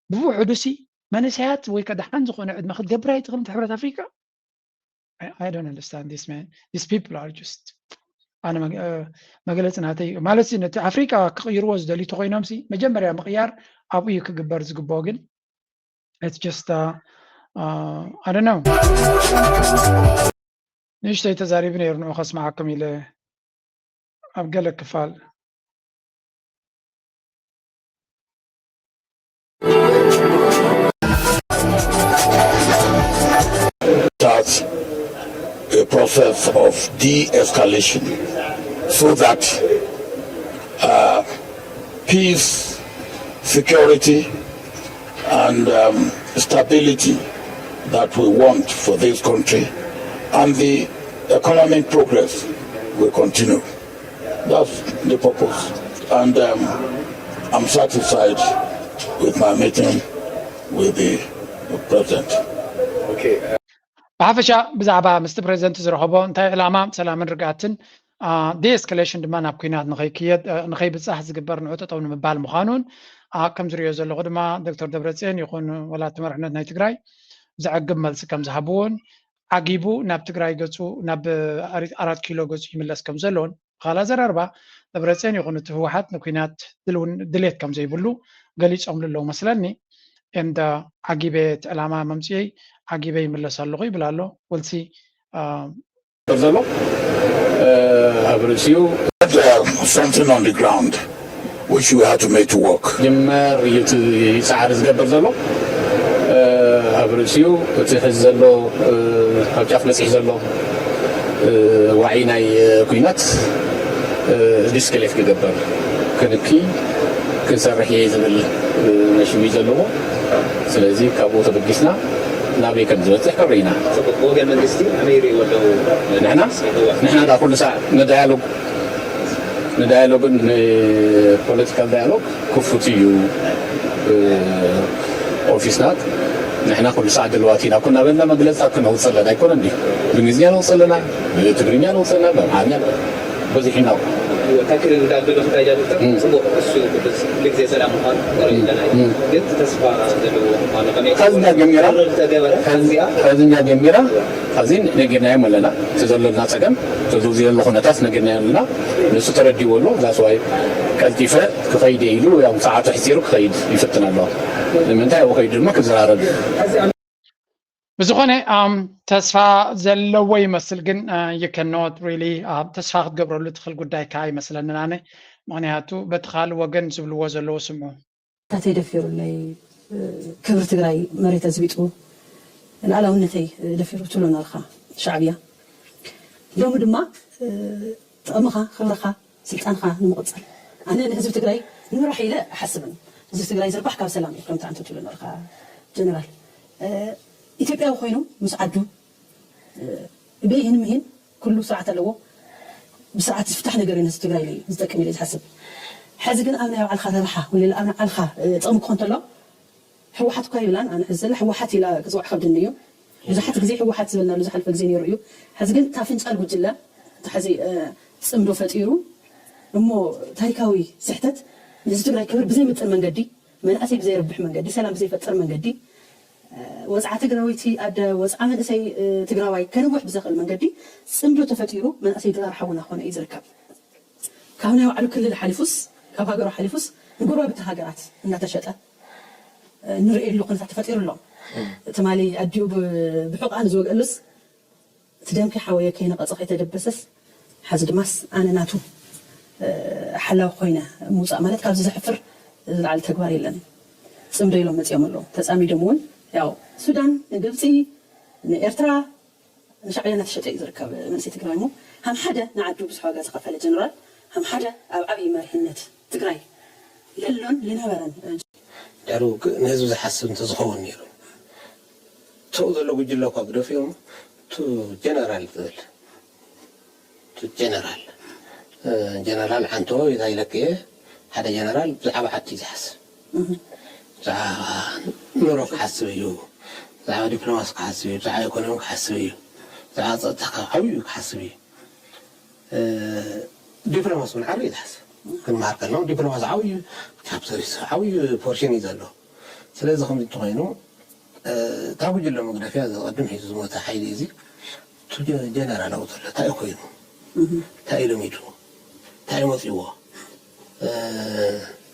ብውሕዱ ሲ መንእሰያት ወይ ከደሓን ዝኾነ ዕድመ ክትገብር ኣይትኽእል እቲ ሕብረት ኣፍሪቃ I, I don't understand this man. These people are just ኣነ መግ- እ፣ መግለፂ ናተይ እዩ። ማለት ነቲ ኣፍሪቃ ክቕይርዎ ዝደልዩ ተኮይኖም ሲ መጀመርያ ምቕያር ኣብኡ እዩ ክግበር ዝግብኦ ግን it's just uh, uh, I don't know ንእሽተይ ተዛሪቡ ነይሩ ንዑ ከስማዓኩም ኢለ ኣብ ገለ ክፋል start a process of de-escalation so that uh, peace, security, and um, stability that we want for this country and the economic progress will continue. That's the purpose. And um, I'm satisfied with my meeting with the president. Okay. ብሓፈሻ ብዛዕባ ምስቲ ፕሬዚደንት ዝረኸቦ እንታይ ዕላማ ሰላምን ርግኣትን ዲኤስካሌሽን ድማ ናብ ኩናት ንኸይክየድ ንኸይብፃሕ ዝግበር ንዑ ጠጠው ንምባል ምዃኑን ከም ዝሪኦ ዘለኹ ድማ ዶክተር ደብረፅዮን ይኹን ወላ እቲ መርሕነት ናይ ትግራይ ዘዕግብ መልሲ ከም ዝሃብዎን ዓጊቡ ናብ ትግራይ ገፁ ናብ ኣራት ኪሎ ገፁ ይምለስ ከም ዘለዎን ብኻልእ ኣዘራርባ ደብረፅዮን ይኹን እቲ ህወሓት ንኩናት ድልየት ከም ዘይብሉ ገሊፆምሉ ኣለዉ መስለኒ and ዓጊበ እቲ ዕላማ መምፅኤይ ዓጊበ ይምለስ ኣለኹ ይብል ኣሎ። We'll see. ዘሎ ኣብ ርእሲኡ Something on the ground which we have to make to work. ጅመር እዩ እቲ ፃዕሪ ዝገብር ዘሎ ኣብ ርእሲኡ እቲ ሕዚ ዘሎ ኣብ ጫፍ በፂሕ ዘሎ ዋዒ ናይ ኩናት ዲስክሌት ክገብር ክንኪ ክንሰርሕ እየ ዝብል መሽዊ ዘለዎ ስለዚ ካብኡ ተበጊስና ናበይ ከም ዝበፅሕ ክንርኢ ኢና። ብወገን መንግስቲ ከመይ ይርእይዎ ኣለዉ? ንሕና ንሕና ዳ ኩሉ ሳዕ ንዳያሎግ ንዳያሎግን ንፖለቲካል ዳያሎግ ክፉት እዩ ኦፊስና። ንሕና ኩሉ ሳዕ ድልዋት ኢና እኮ እናበልና መግለፅታት ክነውፅእ ኣለና ኣይኮነን ድዩ? ብእንግሊዝኛ ነውፅእ ኣለና፣ ብትግርኛ ነውፅእ ኣለና፣ ብኣምሓርኛ በዚሕና። ታክል እንዳበሉ ክታይ ዳብልታ ጽቡቅ እሱ ኩሉ ግዜ ሰላም ምዃኑ ንርኢ ኣለና እዩ። ግን ተስፋ ዘለዎ ምዃኑ ከመይ ካብዚና ጀሚራ ተገበረ ካብዚኣ ካብዚኛ ጀሚራ ኣብዚ ነጊርናዮም ኣለና። እቲ ዘሎና ጸገም እቲ ዘሎ ኩነታት ነጊርናዮ ኣለና። ንሱ ተረዲዎ ኣሎ። ዛስዋይ ቀልጢፈ ክኸይድ ኢሉ ያው ሰዓቱ ሕጺሩ ክኸይድ ይፍትን ኣሎ። ንምንታይ ኣብኡ ከይዱ ድማ ክዘራረብ ብዝኾነ ተስፋ ዘለዎ ይመስል ግን you cannot really ተስፋ ክትገብረሉ ትኽእል ጉዳይ ከዓ ይመስለንን ኣነ ምክንያቱ በቲ ካልእ ወገን ዝብልዎ ዘለዉ ስምዑ ታተይ ደፊሩለይ ክብሪ ትግራይ መሬት ኣዝቢጡ ልኣላውነተይ ደፊሩ ትብሎ ነበርካ ሻዕብያ ሎሚ ድማ ጥቕምኻ ክብርኻ ስልጣንካ ንምቕፃል ኣነ ንህዝቢ ትግራይ ንምራሕ ኢለ ኣይሓስብን። ህዝቢ ትግራይ ዝርባሕ ካብ ሰላም እዩ ከምቲ ኣንተ ትብሎ ነበርካ ጀነራል። ኢትዮጵያዊ ኮይኑ ምስ ዓዱ ብይህን ምሂን ኩሉ ስርዓት ኣለዎ። ብስርዓት ዝፍታሕ ነገር እዩ ንህዝቢ ትግራይ ኢለ ዝጠቅም ኢለ ዝሓስብ። ሕዚ ግን ኣብ ናይ ባዕልካ ረብሓ ወይ ኣብ ናይ ባዕልካ ጥቕሚ ክኾን ተሎ ህወሓት እኳ ይብላን ኣነ ሕዚ ዘላ ህወሓት ኢላ ክፅዋዕ ከብድኒ እዩ። ብዙሓት ግዜ ህወሓት ዝበልናሉ ዝሓለፈ ግዜ ነይሩ እዩ። ሕዚ ግን እታ ፍንጫል ጉጅለ እታ ሕዚ ፅምዶ ፈጢሩ እሞ ታሪካዊ ስሕተት ንህዝቢ ትግራይ ክብሪ ብዘይምጥን መንገዲ፣ መናእሰይ ብዘይርብሕ መንገዲ፣ ሰላም ብዘይፈጥር መንገዲ፣ ወፅዓ ትግራወይቲ ኣደ፣ ወፅዓ መንእሰይ ትግራዋይ ከንውሕ ብዘኽእል መንገዲ ፅምዶ ተፈጢሩ መናእሰይ ድራር ሓውና ኮነ እዩ ዝርከብ። ካብ ናይ ባዕሉ ክልል ሓሊፉስ፣ ካብ ሃገሩ ሓሊፉስ ንጎረባብቲ ሃገራት እናተሸጠ ንርእየሉ ኩነታት ተፈጢሩ ኣሎ። ትማሊ ኣዲኡ ብሕቋን ዝወግአሉስ እቲ ደምኪ ሓወየ ከይነቐጸ ከይተደበሰስ፣ ሓዚ ድማስ ኣነ ናቱ ሓላው ኮይነ ምውፃእ ማለት ካብዚ ዘሕፍር ዝለዓለ ተግባር የለን። ፅምዶ ኢሎም መፂኦም ኣለዉ። ተፃሚዶም እውን ያው ሱዳን ንግብፂ ንኤርትራ ንሻዕብያ እናተሸጠ እዩ ዝርከብ መንእሰይ ትግራይ እሞ ሃም ሓደ ንዓዱ ብዙሕ ዋጋ ዝኸፈለ ጀነራል ሃም ሓደ ኣብ ዓብዪ መሪሕነት ትግራይ ለሎን ልነበረን ድሕሪ ውግእ ንህዝቢ ዝሓስብ እንተዝኸውን ነይሩ ትኡ ዘሎ ጉጅለ እኳ ግደፍዮም ቱ ጀነራል ትብል ጀነራል ጀነራል ሓንቶ ይዛ ኢለክየ ሓደ ጀነራል ብዛዕባ ዓዲ ዝሓስብ ብዛዕባ ኑሮ ክሓስብ እዩ ብዛዕባ ዲፕሎማሲ ክሓስብ እዩ ብዛዕባ ኢኮኖሚ ክሓስብ እዩ ብዛዕባ ፀጥታ ዓብዩ ክሓስብ እዩ ዲፕሎማሲ እውን ዓብዩ ዝሓስብ ክንመሃር ከለና ዲፕሎማሲ ዓብዩ ቻፕተር ዓብዩ ፖርሽን እዩ ዘሎ ስለዚ ከምዚ እንተኮይኑ እታ ጉጅለ መግደፍያ ዘቐድም ሒዙ ዝሞተ ሓይሊ እዚ ጀነራል ኣብኡ ዘሎ እንታይ ኮይኑ እንታይ ኢሎም ኢሉ እንታይ መፅዎ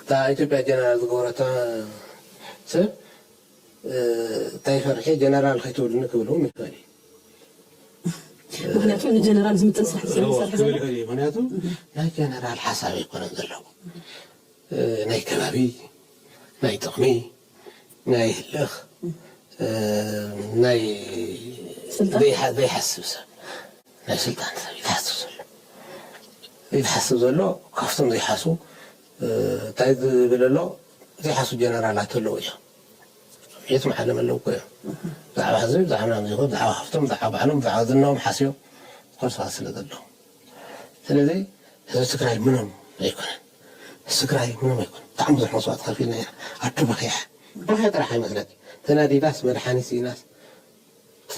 እታ ኢትዮጵያ ጀነራል ዝገበረታ ሰብ እንታይ ፈርሒ ጀነራል ከይትብሉኒ ክብል እውን ይኽእል እዩ ምክንያቱ ንጀነራል ዝምጥን ስራሕ ስለዝሰርሕ ዘሎ ምክንያቱ ናይ ጀነራል ሓሳብ ኣይኮነን ዘለዎ ናይ ከባቢ ናይ ጥቕሚ ናይ ህልኽ ናይ ዘይሓስብ ሰብ ናይ ስልጣን ሰብ ይትሓስብ ዘሎ ይትሓስብ ዘሎ ካብቶም ዘይሓስቡ እንታይ ዝብል ኣሎ ዘይሓስቡ ጀነራላት ኣለዉ እዮም የትም ዓለም ኣለዉ እኮ እዮም ብዛዕባ ህዝቢ ብዛዕባ ምናምን ዘይኮን ብዛዕባ ሃፍቶም ብዛዕባ ባዕሎም ብዛዕባ ዝናኦም ሓስዮም ኮርሳት ስለ ዘለዉ ስለዚ ህዝቢ ትግራይ ምንም ኣይኮነን ህዝቢ ትግራይ ምንም ኣይኮነን ብጣዕሚ ብዙሕ መስዋዕቲ ከፊልና ኢና ኣዱ በኺያ በኺያ ጥራሕ ኣይመስለኒ ተናዲዳስ መድሓኒት ስኢናስ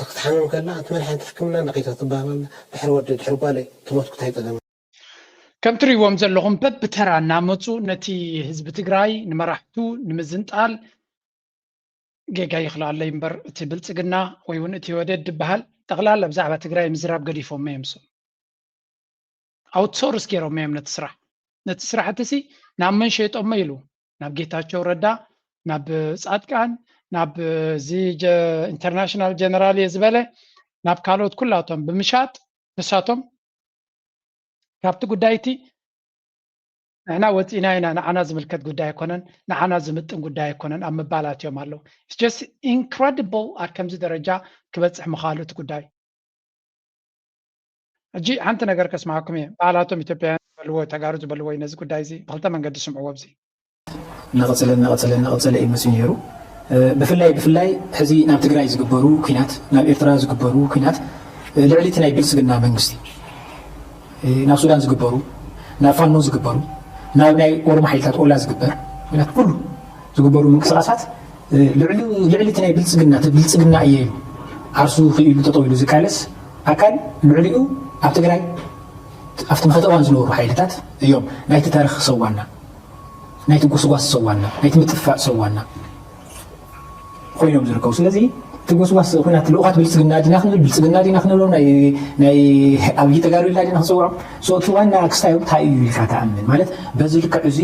ክትሓምም ከላ እቲ መድሓኒት ሕክምና እንዳኸይታ ትበሃል ኣላ ድሕሪ ወዲ ድሕሪ ጓለይ ትሞት ክታይ ጠለመ ከም ትርእይዎም ዘለኹም በብተራ እናመፁ ነቲ ህዝቢ ትግራይ ንመራሕቱ ንምዝንጣል ጌጋ ይኽልኣለይ እምበር እቲ ብልፅግና ወይ እውን እቲ ወደድ ዝበሃል ጠቕላላ ብዛዕባ ትግራይ ምዝራብ ገዲፎም እዮም እሶም ኣውትሶርስ ገይሮም እዮም ነቲ ስራሕ ነቲ ስራሕ እቲ ሲ ናብ መን ሸይጦሞ ኢሉ ናብ ጌታቸው ረዳ ናብ ፃድቃን ናብ እዚ ኢንተርናሽናል ጀነራል እየ ዝበለ ናብ ካልኦት ኩላቶም ብምሻጥ ንሳቶም ካብቲ ጉዳይ እቲ ንሕና ወፂእና ኢና ንዓና ዝምልከት ጉዳይ ኣይኮነን ንዓና ዝምጥን ጉዳይ ኣይኮነን ኣብ ምባል ኣትዮም ኣለዉ just incredible ኣብ ከምዚ ደረጃ ክበፅሕ ምኻሉ እቲ ጉዳይ ሕጂ ሓንቲ ነገር ከስማዓኩም እየ በዓላቶም ኢትዮጵያውያን ዝበልዎ ተጋሩ ዝበልዎ እዩ ነዚ ጉዳይ እዚ ብክልተ መንገዲ ስምዕዎ ኣብዚ እናቐፀለ እናቐፀለ እናቐፀለ እዩ መፅዩ ነይሩ ብፍላይ ብፍላይ ሕዚ ናብ ትግራይ ዝግበሩ ኩናት ናብ ኤርትራ ዝግበሩ ኩናት ልዕሊ እቲ ናይ ብልፅግና መንግስቲ ናብ ሱዳን ዝግበሩ ናብ ፋኖ ዝግበሩ ናብ ናይ ኦሮሞ ሓይልታት ኦላ ዝግበር ኩናት ኩሉ ዝግበሩ ምንቅስቃሳት ልዕሊ እቲ ናይ ብልፅግና እቲ ብልፅግና እየ ኢሉ ዓርሱ ክኢሉ ጠጠው ኢሉ ዝቃለስ ኣካል ልዕሊኡ ኣብ ትግራይ ኣብቲ መኸተ እዋን ዝነበሩ ሓይልታት እዮም ናይቲ ታሪክ ሰዋና ናይቲ ጎስጓስ ሰዋና ናይቲ ምጥፋእ ሰዋና ኮይኖም ዝርከቡ ስለዚ እቲ ጎስጓስ ኩናት ልኡካት ብልፅግና ዲና ክንብል ብልፅግና ዲና ክንብሎም ናይ ኣብይ ተጋሩ ኢልና ዲና ክንፅውዖም እቲ ዋና ክስታዮም እንታይ እዩ ኢልካ ተኣምን ማለት በዚ ልክዕ እዚ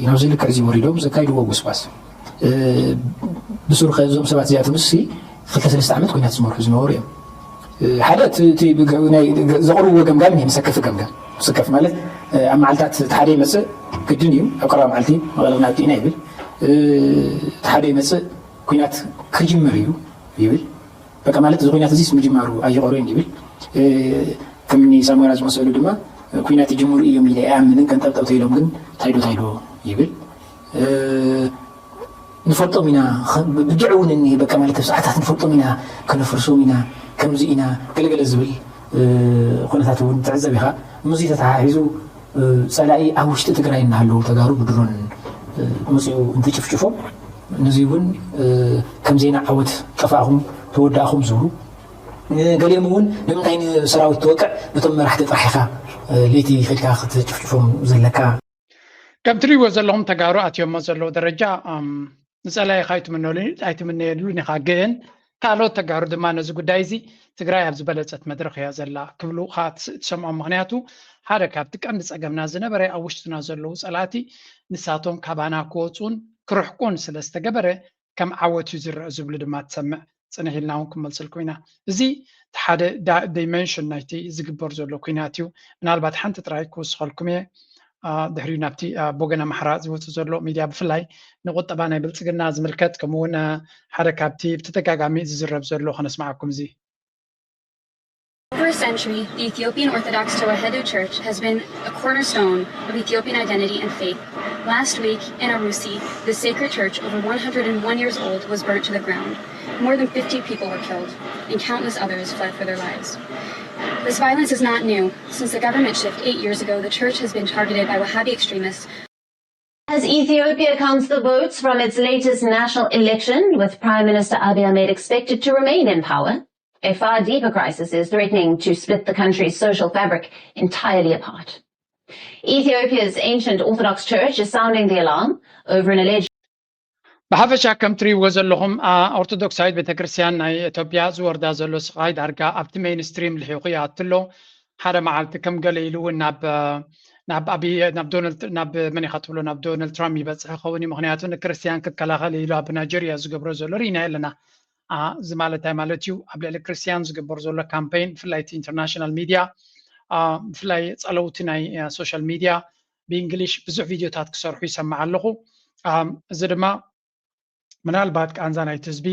ናብዚ ልክዕ እዚ ወሪዶም ዘካይድዎ ጎስጓስ ብሱሩ ከ እዞም ሰባት እዚኣቶም እሲ ክልተ ሰለስተ ዓመት ኩናት ዝመርሑ ዝነበሩ እዮም ሓደ ዘቕርብዎ ገምጋም እዩ መሰከፊ ገምጋም መሰከፊ ማለት ኣብ መዓልታት ሓደ ይመፅእ ግድን እዩ ኣብ ቀረባ መዓልቲ መቐለቕና ኣውፅእና ይብል ሓደ ይመፅእ ኩናት ክጅምር እዩ ይብል በቃ ማለት እዚ ኩናት እዚስ ምጅማሩ ኣይቐርዮን ይብል ከምኒ ሳሞራ ዝመሰሉ ድማ ኩናት ይጅምሩ እዮም ኢለ ኣይኣምንን ቀንጠብጠብ ተይሎም ግን ታይዶ ታይዶ ይብል ንፈልጦም ኢና ብድዕ እውን እኒሄ በቃ ማለት ኣብ ሰዓታት ንፈልጦም ኢና ከነፍርሶም ኢና ከምዚ ኢና ገለገለ ዝብል ኩነታት እውን ትዕዘብ ኢኻ ምስዚ ተተሓሒዙ ፀላኢ ኣብ ውሽጢ ትግራይ እናሃለዉ ተጋሩ ብድሮን መፅኡ እንትጭፍጭፎም ነዚ እውን ከም ዜና ዓወት ጠፋእኹም ተወዳእኹም ዝብሉ ገሊኦም እውን ንምንታይ ንሰራዊት ትወቅዕ ነቶም መራሕቲ ጥራሕ ኢኻ ለይቲ ከድካ ክትጭፍጭፎም ዘለካ ከም ትሪእዎ ዘለኹም ተጋሩ ኣትዮሞ ዘለዉ ደረጃ ንፀላኢኻ ኣይትምነየሉን ኢኻ። ግን ካልኦት ተጋሩ ድማ ነዚ ጉዳይ እዚ ትግራይ ኣብ ዝበለፀት መድረኽ እያ ዘላ ክብሉ ትሰምዖም። ምክንያቱ ሓደ ካብቲ ቀንዲ ፀገምና ዝነበረ ኣብ ውሽጥና ዘለዉ ፀላእቲ ንሳቶም ካባና ክወፁን ክርሕቁን ስለ ዝተገበረ ከም ዓወት እዩ ዝረአ ዝብሉ ድማ ትሰምዕ። ፅንሕ ኢልና እውን ክመልሰልኩም ኢና። እዚ ሓደ ዳይመንሽን ናይቲ ዝግበር ዘሎ ኩናት እዩ። ምናልባት ሓንቲ ጥራይ ክውስኸልኩም እየ። ድሕሪኡ ናብቲ ኣብ ወገን ኣምሓራ ዝወፅእ ዘሎ ሚድያ ብፍላይ ንቁጠባ ናይ ብልፅግና ዝምልከት ከምኡውን ሓደ ካብቲ ብተደጋጋሚ ዝዝረብ ዘሎ ከነስማዓኩም። እዚ For a century, the Ethiopian Orthodox Tewahedo Church has been a cornerstone of Ethiopian identity and faith. Last week, in Arusi, the sacred church, over one hundred one years old, was burnt to the ground. More than fifty people were killed, and countless others fled for their lives. This violence is not new. Since the government shift eight years ago, the church has been targeted by Wahhabi extremists. As Ethiopia counts the votes from its latest national election, with Prime Minister Abiy Ahmed expected to remain in power, a far deeper crisis is threatening to split the country's social fabric entirely apart. Ethiopia's ancient Orthodox Church is sounding the alarm over an alleged ብሓፈሻ ከም ትሪእዎ ዘለኹም ኦርቶዶክሳዊት ቤተክርስትያን ናይ ኢትዮጵያ ዝወርዳ ዘሎ ስቓይ ዳርጋ ኣብቲ ሜይንስትሪም ልሒቑ ይኣቱ ኣሎ። ሓደ መዓልቲ ከም ገለ ኢሉ እውን ናብ ናብ ኣብይ ናብ ዶናልድ ናብ መን ኢኻ ትብሎ ናብ ዶናልድ ትራምፕ ይበፅሕ ይኸውን እዩ። ምክንያቱ ንክርስትያን ክከላኸል ኢሉ ኣብ ናይጀርያ ዝገብሮ ዘሎ ርኢና ኣለና። እዚ ማለት እንታይ ማለት እዩ? ኣብ ልዕሊ ክርስትያን ዝግበር ዘሎ ካምፔይን ብፍላይ እቲ ኢንተርናሽናል ሚድያ ብፍላይ ፀለውቲ ናይ ሶሻል ሚድያ ብእንግሊሽ ብዙሕ ቪድዮታት ክሰርሑ ይሰምዕ ኣለኹ። እዚ ድማ ምናልባት ቃንዛ ናይቲ ህዝቢ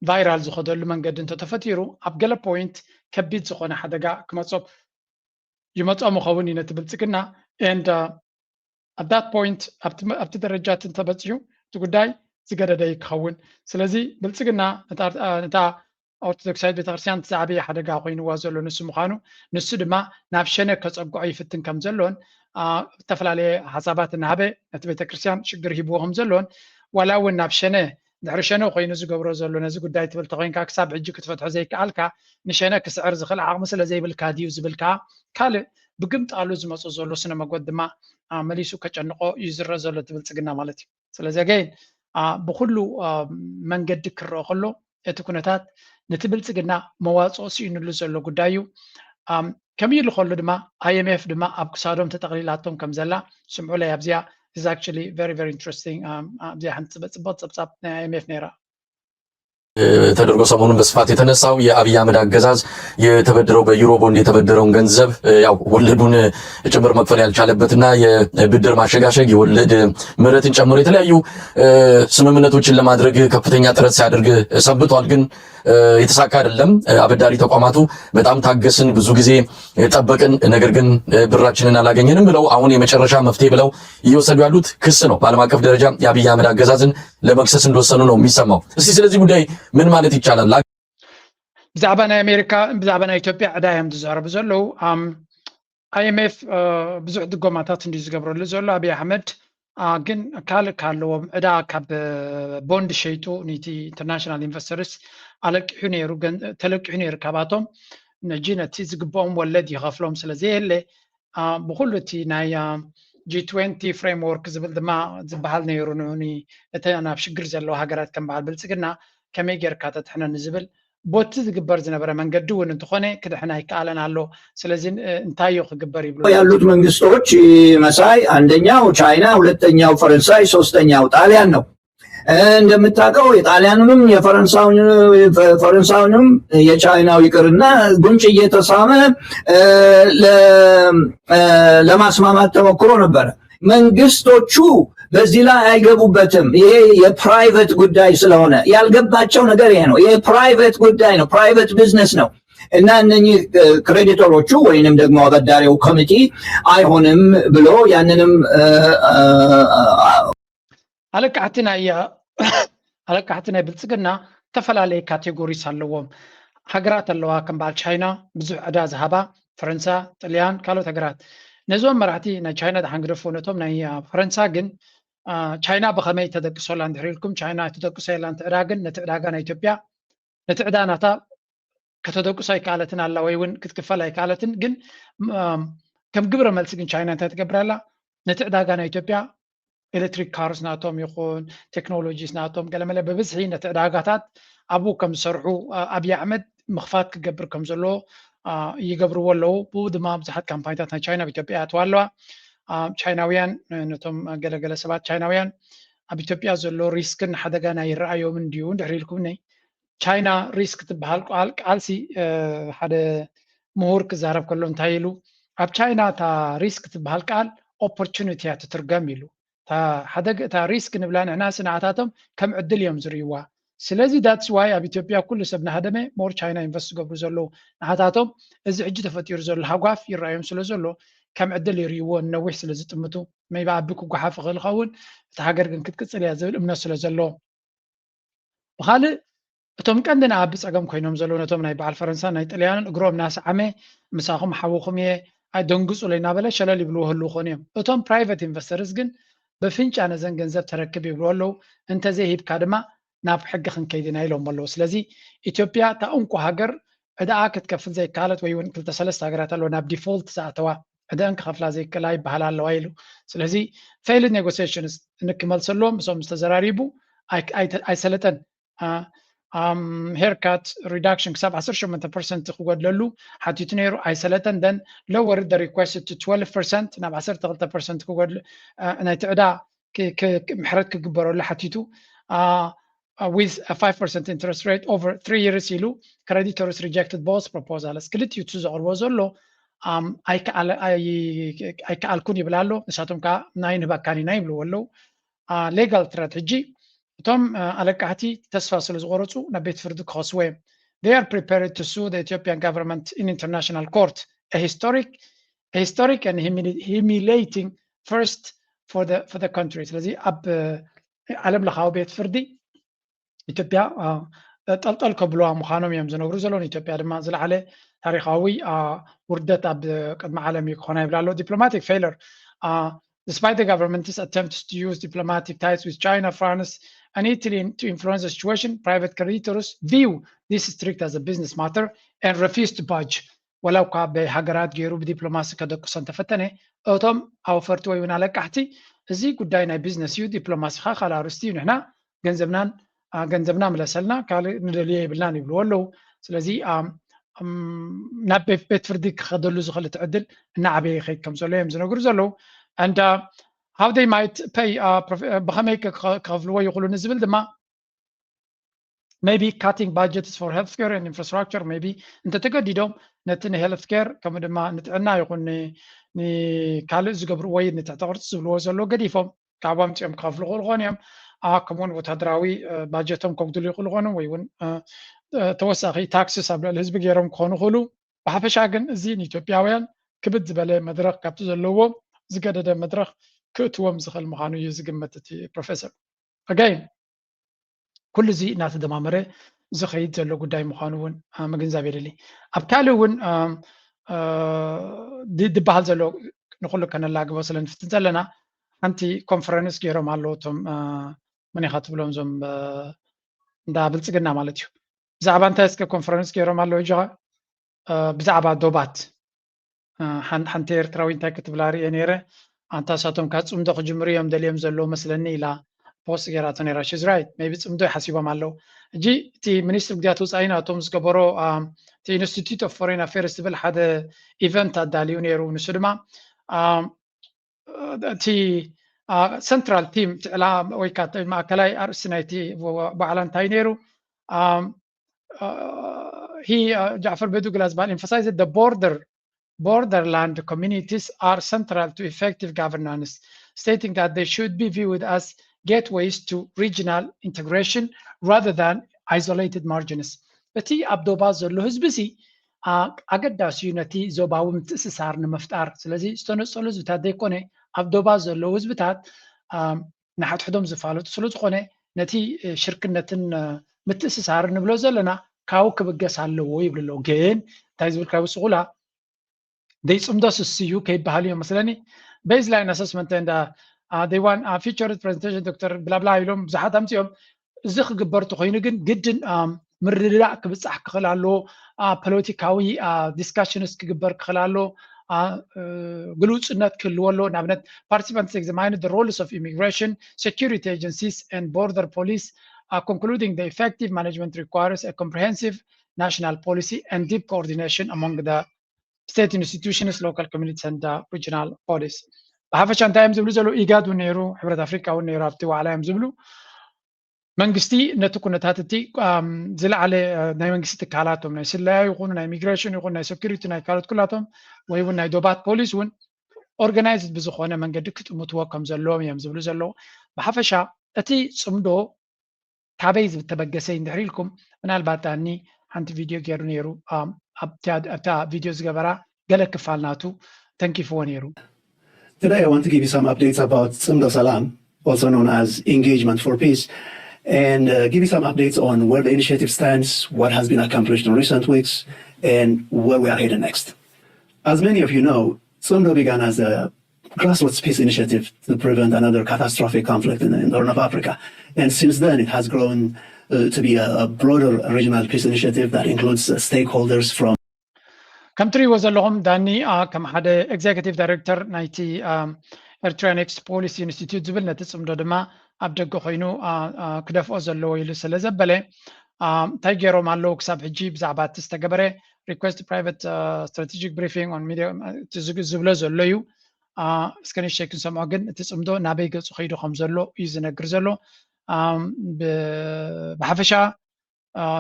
ቫይራል ዝኸደሉ መንገዲ እንተተፈጢሩ ኣብ ገለ ፖይንት ከቢድ ዝኾነ ሓደጋ ክመፆ ይመፆ ምኸውን እዩ ነቲ ብልፅግና and at that point ኣብቲ ደረጃ እቲ እንተበፂሑ እቲ ጉዳይ ዝገደደ እዩ ክኸውን። ስለዚ ብልፅግና ነታ ኦርቶዶክሳዊት ቤተክርስትያን እቲ ዝዓበየ ሓደጋ ኮይንዋ ዘሎ ንሱ ምዃኑ ንሱ ድማ ናብ ሸነ ከፀግዖ ይፍትን ከም ዘሎን ዝተፈላለየ ሓሳባት እናሃበ ነቲ ቤተክርስትያን ሽግር ሂብዎ ከም ዘሎን ዋላ እውን ናብ ሸነ ድሕሪ ሸነ ኮይኑ ዝገብሮ ዘሎ ነዚ ጉዳይ ትብል ተኮይንካ ክሳብ ሕጂ ክትፈትሖ ዘይከኣልካ ንሸነ ክስዕር ዝኽእል ዓቕሚ ስለ ዘይብልካ ድዩ ዝብል ከዓ ካልእ ብግምጣሉ ዝመፁ ዘሎ ስነ መጎት ድማ መሊሱ ከጨንቆ እዩ ዝረአ ዘሎ እቲ ብልፅግና ማለት እዩ። ስለዚ ኣገይን ብኩሉ መንገዲ ክረአ ከሎ እቲ ኩነታት ነቲ ብልፅግና መዋፅኦ ስኢኑሉ ዘሎ ጉዳይ እዩ። ከምኡ ኢሉ ከሎ ድማ ኣይኤምኤፍ ድማ ኣብ ክሳዶም ተጠቕሊላቶም ከም ዘላ ስምዑለይ ኣብዚኣ is actually very very interesting ኣብዚኣ ሓንቲ ፅብቅ ፀብፃብ ናይ ኣይኤምኤፍ ነይራ። ተደርጎ ሰሞኑን በስፋት የተነሳው የአብይ አህመድ አገዛዝ የተበደረው በዩሮ ቦንድ የተበደረውን ገንዘብ ያው ወለዱን ጭምር መክፈል ያልቻለበትና የብድር ማሸጋሸግ የወለድ ምህረትን ጨምሮ የተለያዩ ስምምነቶችን ለማድረግ ከፍተኛ ጥረት ሲያደርግ ሰንብቷል። ግን የተሳካ አይደለም። አበዳሪ ተቋማቱ በጣም ታገስን፣ ብዙ ጊዜ ጠበቅን፣ ነገር ግን ብራችንን አላገኘንም ብለው አሁን የመጨረሻ መፍትሄ ብለው እየወሰዱ ያሉት ክስ ነው። በዓለም አቀፍ ደረጃ የአብይ አህመድ አገዛዝን ለመክሰስ እንደወሰኑ ነው የሚሰማው። እስቲ ስለዚህ ጉዳይ ምን ማለት ይቻላል? ብዛዕባ ናይ ኣሜሪካ ብዛዕባ ናይ ኢትዮጵያ ዕዳ እዮም ዝዛረቡ ዘለዉ። ኣይኤምኤፍ ብዙሕ ድጎማታት እንዲ ዝገብረሉ ዘሎ ኣብይ ኣሕመድ ግን ካልእ ካለዎም ዕዳ ካብ ቦንድ ሸይጡ ንቲ ኢንተርናሽናል ኢንቨስተርስ ኣለቂሑ ነይሩ ተለቂሑ ነይሩ ካባቶም ነጂ ነቲ ዝግብኦም ወለድ ይኸፍሎም ስለ ዘየለ ብኩሉ እቲ ናይ ጂ ትዌንቲ ፍሬምወርክ ዝብል ድማ ዝበሃል ነይሩ ንዑኒ እተ ናብ ሽግር ዘለዋ ሃገራት ከም በዓል ብልፅግና ከመይ ጌርካ ተድሕነኒ ዝብል ቦቲ ዝግበር ዝነበረ መንገዲ እውን እንተኾነ ክድሕን ኣይከኣለን ኣሎ። ስለዚ እንታይ እዩ ክግበር ይብሉ ያሉት መንግስቶች መሳይ፣ አንደኛው ቻይና፣ ሁለተኛው ፈረንሳይ፣ ሶስተኛው ጣሊያን ነው። እንደምታውቀው የጣሊያኑንም የፈረንሳዩንም የቻይናው ይቅርና ጉንጭ እየተሳመ ለማስማማት ተሞክሮ ነበረ። መንግስቶቹ በዚህ ላይ አይገቡበትም። ይሄ የፕራይቬት ጉዳይ ስለሆነ ያልገባቸው ነገር ይሄ ነው። ይሄ ፕራይቬት ጉዳይ ነው፣ ፕራይቬት ቢዝነስ ነው። እና እነኚህ ክሬዲተሮቹ ወይንም ደግሞ አበዳሪው ኮሚቴ አይሆንም ብሎ ያንንም ኣለቃሕቲ ናይ ኣለቃሕቲ ናይ ብልፅግና ዝተፈላለየ ካቴጎሪስ ኣለዎም። ሃገራት ኣለዋ ከም በዓል ቻይና ብዙሕ ዕዳ ዝሃባ፣ ፈረንሳ፣ ጥልያን፣ ካልኦት ሃገራት። ነዞም መራሕቲ ናይ ቻይና ድሓን ግደፎ፣ ነቶም ናይ ፈረንሳ ግን ቻይና ብኸመይ ተደቅሶላ እንድሕር ኢልኩም ቻይና ኣይትደቅሶ የላ። ነቲ ዕዳ ግን ነቲ ዕዳጋ ናይ ኢትዮጵያ ነቲ ዕዳ ናታ ከተደቅሶ ኣይከኣለትን ኣላ ወይ እውን ክትክፈል ኣይከኣለትን። ግን ከም ግብረ መልሲ ግን ቻይና እንታይ ትገብር ኣላ? ነቲ ዕዳጋ ናይ ኢትዮጵያ electric cars ናቶም ይኹን technologies ናቶም ገለመለ ብብዝሒ ነቲ ዕዳጋታት ኣብኡ ከም ዝሰርሑ ኣብይ ኣሕመድ ምኽፋት ክገብር ከም ዘሎ ይገብርዎ ኣለዉ። ብኡ ድማ ብዙሓት ካምፓኒታት ናይ ቻይና ኣብ ኢትዮጵያ ይኣትዋ ኣለዋ። ቻይናውያን ነቶም ገለገለ ሰባት ቻይናውያን ኣብ ኢትዮጵያ ዘሎ ሪስክን ሓደጋ ናይ ይረኣዮም እንድዩ እንድሕር ኢልኩምኒ ቻይና ሪስክ ትበሃል ቃል ቃልሲ ሓደ ምሁር ክዛረብ ከሎ እንታይ ኢሉ ኣብ ቻይና እታ ሪስክ ትበሃል ቃል ኦፖርቹኒቲ እያ ትትርገም ኢሉ። እታ ሪስክ ንብላ ንሕና ስንዓታቶም ከም ዕድል እዮም ዝርእይዋ። ስለዚ that's why ኣብ ኢትዮጵያ ኩሉ ሰብ ናሃደመ more ቻይና ኢንቨስት ዝገብሩ ዘለዉ ንዓታቶም እዚ ሕጂ ተፈጢሩ ዘሎ ሃጓፍ ይረኣዮም ስለ ዘሎ ከም ዕድል ይርእይዎ ንነዊሕ ስለ ዝጥምቱ maybe ኣቢ ክጓሓፍ ይኽእል ይኸውን እቲ ሃገር ግን ክትቅፅል እያ ዝብል እምነት ስለ ዘሎ ብኻልእ እቶም ቀንዲ ንኣቢ ፀገም ኮይኖም ዘለዉ ነቶም ናይ በዓል ፈረንሳን ናይ ጥልያንን እግሮም እናሰዓመ ምሳኹም ሓውኹም እየ ኣይደንግፁለይ እናበለ ሸለል ይብልዎ ህልው ኾኑ እዮም። እቶም ፕራይቨት ኢንቨስተርስ ግን በፍንጫ ነዘን ገንዘብ ተረክብ ይብልዎ ኣለዉ። እንተዘይሂብካ ድማ ናብ ሕጊ ክንከይድ ኢና ኢሎም ኣለዉ። ስለዚ ኢትዮጵያ እታ እንኮ ሃገር ዕዳኣ ክትከፍል ዘይከኣለት ወይ እውን ክልተ ሰለስተ ሃገራት ኣለዋ ናብ ዲፎልት ዝኣተዋ ዕዳኣን ክኸፍላ ዘይክእላ ይበሃላ ኣለዋ ኢሉ። ስለዚ failed negotiations ንክመልሰሎም እሶም ዝተዘራሪቡ ኣይሰለጠን haircut reduction ክሳብ ዓሰርተ ሸሞንተ ፐርሰንት ክጎድለሉ ሓቲቱ ነይሩ ኣይሰለጠን then lowered the request to twelve percent ናብ ዓሰርተ ክልተ ፐርሰንት ክጎድል ናይቲ ዕዳ ምሕረት ክግበረሉ ሓቲቱ with a five percent interest rate over three years ኢሉ creditors rejected both proposals ክልቲኡ እቲ ዘቕርቦ ዘሎ ኣይከኣልኩን ይብል ኣሎ ንሳቶም ከዓ ናይ ንህበካን ኢና ይብልዎ ኣለዉ legal threat ሕጂ እቶም ኣለቃሕቲ ተስፋ ስለ ዝቆረፁ ናብ ቤት ፍርዲ ክኸስዎ እዮም they are prepared to sue the Ethiopian government in international court a historic a historic and humiliating first for the for the country ስለዚ ኣብ ዓለም ለኻዊ ቤት ፍርዲ ኢትዮጵያ ጠልጠል ከብልዋ ምዃኖም እዮም ዝነግሩ ዘለዉ ንኢትዮጵያ ድማ ዝለዓለ ታሪካዊ ውርደት ኣብ ቅድሚ ዓለም እዩ ክኾና ይብላ ኣለዉ diplomatic failure despite the government's attempts to use diplomatic ties with China, France, and Italy to influence the situation, private creditors view this strict as a business matter and refuse to budge. ወላ እኳ ብሃገራት ገይሩ ብዲፕሎማሲ ከደቅሶ እንተፈተነ እቶም ኣውፈርቲ ወይ እውን ኣለቃሕቲ እዚ ጉዳይ ናይ ቢዝነስ እዩ ዲፕሎማሲካ ካልእ ኣርስቲ እዩ ንሕና ገንዘብናን ገንዘብና ምለሰልና ካልእ ንደልዮ የብልናን ይብልዎ ኣለዉ ስለዚ ናብ ቤት ፍርዲ ክኸደሉ ዝኽእል እቲ ዕድል እናዓበየ ይኸይድ ከም ዘሎ እዮም ዝነግሩ ዘለዉ and how they might pay ብኸመይ ክኸፍልዎ ይኽእሉ ንዝብል ድማ maybe cutting budgets for healthcare and infrastructure maybe እንተተገዲዶም ነቲ ንሄልት ኬር ከምኡ ድማ ንጥዕና ይኹን ካልእ ዝገብሩ ወይ ንትሕተ ቅርፂ ዝብልዎ ዘሎ ገዲፎም ካብ ኣምፂኦም ክኸፍሉ ክኽእሉ ኾኑ እዮም ከምኡውን ወታደራዊ ባጀቶም ከጉድሉ ይኽእሉ ኾኑ ወይ እውን ተወሳኺ ታክስስ ኣብ ልዕሊ ህዝቢ ገይሮም ክኾኑ ክእሉ ብሓፈሻ ግን እዚ ንኢትዮጵያውያን ክብድ ዝበለ መድረኽ ካብቲ ዘለዎ ዝገደደ መድረኽ ክእትዎም ዝኽእል ምዃኑ እዩ ዝግመት እቲ ፕሮፌሰር ኣጋይን ኩሉ እዚ እናተደማመረ ዝኸይድ ዘሎ ጉዳይ ምዃኑ እውን ምግንዛብ የድሊ ኣብ ካልእ እውን ድበሃል ዘሎ ንኩሉ ከነላግቦ ስለ ንፍትን ዘለና ሓንቲ ኮንፈረንስ ገይሮም ኣለዉ እቶም መኒኻ ትብሎም እዞም እንዳ ብልፅግና ማለት እዩ ብዛዕባ እንታይ እስከ ኮንፈረንስ ገይሮም ኣለዉ እጆኻ ብዛዕባ ዶባት ሓንቲ ኤርትራዊ እንታይ ክትብላ ርእየ ነይረ ኣንታ ሳቶም ካብ ፅምዶ ክጅምሩ እዮም ደልዮም ዘለዉ መስለኒ ኢላ ፖስት ገይራቶ ነይራ ሽዝ ራይት ሜቢ ፅምዶ ሓሲቦም ኣለዉ እጂ እቲ ሚኒስትሪ ጉዳያት ወፃኢ ናቶም ዝገበሮ እቲ ኢንስቲትዩት ኦፍ ፎሬን ኣፌርስ ዝብል ሓደ ኢቨንት ኣዳልዩ ነይሩ ንሱ ድማ እቲ ሰንትራል ቲም ትዕላ ወይ ከዓ ማእከላይ ኣርእስቲ ናይቲ ባዕላ እንታይ ነይሩ he uh, Jafar Bedugla ዝበሃል emphasized the border borderland communities are central to effective governance, stating that they should be viewed as gateways to regional integration rather than isolated margins. እቲ ኣብ ዶባ ዘሎ ህዝቢ ሲ ኣገዳሲ እዩ ነቲ ዞባዊ ምትእስሳር ንምፍጣር። ስለዚ ዝተነጸሉ ህዝብታት ዘይኮነ ኣብ ዶባ ዘለዉ ህዝብታት ንሓድሕዶም ዝፋለጡ ስለ ዝኾነ ነቲ ሽርክነትን ምትእስሳርን ንብሎ ዘለና ካብኡ ክብገስ ኣለዎ ይብሉ ኣለዉ። ግን እንታይ ዝብል ካብ ስቑላ ደይ ፅምዶ ስስዩ ከይበሃል እዮም መስለኒ። Baseline assessment and they want featured presentation ዶክተር ብላብላ ኢሎም ብዙሓት ኣምፅኦም። እዚ ክግበር ተኮይኑ ግን ግድን ምርድዳእ ክብፃሕ ክኽእል ኣለዎ። ፖለቲካዊ ዲስካሽንስ ክግበር ክኽእል ኣለዎ። ግሉጽነት ክህልዎ ኣለዎ። ንኣብነት participants examine the roles of immigration, security agencies and border police, concluding the effective management requires a comprehensive national policy and deep coordination among the state institutions, local communities and regional bodies. ብሓፈሻ እንታይ እዮም ዝብሉ ዘለዉ? ኢጋድ እውን ነይሩ፣ ሕብረት ኣፍሪካ እውን ነይሩ ኣብቲ ዋዕላ እዮም ዝብሉ። መንግስቲ ነቲ ኩነታት እቲ ዝለዓለ ናይ መንግስቲ ትካላቶም ናይ ስለያ ይኹኑ ናይ ኢሚግሬሽን ይኹን ናይ ሴኩሪቲ ናይ ካልኦት ኩላቶም ወይ እውን ናይ ዶባት ፖሊስ እውን ኦርጋናይዝድ ብዝኾነ መንገዲ ክጥምትዎ ከም ዘለዎም እዮም ዝብሉ ዘለዉ። ብሓፈሻ እቲ ፅምዶ ካበይ ዝተበገሰ እንድሕር ኢልኩም ምናልባት ዳኒ ሓንቲ ቪድዮ ገይሩ ነይሩ ኣብታ ቪድዮ ዝገበራ ገለ ክፋል ናቱ ተንኪፍዎ ነይሩ። Today I want to give you some updates about Tsumdo Salam, also known as Engagement for Peace, and uh, give you some updates on where the initiative stands, what has been accomplished in recent weeks, and where we are headed next. As many of you know, Tsumdo began as a grassroots peace initiative to prevent another catastrophic conflict in, in the Horn of Africa. And since then, it has grown uh, to be a, a broader regional peace initiative that includes uh, stakeholders from ከም ትሪእዎ ዘለኹም ዳኒ ከም ሓደ ኤግዜኪቲቭ ዳይሬክተር ናይቲ ኤርትራ ኔክስት ፖሊሲ ኢንስቲትዩት ዝብል ነቲ ፅምዶ ድማ ኣብ ደገ ኮይኑ ክደፍኦ ዘለዎ ኢሉ ስለ ዘበለ እንታይ ገይሮም ኣለዉ ክሳብ ሕጂ ብዛዕባ እቲ ዝተገበረ request private strategic briefing on media ዝብሎ ዘሎ እዩ። እስከ ንእሽተይ ክንሰምዖ ግን እቲ ፅምዶ ናበይ ገፁ ከይዱ ከም ዘሎ እዩ ዝነግር ዘሎ። ብሓፈሻ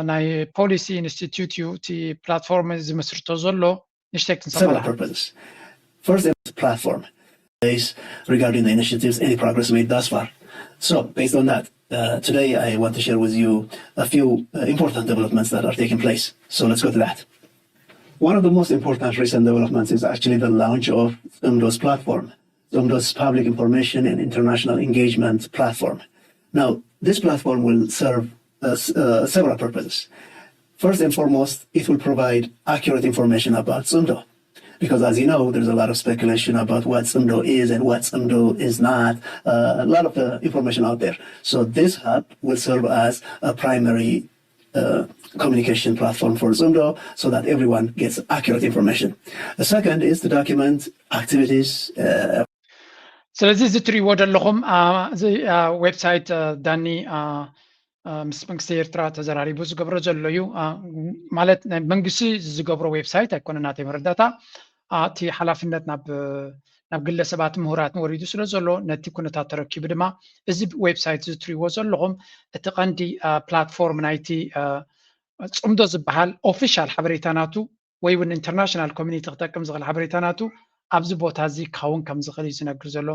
ናይ ፖሊሲ ኢንስቲትዩት እዩ እቲ ፕላትፎርም ዝምስርቶ ዘሎ። ንእሽተይ ክንሰምዓ። First, platform is regarding the initiatives, any progress made thus far. So, based on that, uh, today I want to share with you a few uh, important developments that are taking place. So let's go to that. One of the most important recent developments is actually the launch of Tsumdo's platform, Tsumdo's public information and international engagement platform. Now, this platform will serve uh, uh, several purposes. First and foremost, it will provide accurate information about Tsumdo. Because as you know, there's a lot of speculation about what Tsumdo is and what Tsumdo is not, uh, a lot of the information out there. So this hub will serve as a primary uh, communication platform for Tsumdo so that everyone gets accurate information. The second is to document activities. Uh, ስለዚ እዚ ትሪእዎ ዘለኹም እዚ ዌብሳይት ዳኒ ምስ መንግስቲ ኤርትራ ተዘራሪቡ ዝገብሮ ዘሎ እዩ። ማለት ናይ መንግስቲ ዝገብሮ ዌብሳይት ኣይኮነ ናተይ መረዳእታ። እቲ ሓላፍነት ናብ ናብ ግለሰባት ምሁራት ወሪዱ ስለ ዘሎ ነቲ ኩነታት ተረኪቡ ድማ እዚ ዌብሳይት እዚ ትሪእዎ ዘለኹም እቲ ቀንዲ ፕላትፎርም ናይቲ ፅምዶ ዝበሃል ኦፊሻል ሓበሬታ ናቱ ወይ እውን ኢንተርናሽናል ኮሚኒቲ ክጠቅም ዝኽእል ሓበሬታ ናቱ ኣብዚ ቦታ እዚ ክኸውን ከም ዝኽእል እዩ ዝነግር ዘሎ።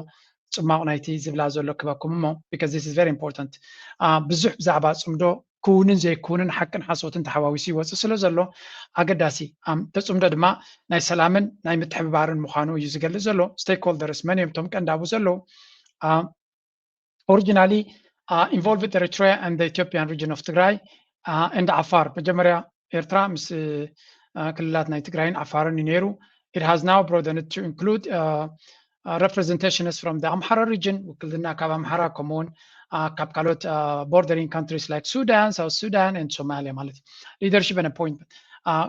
ፅማቕ ናይቲ ዝብላ ዘሎ ክበኩም እሞ because this is very important። ብዙሕ ብዛዕባ ፅምዶ ክውንን ዘይክውንን ሓቅን ሓሶትን ተሓዋዊሱ ይወፅእ ስለ ዘሎ ኣገዳሲ ተፅምዶ ድማ ናይ ሰላምን ናይ ምትሕብባርን ምዃኑ እዩ ዝገልፅ ዘሎ። ስቴክሆልደርስ መን እዮም እቶም ቀንዳቡ ዘለዉ? Originally uh, involved Eritrea and the Ethiopian region of Tigray uh, and Afar. መጀመርያ ኤርትራ ምስ ክልላት ናይ ትግራይን ዓፋርን እዩ ነይሩ። It has now broadened to include uh, uh, representations from the Amhara region, ውክልና ካብ ኣምሓራ ከምኡውን ካብ ካልኦት bordering countries like Sudan, South Sudan and Somalia ማለት እዩ። Leadership and appointment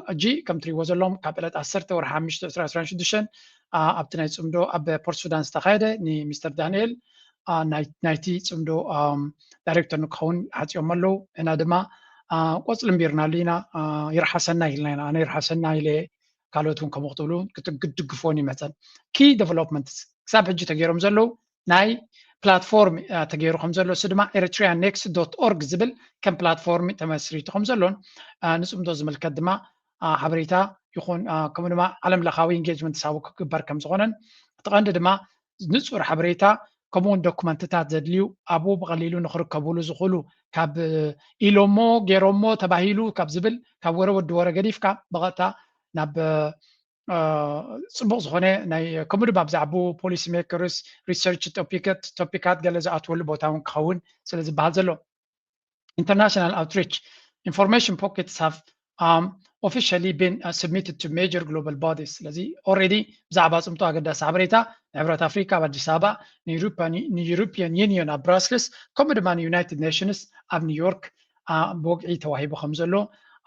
ሕጂ ከም ትሪእዎ ዘለኹም ካብ ዕለት ዓሰርተ ወርሒ ሓሙሽተ ዕስራ ዕስራን ሽዱሽተን ኣብቲ ናይ ፅምዶ ኣብ ፖርት ሱዳን ዝተኻየደ ንሚስተር ዳንኤል ናይቲ ፅምዶ ዳይሬክተር ንክኸውን ሓፂኦም ኣለዉ። እና ድማ ቆፅሊ እምቢርናሉ ኢና። ይርሓሰና ኢልና ኢና። ኣነ ይርሓሰና ኢለ ካልኦት እውን ከምኡ ክትብሉ ክትድግፎን ይመፀን። ኪ ዴቨሎፕመንትስ ክሳብ ሕጂ ተገይሮም ዘለዉ ናይ ፕላትፎርም ተገይሩ ከም ዘሎ እሱ ድማ ኤሪትሪያ ኔክስት ዶት ኦርግ ዝብል ከም ፕላትፎርም ተመስሪቱ ከም ዘሎን ንፅምዶ ዝምልከት ድማ ሓበሬታ ይኹን ከምኡ ድማ ዓለም ለኻዊ ኢንጌጅመንት ሳቡ ክግበር ከም ዝኾነን እቲ ቀንዲ ድማ ንፁር ሓበሬታ ከምኡውን ዶኩመንትታት ዘድልዩ ኣብኡ ብቐሊሉ ንክርከቡሉ ዝኽእሉ ካብ ኢሎሞ ገይሮሞ ተባሂሉ ካብ ዝብል ካብ ወረ ወዲ ወረ ገዲፍካ ብቐጥታ ናብ ፅቡቕ ዝኾነ ናይ ከምኡ ድማ ብዛዕባኡ ፖሊሲ ሜከርስ ሪሰርች ቶፒካት ገለ ዝኣትወሉ ቦታ እውን ክኸውን ስለ ዝበሃል ዘሎ international outreach information pockets have um, officially been uh, submitted to major global bodies ስለዚ already ብዛዕባ ፅምዶ ኣገዳሲ ሓበሬታ ንሕብረት ኣፍሪካ ኣብ ኣዲስ ኣበባ ንዩሮፒያን ዩኒየን ኣብ ብራስልስ ከምኡ ድማ ንዩናይትድ ኔሽንስ ኣብ ኒውዮርክ ብወግዒ ተዋሂቡ ከም ዘሎ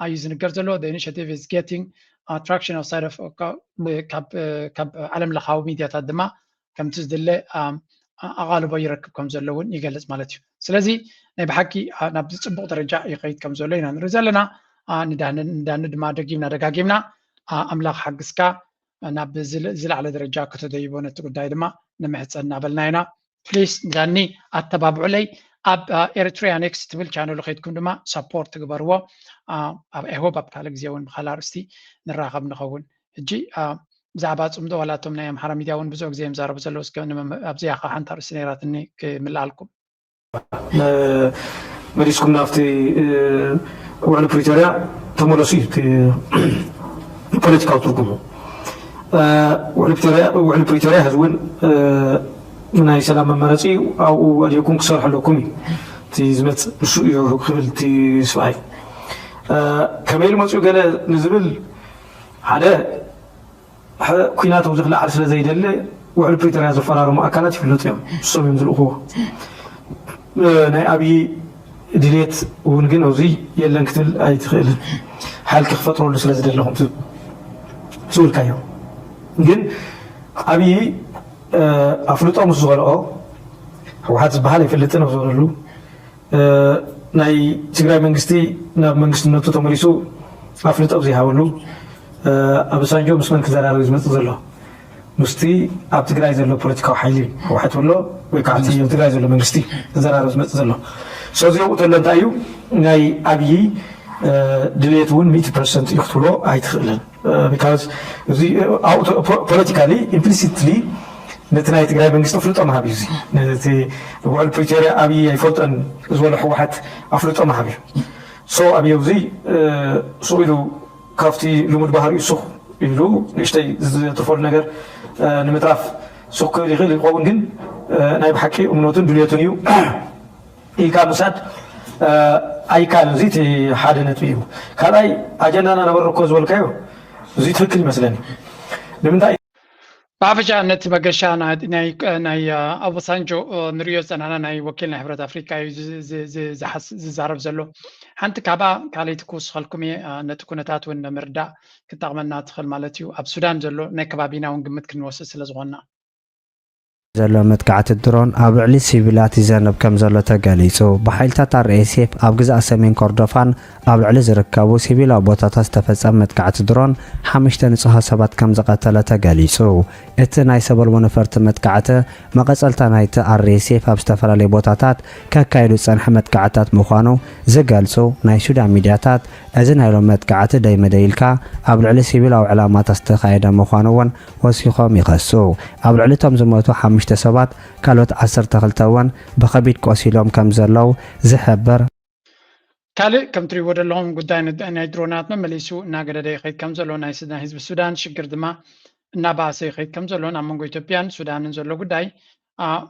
እዩ ዝንገር ዘሎ initiative is getting traction outside of ካብ ዓለም ለኻዊ ሚድያታት ድማ ከምቲ ዝድለ ኣቓልቦ ይረክብ ከም ዘሎ እውን ይገልጽ ማለት እዩ። ስለዚ ናይ ብሓቂ ናብዚ ጽቡቕ ደረጃ ይኸይድ ከም ዘሎ ኢና ንርኢ ዘለና። ንዳኒ ድማ ደጊምና ደጋጊምና ኣምላኽ ሓግዝካ ናብ ዝለዓለ ደረጃ ከተደይቦ ነቲ ጉዳይ ድማ ንምሕጸን እናበልና ኢና። ፕሊስ ዳኒ ኣተባብዑለይ። ኣብ ኤርትሪያ ኔክስት ትብል ቻነሉ ከይድኩም ድማ ሰፖርት ትግበርዎ። ኣብ ኤሆብ ኣብ ካልእ ግዜ እውን ብካልእ ኣርእስቲ ንራኸብ ንኸውን። ሕጂ ብዛዕባ ጽምዶ ዋላ እቶም ናይ ኣምሓራ ሚድያ እውን ብዙሕ ግዜ እዮም ዛረቡ ዘለዉ። እስከ ኣብዚኣ ከዓ ሓንቲ ኣርእስቲ ነይራትኒ ክምልኣልኩም። መሊስኩም ናብቲ ውዕሊ ፕሪቶርያ ተመለሱ እዩ እቲ ፖለቲካዊ ትርጉሙ። ውዕሊ ፕሪቶርያ ሕዚ እውን ናይ ሰላም መመረፂ ኣብኡ ኣድሂኩም ክሰርሑ ኣለኩም እዩ እቲ ዝመፅእ ንሱ እዩ ክብል እቲ ስብኣይ ከመይ ኢሉ መፅኡ ገለ ንዝብል ሓደ ኩናት ኣብዚ ክለዓል ስለ ዘይደሊ ውዕል ፕሪቶርያ ዘፈራረሙ ኣካላት ይፍለጡ እዮም። ንሶም እዮም ዝልእኽዎ። ናይ ኣብዪ ድሌት እውን ግን ኣብዚ የለን ክትብል ኣይትኽእልን። ሓይልኪ ክፈጥረሉ ስለ ዝደለኹም ዝብልካዮ ግን ኣብዪ ኣፍልጦ ምስ ዝኸልኦ ህወሓት ዝበሃል ኣይፈልጥን ኣብ ዝበለሉ ናይ ትግራይ መንግስቲ ናብ መንግስትነቱ ተመሊሱ ኣፍልጦ ኣብ ዘይሃበሉ ኣበሳንጆ ምስ መን ክዘራረብ ዝመፅእ ዘሎ? ምስቲ ኣብ ትግራይ ዘሎ ፖለቲካዊ ሓይሊ ህወሓት ኣሎ ወይ ከዓ እቲ ኣብ ትግራይ ዘሎ መንግስቲ ክዘራረብ ዝመፅእ ዘሎ? ሰዚ ኣብኡ ተሎ እንታይ እዩ ናይ ኣብዪ ድሌት እውን ሚእቲ ፐርሰንት እዩ ክትብሎ ኣይትኽእልን። ቢካዝ እዚ ፖለቲካሊ ኢምፕሊሲትሊ ነቲ ናይ ትግራይ መንግስቲ ኣፍልጦ ምሃብ እዩ። እዚ ነቲ ውዕል ፕሪቶርያ ኣብዪ ኣይፈልጦን ዝበሎ ህወሓት ኣፍልጦ ምሃብ እዩ። ሶ ኣብዪ ኣብዚ ሱቕ ኢሉ ካብቲ ልሙድ ባህሪኡ ሱቕ ኢሉ ንእሽተይ ዝትርፈሉ ነገር ንምትራፍ ሱቕ ክብል ይኽእል ይኸውን፣ ግን ናይ ብሓቂ እምነቱን ድልየቱን እዩ ኢልካ ምውሳድ ኣይካልን። እዚ እቲ ሓደ ነጥቢ እዩ። ካልኣይ ኣጀንዳና ነበረ እኮ ዝበልካዮ እዚ ትክክል ይመስለኒ። ንምንታይ ብሓፈሻ ነቲ መገሻ ናይ ኦባሳንጆ ንሪኦ ዝፀናሕና ናይ ወኪል ናይ ሕብረት ኣፍሪካ እዩ ዝዛረብ ዘሎ። ሓንቲ ካብኣ ካልኣይቲ ክውስኸልኩም እየ፣ ነቲ ኩነታት እውን ንምርዳእ ክጠቕመና ትኽእል ማለት እዩ። ኣብ ሱዳን ዘሎ ናይ ከባቢና እውን ግምት ክንወስድ ስለ ዝኾንና። ዘሎ መጥቃዕቲ ድሮን ኣብ ልዕሊ ሲቪላት ይዘንብ ከም ዘሎ ተገሊጹ። ብሓይልታት ኣርኤስኤፍ ኣብ ግዝኣት ሰሜን ኮርዶፋን ኣብ ልዕሊ ዝርከቡ ሲቪላዊ ቦታታት ዝተፈጸመ መጥቃዕቲ ድሮን ሓሙሽተ ንጹሃት ሰባት ከም ዝቐተለ ተገሊጹ። እቲ ናይ ሰብ ኣልቦ ነፈርቲ መጥቃዕቲ መቐጸልታ ናይቲ ኣርኤስኤፍ ኣብ ዝተፈላለዩ ቦታታት ከካይዱ ዝጸንሐ መጥቃዕትታት ምዃኑ ዝገልጹ ናይ ሱዳን ሚድያታት፣ እዚ ናይ ሎሚ መጥቃዕቲ ደይመደይ ኢልካ ኣብ ልዕሊ ሲቪላዊ ዕላማታት ዝተኻየደ ምዃኑ እውን ወሲኾም ይኸሱ። ኣብ ልዕሊ እቶም ዝሞቱ ሓሙሽተ ሰባት፣ ካልኦት ዓሰርተ ክልተ እውን ብኸቢድ ቆሲሎም ከም ዘለዉ ዝሕብር። ካልእ ከም ትሪእዎ ዘለኹም ጉዳይ ናይ ድሮናት መመሊሱ እናገደደ ይኸይድ ከም ዘሎ፣ ናይ ህዝቢ ሱዳን ሽግር ድማ እናባእሰ ይኸይድ ከም ዘሎን ኣብ መንጎ ኢትዮጵያን ሱዳንን ዘሎ ጉዳይ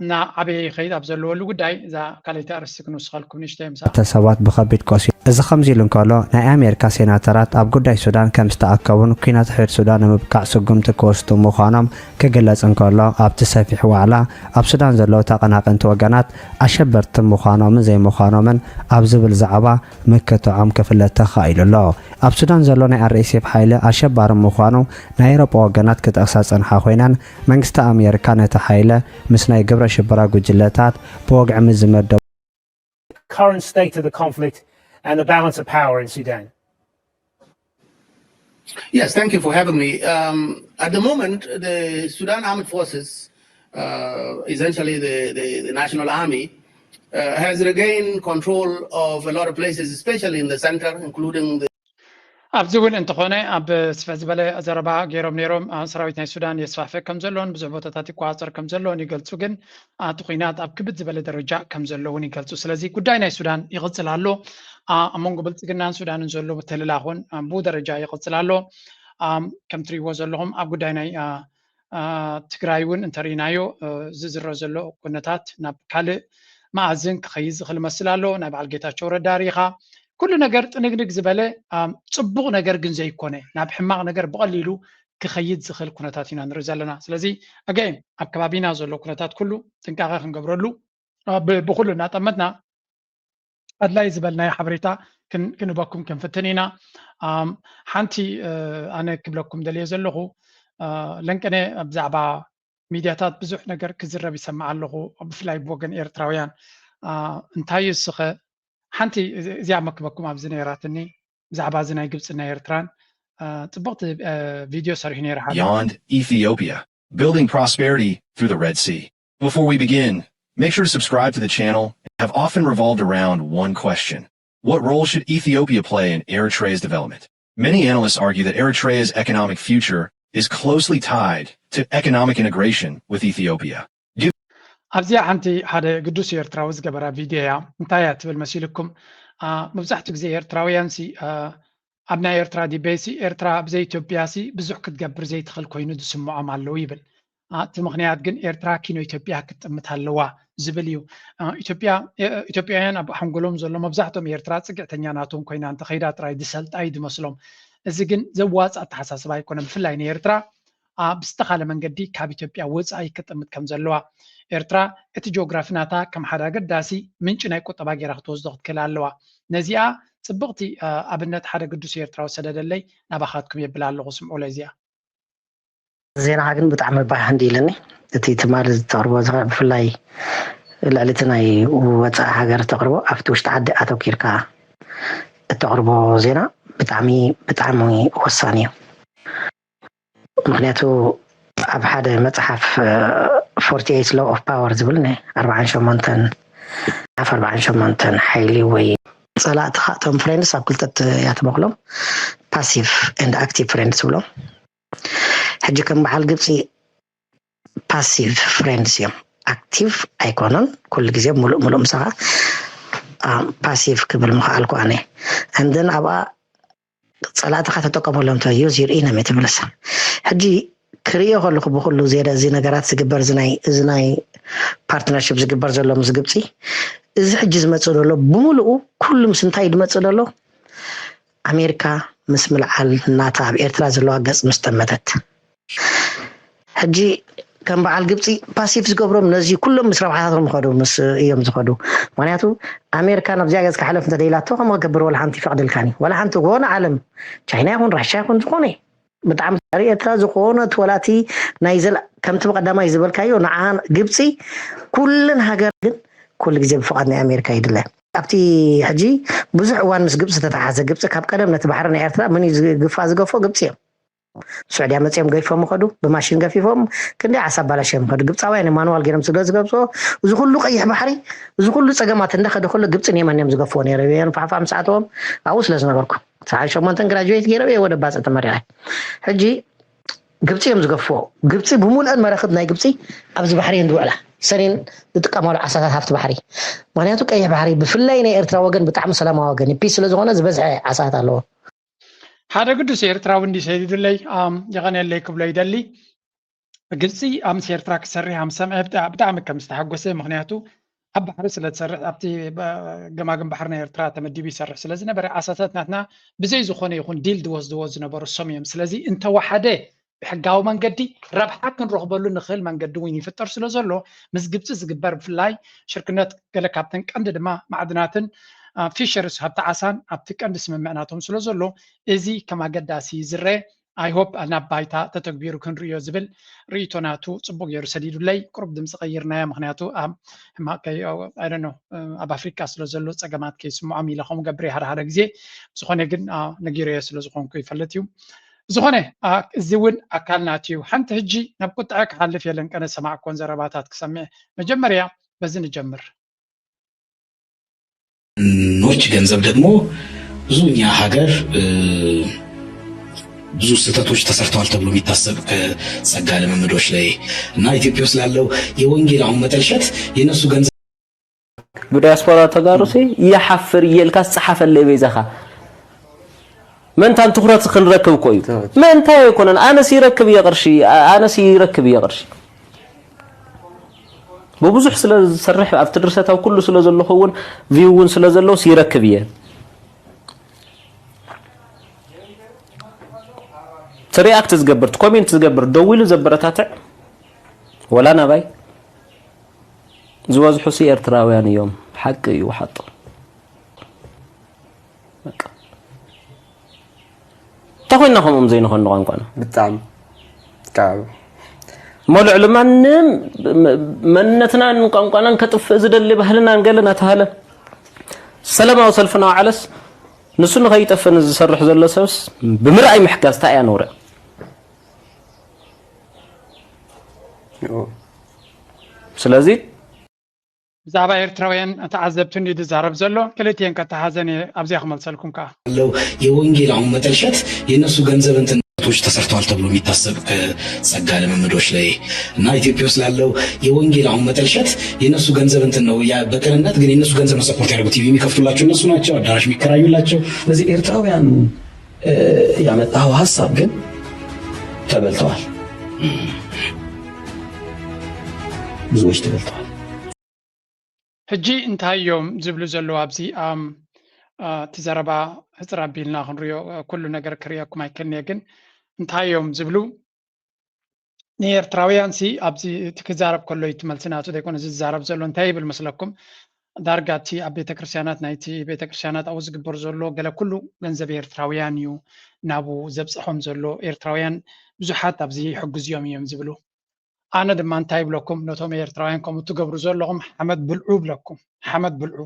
እናዓበየ ይኸይድ ኣብ ዘለወሉ ጉዳይ እዛ ካልኣይቲ ኣርእስቲ ክንውስኸልኩም ንእሽተይ ምሳ። ክልተ ሰባት ብኸቢድ ቆሲሎም። እዚ ከምዚ ኢሉ እንከሎ፣ ናይ ኣሜሪካ ሴናተራት ኣብ ጉዳይ ሱዳን ከም ዝተኣከቡን ኲናት ሕድ ሱዳን ንምብቃዕ ስጉምቲ ክወስዱ ምዃኖም ክግለጽ እንከሎ፣ ኣብቲ ሰፊሕ ዋዕላ ኣብ ሱዳን ዘለዉ ተቐናቐንቲ ወገናት ኣሸበርቲ ምዃኖምን ዘይምዃኖምን ኣብ ዝብል ዛዕባ ምክትዖም ክፍለጥ ተኻኢሉ ኣሎ። ኣብ ሱዳን ዘሎ ናይ ኣርኤስኤፍ ሓይሊ ኣሸባሪ ምዃኑ ናይ ኤውሮጳ ወገናት ክጠቕሳ ዝጸንሓ ኮይነን፣ መንግስቲ ኣሜሪካ ነቲ ሓይሊ ምስ ናይ ግብረ ሽበራ ጉጅለታት ብወግዒ ምስ ዝመደቦ current state of the conflict and the balance of power in Sudan? Yes, thank you for having me. Um, at the moment, the Sudan Armed Forces, uh, essentially the, the, the National Army, uh, has regained control of a lot of places, especially in the center, including the ኣብዚ እውን እንተኾነ ኣብ ስፍሕ ዝበለ ዘረባ ገይሮም ነይሮም። ሰራዊት ናይ ሱዳን የስፋሕፍሕ ከም ዘሎን ብዙሕ ቦታታት ይቆፃፀር ከም ዘሎን ይገልፁ፣ ግን እቲ ኩናት ኣብ ክብድ ዝበለ ደረጃ ከም ዘሎ እውን ይገልፁ። ስለዚ ጉዳይ ናይ ሱዳን ይቕፅል ኣሎ። ኣብ መንጎ ብልፅግናን ሱዳንን ዘሎ ምትልላኽ እውን ብኡ ደረጃ ይቕፅል ኣሎ። ከም ትሪእዎ ዘለኹም ኣብ ጉዳይ ናይ ትግራይ እውን እንተርኢናዮ ዝዝረ ዘሎ ኩነታት ናብ ካልእ መኣዝን ክኸይድ ዝኽእል መስል ኣሎ። ናይ በዓል ጌታቸው ረዳ ርኢኻ ኩሉ ነገር ጥንግንግ ዝበለ ፅቡቕ ነገር ግን ዘይኮነ ናብ ሕማቕ ነገር ብቐሊሉ ክኸይድ ዝኽእል ኩነታት ኢና ንርኢ ዘለና። ስለዚ ኣገይን ኣብ ከባቢና ዘሎ ኩነታት ኩሉ ጥንቃቐ ክንገብረሉ ብኩሉ እናጠመትና ኣድላይ ዝበልናዮ ሓበሬታ ክን- ክንበኩም ክንፍትን ኢና። ኣም፣ ሓንቲ እ፣ ኣነ ክብለኩም ደልየ ዘለኹ እ፣ ለንቀነ ብዛዕባ ሚድያታት ብዙሕ ነገር ክዝረብ ይሰማዕ ኣለኹ፣ ብፍላይ ብወገን ኤርትራውያን። እ፣ እንታይ እዩ እስኸ ሓንቲ እዚ- እዚኣ መክበኩም ኣብዚ ነይራትኒ ብዛዕባ እዚ ናይ ግብፅን ናይ ኤርትራን እ፣ ፅብቕቲ እ፣ ቪድዮ ሰሪሑ ነይሩ ሓደ። Beyond Ethiopia, building prosperity through the Red Sea. Before we begin, make sure to subscribe to the channel. Have often revolved around one question: what role should Ethiopia play in Eritrea's development? Many analysts argue that Eritrea's economic future is closely tied to economic integration with Ethiopia. ኣብዚኣ ሓንቲ ሓደ ግዱስ ኤርትራዊ ዝገበራ ቪድዮ እያ። እንታይ እያ ትብል መሲልኩም? አ፣ መብዛሕትኡ ግዜ ኤርትራውያን ሲ አ፣ ኣብ ናይ ኤርትራ ዲቤት ሲ ኤርትራ ብዘይ ኢትዮጵያ ሲ ብዙሕ ክትገብር ዘይትኽእል ኮይኑ ዝስምዖም ኣለዉ ይብል። አ፣ እቲ ምኽንያት ግን ኤርትራ ኪኖ ኢትዮጵያ ክትጥምት ኣለዋ ዝብል እዩ። አ፣ ኢትዮጵያ እ፣ ኢትዮጵያውያን ኣብ ሓንጎሎም ዘሎ መብዛሕትኦም ኤርትራ ጽግዕተኛ ናቶም ኮይና እንተኸይዳ ጥራይ ዝሰልጣ እዩ ዝመስሎም። እዚ ግን ዘዋጽእ ኣተሓሳስባ ኣይኮነን። ብፍላይ ንኤርትራ አ፣ ብዝተኻለ መንገዲ ካብ ኢትዮጵያ ወጻኢ ክትጥምት ከም ዘለዋ፣ ኤርትራ እቲ ጂኦግራፊ ናታ ከም ሓደ ኣገዳሲ ምንጪ ናይ ቁጠባ ጌራ ክትወስዶ ክትክእል ኣለዋ። ነዚኣ ጽብቕቲ አ፣ ኣብነት ሓደ ግዱስ ኤርትራዊ ሰደደለይ ናባኻትኩም የብል ኣለኹ። ስምዑለይ እዚኣ። ዜናኻ ግን ብጣዕሚ ባህ እንዲ ኢለኒ። እቲ ትማሊ ተቕርቦ ዝኸ ብፍላይ ልዕሊ እቲ ናይ ወፃኢ ሃገር ተቕርቦ ኣብቲ ውሽጢ ዓዲ ኣተኪርካ እተቕርቦ ዜና ብጣዕሚ ብጣዕሚ ወሳኒ እዩ። ምክንያቱ ኣብ ሓደ መፅሓፍ forty eight law of power ዝብል ናይ ኣርባዓን ሸሞንተን ሓፍ ኣርባዓን ሸሞንተን ሓይሊ ወይ ፀላእትኻ እቶም ፍሬንድስ ኣብ ክልተ እያ ትመክሎም፣ passive and active friends ብሎም። ሕጂ ከም በዓል ግብፂ passive friends እዮም፣ active ኣይኮኑን። ኩሉ ግዜ ሙሉእ ሙሉእ ምሳኻ passive ክብል ምኽኣልኩ ኣነ። And then ኣብኣ ፀላእትኻ ተጠቀመሎም ተ use your enemy ትብልሳ። ሕጂ ክርእዮ ከለኹ ብኩሉ ዜደ እዚ ነገራት ዝግበር እዚ ናይ እዚ ናይ partnership ዝግበር ዘሎ ምስ ግብፂ፣ እዚ ሕጂ ዝመፅእ ዘሎ ብምሉኡ ኩሉ ምስ እንታይ እዩ ዝመፅእ ዘሎ? ኣሜሪካ ምስ ምልዓል ናታ ኣብ ኤርትራ ዘለዋ ገፅ ምስ ጠመተት፣ ሕጂ ከም በዓል ግብፂ passive ዝገብሮም ነዚ ኩሎም ምስ ረብሓታቶም ዝኸዱ ምስ እዮም ዝኸዱ። ምክንያቱ ኣሜሪካ ናብዚኣ ገፅ ክሓለፍ እንተደይላቶ ከምኡ ክገብር ወላ ሓንቲ ይፈቅድልካን እዩ። ወላ ሓንቲ ዝኾነ ዓለም ቻይና ይኹን ራሻ ይኹን ዝኾነ ብጣዕሚ ሪ ኤርትራ ዝኾነ እቲ ወላ እቲ ናይ ዘላ ከምቲ ብቀዳማይ ዝበልካዮ ንዓ ግብፂ ኩለን ሃገር ግን ኩሉ ግዜ ብፍቃድ ናይ ኣሜሪካ ይድለ። ኣብቲ ሕጂ ብዙሕ እዋን ምስ ግብፂ ዝተተሓዘ ግብፂ ካብ ቀደም ነቲ ባሕሪ ናይ ኤርትራ መን እዩ ዝግፋ ዝገፎ ግብፂ እዮም። ስዑድያ መፂኦም ገይፎም ይኸዱ፣ ብማሽን ገፊፎም ክንደይ ዓሳ ኣባላሽዮም ይኸዱ። ግብፃውያን እዮም ማንዋል ገይሮም ስለ ዝገብፅኦ እዚ ኩሉ ቀይሕ ባሕሪ እዚ ኩሉ ፀገማት እንዳኸደ ከሎ ግብፅን የመን እዮም ዝገፍዎ ነይሮም። የመን ፋሕፋሕ ምስ ኣተዎም ኣብኡ ስለ ዝነበርኩ ሰዓት ሸሞንተን ግራጁዌት ገይረ እየ ወደ ባፅዕ ተመሪቐ። ሕጂ ግብፂ እዮም ዝገፍዎ። ግብፂ ብምሉአን መራኽብ ናይ ግብፂ ኣብዚ ባሕሪ እየን ዝውዕላ። ሰሪን ዝጥቀማሉ ዓሳታት ሃፍቲ ባሕሪ። ምክንያቱ ቀይሕ ባሕሪ ብፍላይ ናይ ኤርትራ ወገን ብጣዕሚ ሰላማዊ ወገን እዩ። ፒስ ስለ ዝኾነ ዝበዝሐ ዓሳታት ኣለዎ። ሓደ ግዱስ ኤርትራዊ እንዲ ሰዲዱለይ ኣም፣ የቐንየለይ ክብሎ ይደሊ። ግብፂ ምስ ኤርትራ ክሰርሕ ኣም ሰምዐ ብጣ- ብጣዕሚ ከም ዝተሓጎሰ፣ ምክንያቱ ኣብ ባሕሪ ስለ ትሰርሕ ኣብቲ ባ- ገማግም ባሕሪ ናይ ኤርትራ ተመዲቡ ይሰርሕ ስለ ዝነበረ ዓሳታት ናትና ብዘይ ዝኾነ ይኹን ዲል ዝወስድዎ ዝነበሩ እሶም እዮም። ስለዚ እንተወሓደ ብሕጋዊ መንገዲ ረብሓ ክንረኽበሉ ንኽእል መንገዲ እውን ይፍጠር ስለ ዘሎ ምስ ግብፂ ዝግበር ብፍላይ ሽርክነት ገለ ካብተን ቀንዲ ድማ ማዕድናትን ፊሸርስ ሃብቲ ዓሳን ኣብቲ ቀንዲ ስምምዕ ናቶም ስለ ዘሎ እዚ ከም ኣገዳሲ ዝረአ I hope ናብ ባይታ ተተግቢሩ ክንርእዮ ዝብል ርእይቶ ናቱ ጽቡቅ ገይሩ ሰዲዱለይ። ቁሩብ ድምፂ ቀይርናዮ፣ ምክንያቱ ኣብ ሕማቅ ከይ I don't know ኣብ ኣፍሪቃ ስለ ዘሎ ጸገማት ከይስምዖም ኢለ ከምኡ ገብር ሓደ ሓደ ግዜ። ዝኾነ ግን አ፣ ነጊረዮ ስለ ዝኾንኩ ይፈልጥ እዩ። ዝኾነ አ፣ እዚ እውን ኣካል ናቱ እዩ። ሓንቲ ሕጂ ናብ ቁጥዐ ክሓልፍ እየ ለንቀነ ሰማዕኮን ዘረባታት ክሰምዕ። መጀመርያ በዚ ንጀምር። ኖች ገንዘብ ደግሞ ብዙ እኛ ሀገር ብዙ ስህተቶች ተሰርተዋል ተብሎ የሚታሰብ ከጸጋ ልምምዶች ላይ እና ኢትዮጵያ ውስጥ ላለው የወንጌል አሁን መጠልሸት የነሱ ገንዘብ ብዲያስፖራ ተጋሩሲ ይሓፍር እየ ኢልካ ዝፀሓፈለይ በይዛኻ ምእንታን ትኩረት ክንረክብ እኮ እዩ። ምእንታይ ኣይኮነን። ኣነስ ይረክብ እየ ቅርሺ፣ ኣነስ ይረክብ እየ ቅርሺ። ብብዙሕ ስለ ዝሰርሕ ኣብቲ ድርሰት ኣብ ኩሉ ስለ ዘለኹ እውን ቪው እውን ስለ ዘለውስ ይረክብ እየ። እቲ ሪኣክት ዝገብር እቲ ኮሜንት ዝገብር ደዊሉ ዘበረታትዕ ወላ ናባይ ዝበዝሑሲ ኤርትራውያን እዮም። ሓቂ እዩ ሓጡ። ኢና ከምኦም ዘይንኾን ንቋንቋና። ብጣዕሚ ካብ እሞ ልዕሊ ማንም መንነትናን ቋንቋናን ከጥፍእ ዝደሊ ባህልናን ገለ እናተባሃለ ሰላማዊ ሰልፊ እናወዓለስ ንሱ ንኸይጠፍእ ዝሰርሕ ዘሎ ሰብስ ብምርኣይ ምሕጋዝ እንታይ እያ ነውሪ? ስለዚ ብዛዕባ ኤርትራውያን ተዓዘብቲ እንድዩ ዝዛረብ ዘሎ። ክልቲኤን ከተሓዘን እየ ኣብዚኣ ክመልሰልኩም ከኣ። ያለው የወንጌል አሁን መጠልሸት የእነሱ ገንዘብ እንትን ቶች ተሰርተዋል ተብሎ የሚታሰብ ጸጋ ልምምዶች ላይ እና ኢትዮጵያ ውስጥ ላለው የወንጌል አሁን መጠልሸት የእነሱ ገንዘብ እንትን ነው። በቅንነት ግን የእነሱ ገንዘብ ነው ሰፖርት ያደርጉት። ቲቪ የሚከፍቱላቸው እነሱ ናቸው። አዳራሽ የሚከራዩላቸው። ስለዚህ ኤርትራውያን ያመጣው ሀሳብ ግን ተበልተዋል። ብዙዎች ተበልተዋል። ሕጂ እንታይ እዮም ዝብሉ ዘለዉ ኣብዚ? እቲ ዘረባ ሕፅር ኣቢልና ክንሪኦ፣ ኩሉ ነገር ክርእየኩም ኣይክእልን እየ፣ ግን እንታይ እዮም ዝብሉ? ንኤርትራውያን ሲ ኣብዚ እቲ ክዛረብ ከሎ እዩ እቲ መልሲ ናቱ ዘይኮነ፣ እዚ ዝዛረብ ዘሎ እንታይ ይብል መስለኩም? ዳርጋ እቲ ኣብ ቤተክርስትያናት፣ ናይቲ ቤተክርስትያናት ኣብኡ ዝግበር ዘሎ ገለ ኩሉ ገንዘብ ኤርትራውያን እዩ ናብኡ ዘብፅሖም ዘሎ፣ ኤርትራውያን ብዙሓት ኣብዚ ይሕግዝዮም እዮም ዝብሉ። ኣነ ድማ እንታይ ይብለኩም፣ ነቶም ኤርትራውያን ከምኡ ትገብሩ ዘለኹም ሓመድ ብልዑ ይብለኩም። ሓመድ ብልዑ።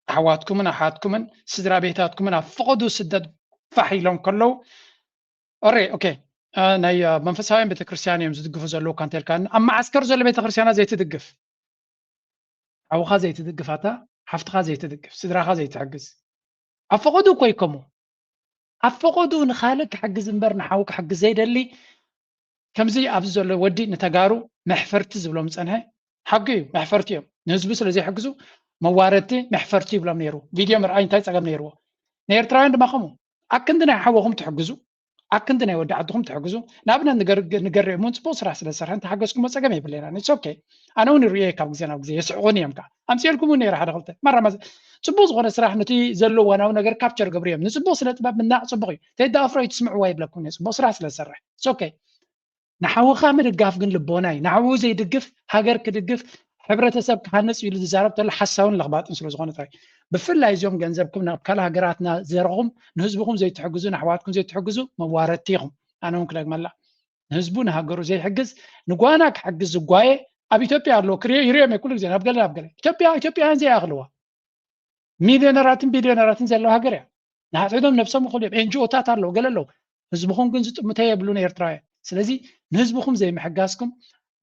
ኣሕዋትኩምን ኣሓትኩምን ስድራ ቤታትኩምን ኣብ ፈቐዱ ስደት ፋሕ ኢሎም ከለዉ፣ ኦሬ ኦኬ፣ ናይ መንፈሳውያን ቤተክርስትያን እዮም ዝድግፉ ዘለዉ እኳ እንተልካ፣ ኣብ መዓስከር ዘሎ ቤተክርስትያናት ዘይትድግፍ፣ ሓውኻ ዘይትድግፍ፣ ኣታ ሓፍትኻ ዘይትድግፍ፣ ስድራኻ ዘይትሕግዝ፣ ኣብ ፈቐዱ እኮ ይከሙ። ኣብ ፈቐዱ ንኻልእ ክሕግዝ እምበር ንሓው ክሕግዝ ዘይደሊ። ከምዚ ኣብዚ ዘሎ ወዲ ንተጋሩ መሕፈርቲ ዝብሎም ዝጸንሐ ሓቂ እዩ። መሕፈርቲ እዮም። ንህዝቢ ስለ ዘይሕግዙ መዋረድቲ መሕፈርቲ ይብሎም ነይሩ። ቪድዮ ምርኣይ እንታይ ጸገም ነይርዎ? ንኤርትራውያን ድማ ከምኡ። ኣክንዲ ናይ ሓወኹም ትሕግዙ፣ ኣክንዲ ናይ ወዲ ዓድኹም ትሕግዙ። ንኣብነት ንገር- ንገርእ እውን ጽቡቕ ስራሕ ስለ ዝሰርሐ እንተሓገዝኩሞ ጸገም የብለይናን። It's okay። ኣነ እውን ይርእዮ ካብ ግዜ ናብ ግዜ የስሕቑኒ እዮም። ከዓ ኣምፅኤልኩም እውን ነይረ ሓደ ክልተ ማራ ማዘ ጽቡቕ ዝኾነ ስራሕ ነቲ ዘሎ እዋናዊ ነገር ካፕቸር ገብሩ እዮም። ንጽቡቕ ስነ ጥበብ ምናቕ ጽቡቕ እዩ። ቴዲ ኣፍሮ ኣይትስምዕዋ ይብለኩም እየ፣ ጽቡቕ ስራሕ ስለ ዝሰርሕ። It's okay። ንሓውኻ ምድጋፍ ግን ልቦና እዩ። ንሓው ዘይድግፍ ሃገር ክድግፍ፣ ሕብረተሰብ ክሃንፅ ኢሉ ዝዛረብ ተሎ ሓሳውን ለኽባጥን ስለ ዝኾነ ጥራይ። ብፍላይ እዚኦም ገንዘብኩም ናብ ካልእ ሃገራት እናዘረኹም ንህዝብኹም ዘይትሕግዙ፣ ንኣሕዋትኩም ዘይትሕግዙ መዋረድቲ ኢኹም። ኣነ እውን ክደግመላ፣ ንህዝቡ ንሃገሩ ዘይሕግዝ ንጓና ክሕግዝ ዝጓየ ኣብ ኢትዮጵያ ኣሎ። ክሪኦ ይሪኦም እየ ኩሉ ግዜ ናብ ገለ ናብ ገለ። ኢትዮጵያ ኢትዮጵያውያን ዘይኣኽልዋ ሚልዮነራትን ቢልዮነራትን ዘለዋ ሃገር እያ። ንሓድሕዶም ነብሶም ይኽእሉ እዮም። ኤንጂኦታት ኣለዉ፣ ገለ ኣለዉ። ህዝብኹም ግን ዝጥምቶ የብሉን ኤርትራውያን። ስለዚ ንህዝብኹም ዘይምሕጋዝኩም፣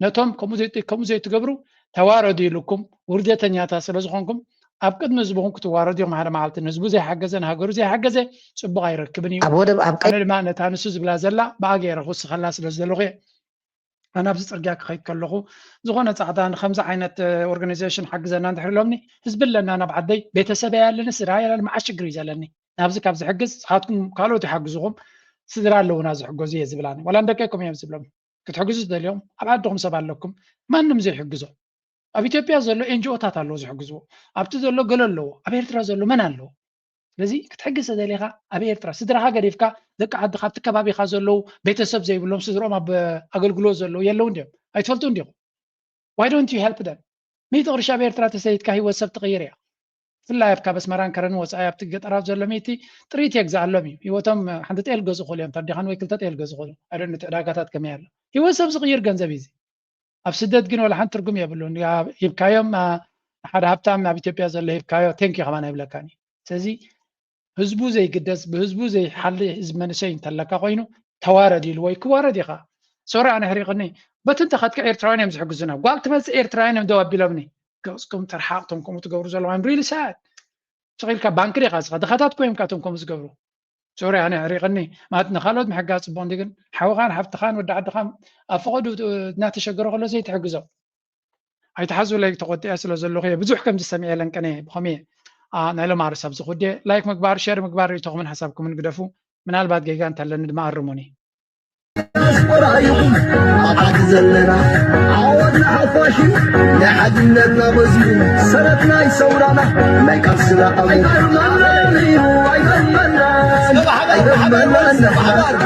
ነቶም ከምኡ ዘይ- ከምኡ ዘይትገብሩ ተዋረዱ ኢሉኩም ውርደተኛታት ስለ ዝኾንኩም ኣብ ቅድሚ ህዝብኹም ክትዋረዱ ኢኹም። ሓደ መዓልቲ ንህዝቡ ዘይሓገዘ ንሃገሩ ዘይሓገዘ ጽቡቕ ኣይረክብን እዩ። ኣብ ወደብ ኣብ ቀይ ኣነ ድማ ነታ ንሱ ዝብላ ዘላ ብኣ ገይረ ክውስኸላ ስለ ዝደለኹ እየ። ኣነ ኣብዚ ፅርግያ ክኸይድ ከለኹ ዝኾነ ፃዕዳ ንከምዚ ዓይነት ኦርጋናይዜሽን ሓግዘና እንድሕር ኢሎምኒ ህዝቢ ኣለና ናብ ዓደይ ቤተሰብ እያ ኣለኒ ስድራ እያ ኣለኒ መዓት ሽግር እዩ ዘለኒ ናብዚ ካብ ዝሕግዝ ንስኻትኩም ካልኦት ይሓግዙኹም ስድራ ኣለውና ዝሕገዙ እየ ዝብላኒ ዋላ ንደቀይኩም እዮም ዝብሎም ክትሕግዙ ትደልዮም ኣብ ዓድኹም ሰብ ኣለኩም ማንም ዘይሕግዞ ኣብ ኢትዮጵያ ዘሎ ኤንጂኦታት ኣለዎ ዝሕግዝዎ ኣብቲ ዘሎ ገለ ኣለዎ ኣብ ኤርትራ ዘሎ መን ኣለዎ ስለዚ ክትሕግዝ ተደሊኻ ኣብ ኤርትራ ስድራኻ ገዲፍካ ደቂ ዓድኻ ኣብቲ ከባቢኻ ዘለዉ ቤተሰብ ዘይብሎም ስድርኦም ኣብ ኣገልግሎት ዘለዉ የለውን ድዮም ኣይትፈልጡን ዲኹም why don't you help them ሚእቲ ቅርሺ ኣብ ኤርትራ ተሰይድካ ህይወት ሰብ ትቕይር እያ ብፍላይ ኣብ ካብ ኣስመራን ከረን ወፃኢ ኣብቲ ገጠራት ዘሎ ሚእቲ ጥሪት የግዝኣሎም እዩ ህይወቶም ሓንቲ ጤል ገዝኡ ክእሉ እዮም ተዲኻን ወይ ክልተ ጤል ገዝኡ ክእሉ ኣይደን እቲ ዕዳጋታት ከመይ ኣሎ ህይወት ሰብ ዝቕይር ገንዘብ እዩ ኣብ ስደት ግን ወላ ሓንቲ ትርጉም የብሉን ሂብካዮም ሓደ ሃብታም ኣብ ኢትዮጵያ ዘሎ ሂብካዮ ቴንኪ ከማን ኣይብለካን እዩ ስለዚ ህዝቡ ዘይግደስ ብህዝቡ ዘይሓሊ ህዝቢ መንእሰይ እንተለካ ኮይኑ ተዋረድ ኢሉ ወይ ክዋረድ ኢኻ ሶሪ ኣነ ሕሪቕኒ በቲ እንተኸድካ ኤርትራውያን እዮም ዝሕግዙና ጓል ትመፅእ ኤርትራውያን እዮም ደው ኣቢሎምኒ ገፅኩም ተርሓቕቶም ከምኡ ትገብሩ ዘለኹም I'm really sad ስቕ ኢልካ ባንክ ዲኻ ስኻ ድኻታት ኮይምካ እቶም ከምኡ ዝገብሩ ሶሪ ኣነ ሕሪቕኒ ማለት ንኻልኦት ምሕጋዝ ፅቡቕ እንዲ ግን ሓውኻን ሓፍትኻን ወዲ ዓድኻን ኣብ ፈቐዱ እናተሸገረ ከሎ ዘይትሕግዞ ኣይትሓዙለይ ተቆጢዐ ስለ ዘለኹ እየ ብዙሕ ከምዚ ሰሚዐ ለንቀነ ብኸመይ እየ ናይ ሎም ኣርስ ኣብዚ ኩዴ ላይክ ምግባር ሸር ምግባር ርእቶኹምን ሓሳብኩምን ግደፉ ምናልባት ጌጋ እንተለኒ ድማ ኣርሙኒ ዲያስፖራ ይኹን ኣብ ዓዲ ዘለና ዓወት ንሓፋሽ እዩ ናይ ሓድነትና መዝሙር ሰረት ናይ ሰውራና ናይ ቃልስና ኣቡ ኣይገርመናን እዩ ኣይገርመናን ኣይገርመናን ንሓባር